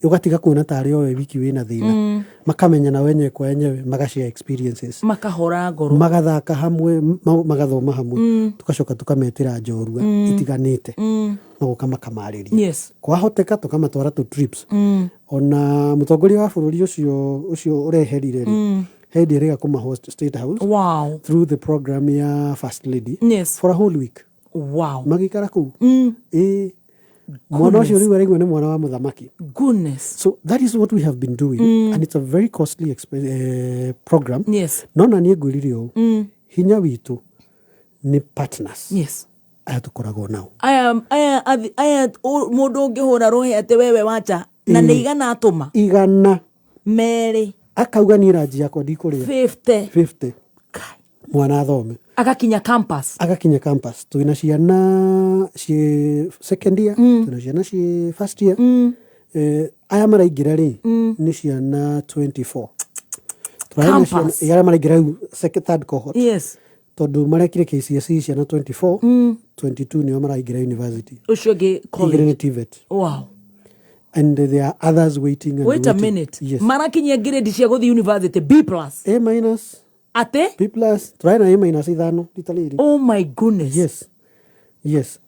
ũgatiga kuona tarĩ owe wiki wĩna thĩna. Makamenyana o enyewe kwa enyewe, magashare experiences, Makahora ngoro. Magathaka hamwe, magathoma hamwe. Tugacoka tukametĩra njorua itiganĩte, magoka makamarĩria. Kwahoteka tũkamatwara tũ trips. Ona mũtongoria wa bũrũri ũcio ũcio ũreherire rĩ, hĩndĩ ĩrĩga kũma host State House through the program ya First Lady for a whole week. Magĩikara kũu. Ĩĩ, mwana ũcio rĩu araigua nĩ mwana wa mũthamaki. Goodness. So that is what we have been doing, and it's a very costly program. No na niĩ ngwĩrire ũũ, hinya witũ nĩ partners aya tũkoragwo nao. Aya mũndũ ũngĩhũra rũhĩ atĩ wewe wacha na nĩ igana atũma. Igana. Merĩ. Akauga niĩ ranji yakwa ndikũrĩa. 50. 50, mwana athome. Agakinya campus. Agakinya campus. Twĩna ciana ciĩ second year, twĩna ciana ciĩ first year. Aya maraingĩra rĩ, nĩ ciana 24. Tũrarĩ na ciana- Campus. Arĩa maraingĩra rĩu second, third cohort, tondũ marekire KCSE ciana 24, 22 nĩo maraingĩra university. Ũcio ũngĩ Igĩrĩ college. nĩ TVET. And there are others waiting and Wait a waiting. minute. Yes. Marakinyia grade cia gũthiĩ university B plus? A minus. Atĩ? B plus. Tũrarĩ na A minus ithano rita rĩrĩ. Oh my goodness. Yes,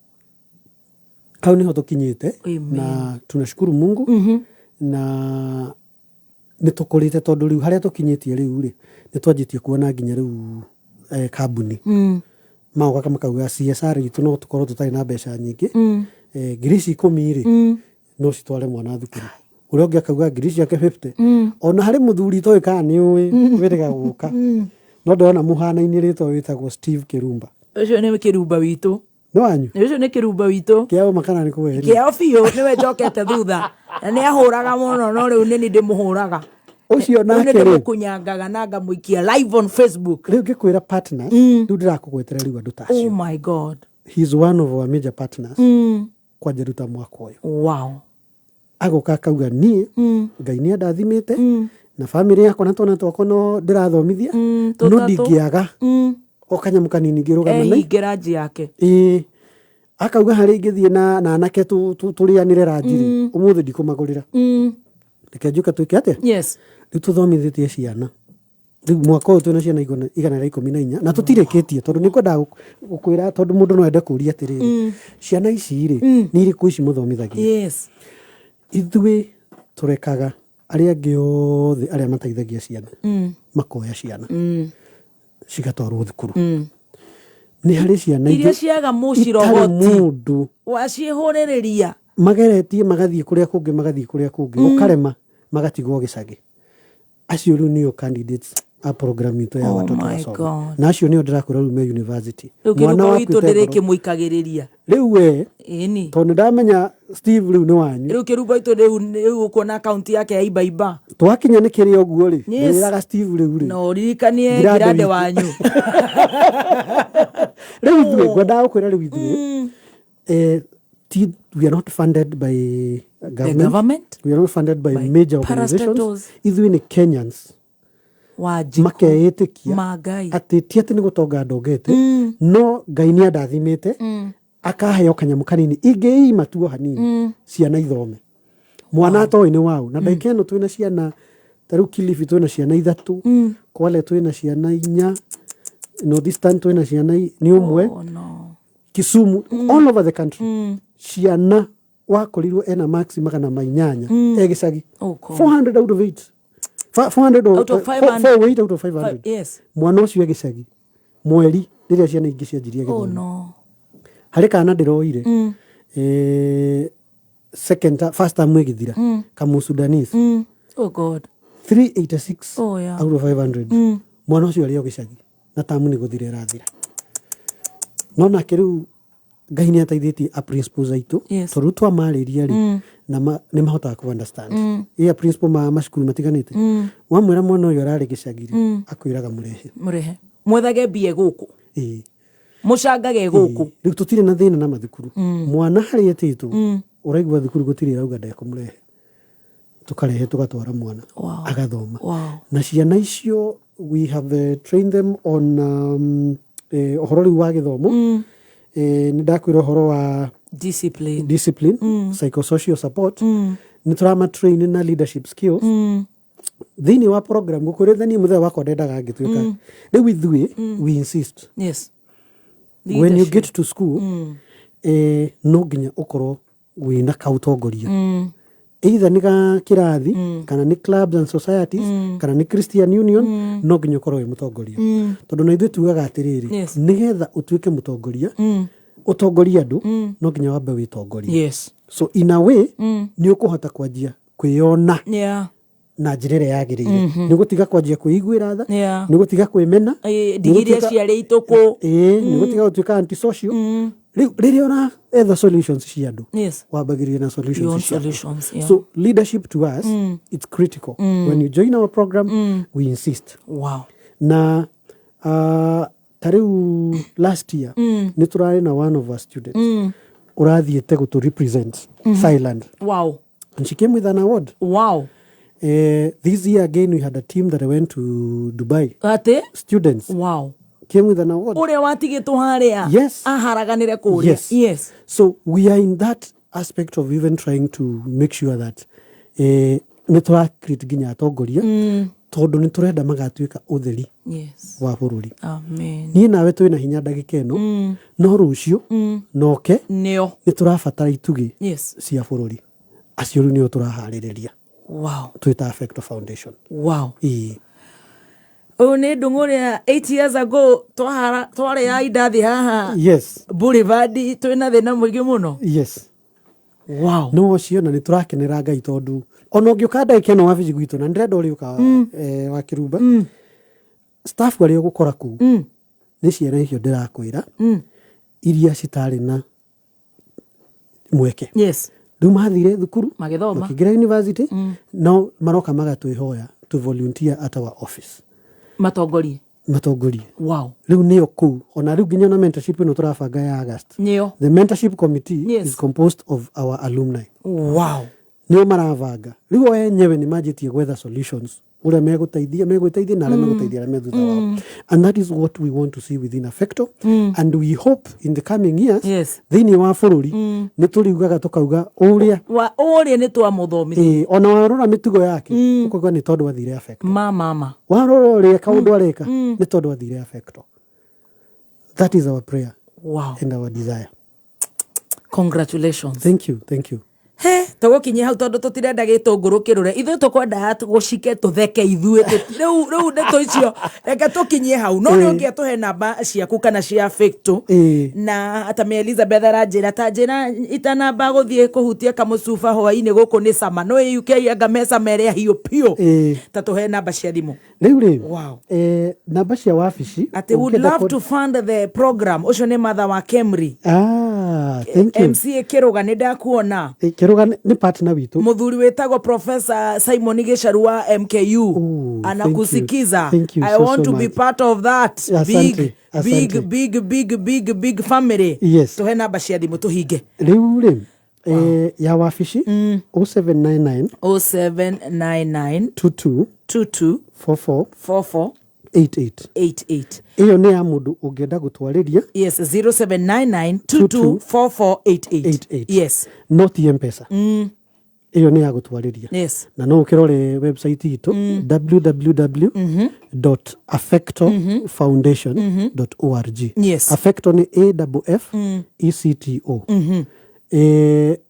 hau niho tũkinyĩte. Amen. Na tunashukuru Mungu na nĩ tũkũrĩte, tondũ rĩu harĩa tũkinyĩtie rĩu rĩ, nĩ twanjĩtie kuona nginya rĩu kambuni magoka makauga CSR itũ no tũkorwo tũtarĩ na mbeca nyingĩ, ngiri ici 10 rĩ, no citware mwana thukuru. Ũrĩa ũngĩ akauga ngiri ciake 50. Ona harĩ mũthuri itoĩ kana nĩ ũĩ wĩrĩga gũka, no ndĩrona mũhanaine rĩtwa, wĩtagwo Steve Kĩrumba. Ũcio nĩ kĩrumba witũ. Nĩ wanyu? Ũcio nĩ kĩrumba witũ. Kĩao makana nĩ kũweheria. Kĩao biũ, nĩwe njokete thutha na nĩ ahũraga mũno, no rĩu nĩ ndĩmũhũraga. Ũcio Rĩu nĩ nake rĩ, ndĩmũkunyangaga na ngamũikia live on Facebook. Rĩu ngĩkwĩra partners, rĩu ndĩrakũgwetera rĩu andũ ta acio. Oh my God. He is one of our major partners kwanja ruta mwaka ũyũ. Agoka akauga niĩ Ngai nĩ andathimĩte na bamĩrĩ yakwa na twana twakwa no ndĩrathomithia, no tũtatũ. ndingĩaga o kanyamũ kanini ngĩrũgama na Ehingĩra ranji yake. Ĩĩ, akauga harĩa ingĩthiĩ na anake tũrĩanĩre ranji rĩ, ũmũthĩ ndikũmagũrĩra, reke njũke twĩke atĩa. Rĩu tũthomithĩtie ciana, rĩu mwaka ũyũ twĩna ciana 114 na tũtirĩkĩtie, tondũ nĩ ngwendaga gũkwĩra, tondũ mũndũ no ende kũria atĩrĩrĩ, ciana ici rĩ, nĩ irĩkũ ici mũthomithagia? Ithuĩ tũrekaga arĩa angĩ othe arĩa mateithagia ciana makoya ciana. Cigatwarwo thukuru. Nĩ harĩ ciana Iria ingĩ ciaga itarĩ mũcirogoti mũndũ waciĩhũrĩrĩria. Mageretie, magathiĩ kũrĩa kũngĩ, magathiĩ kũrĩa kũngĩ, gũkarema, magatigwo gĩcagi. Acio rĩu nĩo candidates a program itũ ya Oh Watoto my Wasome. God. Na acio nĩo ndĩrakwĩra rĩu me university. Rĩu Mwana kĩruga witũ wakuĩte ngoro. ndĩrĩkĩmũikagĩrĩria. Rĩu we, Ĩni. tondũ nĩndamenya Steve rĩu nĩ wanyu. Rĩu kĩruga witũ rĩu rĩu ũkuona akaunti yake ya imbaimba. Twakinya nĩ kĩrĩ ũguo rĩ, Yes. ndĩraga Steve rĩu rĩ, Na ũririkanie Ngirande ngirande witũ. Wanyu. Rĩu ithuĩ ngwendaga gũkwĩra rĩu ithuĩ, we are not funded by government. Government? We are not funded by major organizations. Parastatals. Ithuĩ nĩ Kenyans Wanjikũ. Makeĩtĩkia Ma Ngai. Atĩ ti atĩ nĩ gũtonga ndongete, no Ngai nĩ andathimĩte akaheo kanyamũ kanini ingĩima tuo hanini, ciana ithome. Mwana atoĩ nĩ waũ. Na ndagĩka ĩno twĩna ciana ta rĩu Kilifi twĩna ciana ithatũ, Kwale twĩna ciana inya, North Eastern twĩna ciana nĩ ũmwe. Oh, no. Kisumu, all over the country, ciana wakorirwo ena max 800 e gĩcagi. Oh, God. 400 out of 8. 400 Out of 500. 408 out of 500. Yes. Mwana ũcio e gĩcagi mweri rĩrĩa ciana ingĩ cianjirie Oh gĩthomo. No. Harĩ kana ndĩroire, second first term ĩgĩthira, kamu Sudanese, Oh God. 386 Oh, yeah. out of 500. Mwana ũcio arĩ o gĩcagi na tamu nĩ gũthira ĩrathira. No nake rĩu Ngai nĩ ateithĩtie a principals aitũ, tondũ rĩu twamarĩria rĩ, na nĩ mahotaga kũ understand. Ĩ a principal ma macukuru matiganĩte, wamwĩra mwana ũyũ ararĩ gĩcagi rĩ, akwĩraga mũrehe. Mũrehe. Mwethage mbia gũkũ. Ĩĩ. Mũcangage gũkũ. Ĩĩ. Rĩu tũtirĩ na thĩna na mathukuru. Mwana harĩa etĩtwo, ũraigua thukuru gũtirĩ ĩrauga ndekũmũrehe, tũkarehe tũgatwara mwana agathoma. Na ciana icio we have trained them on ũhoro rĩu wa gĩthomo. Nĩ ndakwĩra ũhoro wa discipline, discipline, psychosocial support. Nĩ tũramatrain na leadership skills thĩinĩ wa program. Gũkwĩrĩte niĩ mũthenya wakwa ndendaga ngĩtuĩka rĩu ithuĩ we insist, when you Leadership. get to school, no nginya ũkorwo wĩna kautongoria, either nĩ ga kĩrathi, kana nĩ clubs and societies, kana nĩ Christian Union. No nginya ũkorwo wĩ mũtongoria, tondũ na ithuĩ tugaga atĩrĩrĩ, nĩgetha ũtuĩke mũtongoria, ũtongorie andũ, no nginya wambe wĩtongorie. So in a way, nĩ ũkũhota kwanjia kwĩyona na njĩra ĩrĩa yagĩrĩire, nĩ ũgũtiga kwanjia kwĩiguĩra tha, nĩ ũgũtiga kwĩmena, Ndigi iria ciarĩitwo kũ. Ĩĩ, nĩ ũgũtiga gũtuĩka antisocial. Rĩu rĩrĩa ũraetha solutions cia andũ, wambagĩrĩria na Your own solutions ciaku. solutions, yeah. So leadership to us, it's critical. When you join our program, we insist. Na ta rĩu last year, nĩ tũrarĩ na one of our students ũrathiĩte gũtũ represent Thailand, and she came with an award. This year again we had a team that went to Dubai. Atĩ? Students came with an award. Ũrĩa watigĩtwo harĩa aharaganĩre kũrĩa. Yes. So we are in that aspect of even trying to make sure that nĩ tũra create nginya atongoria, tondũ nĩ tũrenda magatuĩka ũtheri wa bũrũri. Amen. Niĩ nawe twĩna hinya ndagĩka ĩno, no rũciũ noke nĩo nĩ tũrabatara itugĩ cia bũrũri. Acio rĩu nĩo tũraharĩrĩria twĩta Affecto Foundation. Ĩĩ. Ũyũ nĩ ndũng'ũ ũrĩa 8 years ago twarĩa indathi haha Boulevard twĩna thĩna mũingĩ mũno. No ũcio na nĩ tũrakenera Ngai, tondũ ona ũngĩũka ndagĩka ĩno wabici gwitũ, na nĩndĩrenda ũrĩũka, wa Kĩrumba, staff arĩa ũgũkora kũu nĩ ciana icio ndĩrakwĩra, iria citarĩ na mweke. Rĩu mathire thukuru, magĩthoma, makĩingĩra university, no maroka magatwĩhoya to volunteer at our office. Matongorie. Matongorie. Rĩu nĩo kũu ona rĩu nginya na mentorship ĩno tũrabanga ya August, nĩo the mentorship committee is composed of our alumni. Nĩo marabanga rĩu, o enyewe nĩ manjĩtie gwetha solutions ũrĩa megũteithia, megwĩteithia na arĩa megũteithia arĩa me thutha wao. And that is what we want to see within Affecto, and we hope in the coming years, thĩinĩ wa bũrũri, nĩ tũriugaga tũkauga ũrĩa wa ũrĩa nĩ twamũthomithia. Ĩĩ, ona warora mĩtugo yake, ũkauga nĩ tondũ athire Affecto. Ma mama. Warora ũrĩa kaũndũ areka, nĩ tondũ athire Affecto. That is our prayer and our desire. Congratulations. Thank you, thank you. He, tũgũkinyia hau tondũ tũtirenda gĩtũngũrũ kĩrũre. Ithuĩ tũkwendaga tũgũcike tũtheke ithuĩ. Rĩu rĩu ndeto icio reke tũkinyie hau. No nĩ ũngĩatũhe namba ciaku kana cia Victo. Na ta Elizabeth aranjĩra ta njĩra itanamba gũthiĩ kũhutia kamũcuba hwainĩ gũkũ nĩ cama. No UK anga me cama ĩrĩa hiũ piũ. Ta tũhe namba cia thimũ. Rĩu rĩ, Wow. namba cia wabici. Atĩ would ũngĩenda love to fund the program. Ũcio nĩ mother wa Kemri. Ah, thank you. MCA Kĩrũga nĩ ndakuona. Kĩrũga nĩ partner witũ. Mũthuri wĩtagwo Professor Simon Gĩcaru wa MKU anakusikiza. Thank you I so, want so to be much. part of that Asante, big big asante. big big big big family. Yes. Tuhe namba cia thimũ tũhinge. Rĩu rĩ, ya wabici 0799 0799 22 22 44 44 88. 88. Ĩyo nĩ ya mũndũ ũngĩenda gũtwarĩria. Yes, 0799 22 4488. Yes. No ti Mpesa. Ĩyo nĩ ya gũtwarĩria. Yes. Na no ũkĩrore website itũ, www affecto foundation org. Yes. Affecto nĩ A F F E C T O.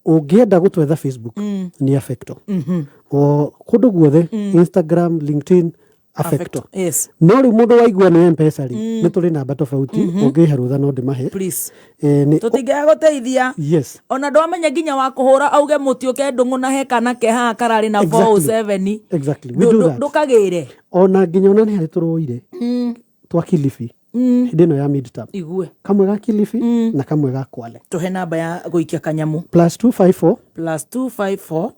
Ũngĩenda gũtwetha Facebook nĩ Affecto. O kũndũ guothe, Instagram, LinkedIn, Affecto. Yes. No rĩu mũndũ waigua nĩ Mpesa rĩ, nĩ tũrĩ namba tofauti. Ũngĩhe rũtha no ndĩmahe. Please. Nĩ Tũtingĩaga gũteithia. Yes. Ona ndwamenya nginya wa kũhũra auge mũtiũke ndũng'ũ na he kana ke haha kararĩ na 407. Exactly. We do that. Ndũkagĩre. Ona nginya ona nĩ harĩ tũroire twa Kilifi hĩndĩ ĩno ya midterm. Igue. Kamwe ga Kilifi na kamwe ga Kwale. Tũhe namba ya gũikia kanyamu. Plus 254 Plus 254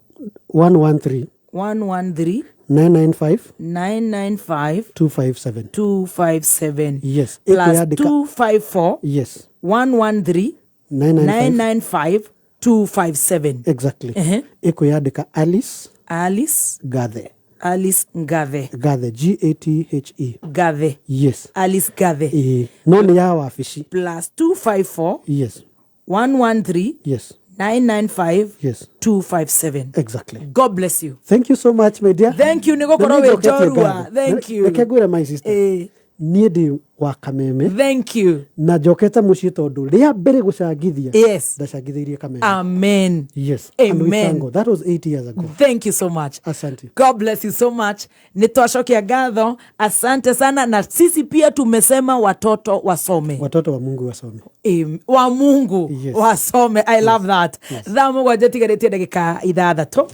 113 113 995 995 257. 257. Yes. Plus Ĩkwĩyandĩka- 254 Yes. 113 995 995 257. Exactly. Ehe. Ĩkwĩyandĩka Alice Alice Gathe. Alice Ngathe. Gathe, G A T H E. Gathe. Yes. Alice Gathe. Ĩĩ. No nĩ ya wabici. Plus 254 Yes. 113 Yes. 995 Yes. 257. Exactly. God bless you. Thank you so much, my dear. Thank you nĩ gũkorwo Na wĩ nĩnjoketie njorua. ngatho. Thank you. Reke ngwĩre, my sister. Niĩ ndĩ wa Kameme. Thank you. Na njokete mũciĩ tondũ rĩa mbere gũcangithia. Yes. Ndacangithĩirie Kameme. Amen. Yes. And we Amen. thank God. That was 8 years ago. Thank you so much. Asante. God bless you so much. Nĩ twacokia ngatho. Asante sana, na sisi pia tumesema watoto wasome. Watoto wa Mungu wasome. Wa Mungu Yes. wasome. I love that. Thaa 7 tigarĩtie ndagĩka 6.